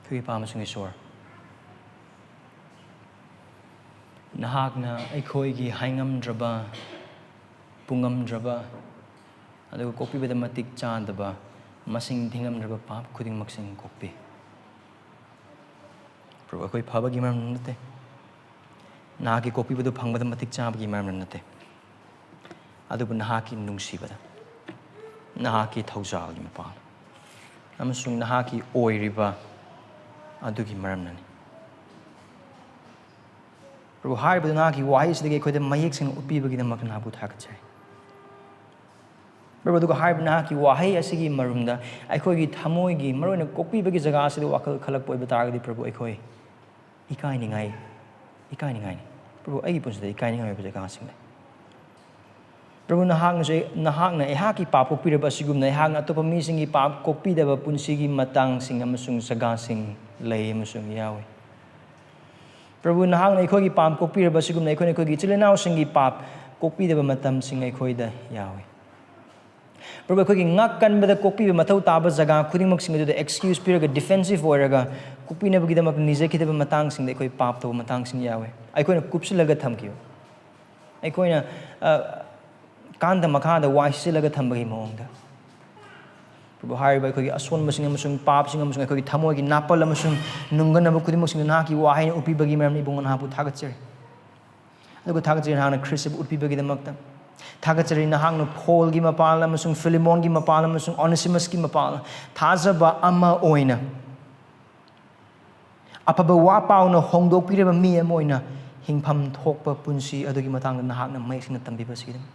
ꯑꯩꯈꯣꯏꯒꯤ ꯏꯄꯥ ꯑꯃꯁꯨꯡ ꯏꯁꯣꯔ, ꯅꯍꯥꯛꯅ ꯑꯩꯈꯣꯏꯒꯤ ꯍꯥꯏꯉꯝꯗ꯭ꯔꯕ, ꯄꯨꯉꯝꯗ꯭ꯔꯕ, ꯑꯗꯨꯒ ꯀꯣꯛꯄꯤꯕꯗ ꯃꯇꯤꯛ ꯆꯥꯗꯕ, ꯃꯁꯤꯡ ꯊꯤꯉꯝꯗ꯭ꯔꯕ ꯄꯥꯞ ꯈꯨꯗꯤꯡꯃꯛꯁꯤꯡ ꯀꯣꯛꯄꯤ꯫ ꯄ꯭ꯔꯚꯨ, ꯑꯩꯈꯣꯏ ꯐꯕꯒꯤ ꯃꯔꯝ ꯅꯠꯇꯦ, ꯅꯍꯥꯛꯀꯤ ꯀꯣꯛꯄꯤꯕꯗꯨ ꯐꯪꯕꯗ ꯃꯇꯤꯛ ꯆꯥꯕꯒꯤ ꯃꯔꯝ ꯅꯠꯇꯦ, ꯑꯗꯨꯕꯨ ꯅꯍꯥꯛꯀꯤ ꯅꯨꯡꯁꯤꯕꯗ, ꯅꯍꯥꯛꯀꯤ ꯊꯧꯖꯥꯜꯒꯤ ꯃꯄꯥꯜ ꯑꯃꯁꯨꯡ ꯅꯍꯥꯛꯀꯤ ꯑꯣꯏꯔꯤꯕ ꯑꯗꯨꯒꯤ ꯃꯔꯝꯅꯅꯤ꯫ ꯄ꯭ꯔꯚꯨ, ꯍꯥꯏꯔꯤꯕꯗꯨ ꯅꯍꯥꯛꯀꯤ ꯋꯥꯍꯩꯁꯤꯗꯒꯤ ꯑꯩꯈꯣꯏꯗ ꯃꯌꯦꯛ ꯁꯦꯡꯅ ꯎꯠꯄꯤꯕꯒꯤꯗꯃꯛ ꯅꯍꯥꯛꯄꯨ ꯊꯥꯒꯠꯆꯔꯤ꯫ ꯄ꯭ꯔꯚꯨ, ꯑꯗꯨꯒ ꯍꯥꯏꯔꯤꯕ ꯅꯍꯥꯛꯀꯤ ꯋꯥꯍꯩ ꯑꯁꯤꯒꯤ ꯃꯔꯨꯝꯗ ꯑꯩꯈꯣꯏꯒꯤ ꯊꯃꯣꯏꯒꯤ, ꯃꯔꯨꯑꯣꯏꯅ ꯀꯣꯛꯄꯤꯕꯒꯤ ꯖꯒꯥ ꯑꯁꯤꯗ ꯋꯥꯈꯜ ꯈꯜꯂꯛꯄ ꯑꯣꯏꯕ ꯇꯥꯔꯒꯗꯤ, ꯄ꯭ꯔꯚꯨ, ꯑꯩꯈꯣꯏ ꯏꯀꯥꯏꯅꯤꯡꯉꯥꯏ, ꯏꯀꯥꯏꯅꯤꯡꯉꯥꯏꯅꯤ꯫ ꯄ꯭ꯔꯚꯨ, ꯑꯩꯒꯤ ꯄꯨꯟꯁꯤꯗ ꯏꯀꯥꯏꯅꯤꯡꯉꯥꯏ ꯑꯣꯏꯕ ꯖꯒꯥꯁꯤꯡ ꯂꯩ꯫ ꯄ꯭ꯔꯚꯨ, ꯅꯍꯥꯛꯅꯁꯨ, ꯅꯍꯥꯛꯅ ꯑꯩꯍꯥꯛꯀꯤ ꯄꯥꯞ ꯀꯣꯛꯄꯤꯔꯕ ꯑꯁꯤꯒꯨꯝꯅ ꯑꯩꯍꯥꯛꯅ ꯑꯇꯣꯞꯄ ꯃꯤꯁꯤꯡꯒꯤ ꯄꯥꯞ ꯀꯣꯛꯄꯤꯗꯕ ꯄꯨꯟꯁꯤꯒꯤ ꯃꯇꯥꯡꯁꯤꯡ ꯑꯃꯁꯨꯡ ꯖꯒꯥꯁꯤꯡ ꯂꯩ ꯑꯃꯁꯨꯡ ꯌꯥꯎꯏ꯫ ꯄ꯭ꯔꯚꯨ, ꯅꯍꯥꯛꯅ ꯑꯩꯈꯣꯏꯒꯤ ꯄꯥꯞ ꯀꯣꯛꯄꯤꯔꯕ ꯑꯁꯤꯒꯨꯝꯅ ꯑꯩꯈꯣꯏꯅ ꯑꯩꯈꯣꯏꯒꯤ ꯏꯆꯤꯜ ꯏꯅꯥꯎꯁꯤꯡꯒꯤ ꯄꯥꯞ ꯀꯣꯛꯄꯤꯗꯕ ꯃꯇꯝꯁꯤꯡ ꯑꯩꯈꯣꯏꯗ ꯌꯥꯎꯏ꯫ ꯄ꯭ꯔꯚꯨ, ꯑꯩꯈꯣꯏꯒꯤ ꯉꯛ ꯀꯟꯕꯗ ꯀꯣꯛꯄꯤꯕ ꯃꯊꯧ ꯇꯥꯕ ꯖꯒꯥ ꯈꯨꯗꯤꯡꯃꯛꯁꯤꯡ ꯑꯗꯨꯗ excuse ꯄꯤꯔꯒ, defensive ꯑꯣꯏꯔꯒ, ꯀꯣꯛꯄꯤꯅꯕꯒꯤꯗꯃꯛ ꯅꯤꯖꯈꯤꯗꯕ ꯃꯇꯥꯡꯁꯤꯡꯗ ꯑꯩꯈꯣꯏ ꯄꯥꯞ ꯇꯧꯕ ꯃꯇꯥꯡꯁꯤꯡ ꯌꯥꯎꯏ꯫ ꯑꯩꯈꯣꯏꯅ ꯀꯨꯞꯁꯤꯜꯂꯒ ꯊꯝꯈꯤꯕ, ꯑꯩꯈꯣꯏꯅ, ꯑ, ꯀꯥꯟꯗ ꯃꯈꯥꯗ ꯋꯥꯏ ꯁꯤꯠꯆꯤꯜꯂꯒ ꯊꯝꯕꯒꯤ ꯃꯑꯣꯡꯗ꯫ ꯄ꯭ꯔꯚꯨ, ꯍꯥꯏꯔꯤꯕ ꯑꯩꯈꯣꯏꯒꯤ ꯑꯁꯣꯟꯕꯁꯤꯡ ꯑꯃꯁꯨꯡ ꯄꯥꯞꯁꯤꯡ ꯑꯃꯁꯨꯡ ꯑꯩꯈꯣꯏꯒꯤ ꯊꯃꯣꯏꯒꯤ ꯅꯥꯄꯜ ꯑꯃꯁꯨꯡ ꯅꯨꯡꯒꯟꯅꯕ ꯈꯨꯗꯤꯡꯃꯛꯁꯤꯡꯗꯨ ꯅꯍꯥꯛꯀꯤ ꯋꯥꯍꯩꯅ ꯎꯠꯄꯤꯕꯒꯤ ꯃꯔꯝꯅ ꯏꯕꯨꯡꯉꯣ ꯅꯍꯥꯛꯄꯨ ꯊꯥꯒꯠꯆꯔꯤ꯫ ꯑꯗꯨꯒ ꯊꯥꯒꯠꯆꯔꯤ ꯅꯍꯥꯛꯅ ꯈ꯭ꯔꯤꯁꯇꯕꯨ ꯎꯠꯄꯤꯕꯒꯤꯗꯃꯛꯇ꯫ ꯊꯥꯒꯠꯆꯔꯤ ꯅꯍꯥꯛꯅ ꯄꯣꯜꯒꯤ ꯃꯄꯥꯜ ꯑꯃꯁꯨꯡ ꯐꯤꯂꯤꯃꯣꯟꯒꯤ ꯃꯄꯥꯜ ꯑꯃꯁꯨꯡ ꯑꯣꯅꯦꯁꯤꯃꯁꯀꯤ ꯃꯄꯥꯜ, ꯊꯥꯖꯕ ꯑꯃ ꯑꯣꯏꯅ, ꯑꯐꯕ ꯋꯥ ꯄꯥꯎꯅ ꯍꯣꯡꯗꯣꯛꯄꯤꯔꯕ ꯃꯤ ꯑꯃ ꯑꯣꯏꯅ ꯍꯤꯡꯐꯝ ꯊꯣꯛꯄ ꯄꯨꯟꯁꯤ ꯑꯗꯨꯒꯤ ꯃꯇꯥꯡꯗ ꯅꯍꯥꯛꯅ ꯃꯌꯦꯛ ꯁꯦꯡꯅ ꯇꯝꯕꯤꯕ ꯑꯁꯤꯒꯤꯗꯃꯛ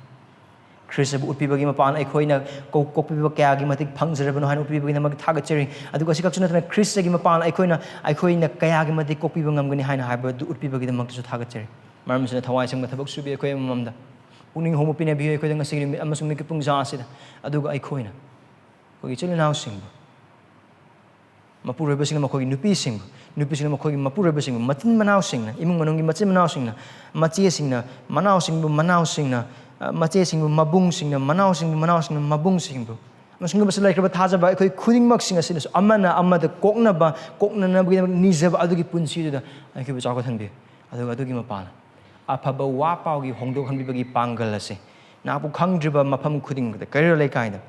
ꯈ꯭ꯔꯤꯁꯇꯕꯨ ꯎꯠꯄꯤꯕꯒꯤ ꯃꯄꯥꯟ ꯑꯩꯈꯣꯏꯅ ꯀꯣꯛ-, ꯀꯣꯛꯄꯤꯕ ꯀꯌꯥꯒꯤ ꯃꯇꯤꯛ ꯐꯪꯖꯔꯕꯅꯣ ꯍꯥꯏꯅ ꯎꯠꯄꯤꯕꯒꯤꯗꯃꯛ ꯊꯥꯒꯠꯆꯔꯤ꯫ ꯑꯗꯨꯒ ꯑꯁꯤꯈꯛꯁꯨ ꯅꯠꯇꯅ ꯈ꯭ꯔꯤꯁꯇꯒꯤ ꯃꯄꯥꯟ ꯑꯩꯈꯣꯏꯅ, ꯑꯩꯈꯣꯏꯅ ꯀꯌꯥꯒꯤ ꯃꯇꯤꯛ ꯀꯣꯛꯄꯤꯕ ꯉꯝꯒꯅꯤ ꯍꯥꯏꯅ ꯍꯥꯏꯕꯗꯨ ꯎꯠꯄꯤꯕꯒꯤꯗꯃꯛꯇꯁꯨ ꯊꯥꯒꯠꯆꯔꯤ꯫ ꯃꯔꯝ ꯑꯁꯤꯅ ꯊꯋꯥꯏ ꯁꯦꯡꯕ ꯊꯕꯛ ꯁꯨꯕꯤ ꯑꯩꯈꯣꯏ ꯑꯃꯃꯝꯗ ꯄꯨꯛꯅꯤꯡ ꯍꯣꯡꯕ ꯄꯤꯅꯕꯤꯌꯨ ꯑꯩꯈꯣꯏꯗ ꯉꯁꯤꯒꯤ ꯅꯨꯃꯤꯠ ꯑꯃꯁꯨꯡ ꯃꯤꯠꯀꯤ ꯄꯨꯡꯖꯥ ꯑꯁꯤꯗ꯫ ꯑꯗꯨꯒ ꯑꯩꯈꯣꯏꯅ ꯑꯩꯈꯣꯏꯒꯤ ꯏꯆꯤꯜ ꯏꯅꯥꯎꯁꯤꯡꯕꯨ, ꯃꯄꯨꯔꯣꯏꯕꯁꯤꯡꯅ ꯃꯈꯣꯏꯒꯤ ꯅꯨꯄꯤꯁꯤꯡꯕꯨ, ꯅꯨꯄꯤꯁꯤꯡꯅ ꯃꯈꯣꯏꯒꯤ ꯃꯄꯨꯔꯣꯏꯕꯁꯤꯡꯕꯨ, ꯃꯆꯤꯟ ꯃꯅꯥꯎꯁꯤꯡꯅ, ꯏꯃꯨꯡ ꯃꯅꯨꯡꯒꯤ ꯃꯆꯤꯟ ꯃꯅꯥꯎꯁꯤꯡꯅ, ꯃꯆꯦꯁꯤꯡꯅ, ꯃꯅꯥꯎꯁꯤꯡꯕꯨ ꯃꯅꯥꯎꯁꯤꯡꯅ, ꯑ, ꯃꯆꯦꯁꯤꯡꯕꯨ ꯃꯕꯨꯡꯁꯤꯡꯅ, ꯃꯅꯥꯎꯁꯤꯡꯕꯨ ꯃꯅꯥꯎꯁꯤꯡꯅ ꯃꯕꯨꯡꯁꯤꯡꯕꯨ, ꯑꯃꯁꯨꯡ ꯂꯩꯈ꯭ꯔꯕ ꯊꯥꯖꯕ ꯑꯩꯈꯣꯏ ꯈꯨꯗꯤꯡꯃꯛꯁꯤꯡ ꯑꯁꯤꯅꯁꯨ ꯑꯃꯅ ꯑꯃꯗ ꯀꯣꯛꯅꯕ, ꯀꯣꯛꯅꯅꯕꯒꯤꯗꯃꯛ ꯅꯤꯖꯕ ꯑꯗꯨꯒꯤ ꯄꯨꯟꯁꯤꯗꯨꯗ ꯑꯩꯈꯣꯏꯕꯨ ꯆꯥꯎꯈꯠꯍꯟꯕꯤꯌꯨ꯫ ꯑꯗꯨꯒ ꯑꯗꯨꯒꯤ ꯃꯄꯥꯟ, ꯑꯐꯕ ꯋꯥ ꯄꯥꯎꯒꯤ ꯍꯣꯡꯗꯣꯛꯍꯟꯕꯤꯕꯒꯤ ꯄꯥꯡꯒꯜ ꯑꯁꯤ ꯅꯍꯥꯛꯄꯨ ꯈꯪꯗ꯭ꯔꯤꯕ ꯃꯐꯝ ꯈꯨꯗꯤꯡꯃꯛꯇ, ꯀꯩꯔꯣꯜ ꯂꯩꯀꯥꯏꯗ,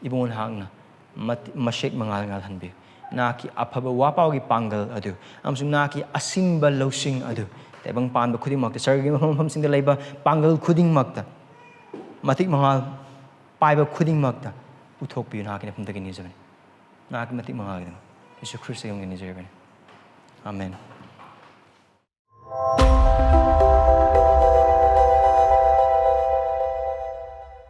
ꯏꯕꯨꯡꯉꯣ ꯅꯍꯥꯛꯅ ꯃꯠ-, ꯃꯁꯦꯛ ꯃꯉꯥꯜ ꯉꯥꯜꯍꯟꯕꯤꯌꯨ꯫ ꯅꯍꯥꯛꯀꯤ ꯑꯐꯕ ꯋꯥꯄꯥꯎꯒꯤ ꯄꯥꯡꯒꯜ ꯑꯗꯨ ꯑꯃꯁꯨꯡ ꯅꯍꯥꯛꯀꯤ ꯑꯁꯤꯡꯕ ꯂꯧꯁꯤꯡ ꯑꯗꯨ ꯇꯥꯏꯕꯪ ꯄꯥꯟꯕ ꯈꯨꯗꯤꯡꯃꯛꯇ, ꯁꯔꯒꯒꯤ ꯃꯐꯝ ꯃꯐꯝꯁꯤꯡꯗ ꯂꯩꯕ ꯄꯥꯡꯒꯜ ꯈꯨꯗꯤꯡꯃꯛꯇ ꯃꯇꯤꯛ ꯃꯉꯥꯜ ꯄꯥꯏꯕ ꯈꯨꯗꯤꯡꯃꯛꯇ ꯎꯠꯊꯣꯛꯄꯤꯌꯨ꯫ ꯅꯍꯥꯛꯀꯤ ꯅꯐꯝꯗꯒꯤ ꯅꯤꯖꯕꯅꯤ꯫ ꯅꯍꯥꯛꯀꯤ ꯃꯇꯤꯛ ꯃꯉꯥꯜꯒꯤꯗꯃꯛ ꯌꯤꯁꯨ ꯈ꯭ꯔꯤꯁꯇꯒꯤ ꯃꯃꯤꯡꯗ ꯅꯤꯖꯔꯤꯕꯅꯤ꯫ ꯑꯥꯃꯦꯟ꯫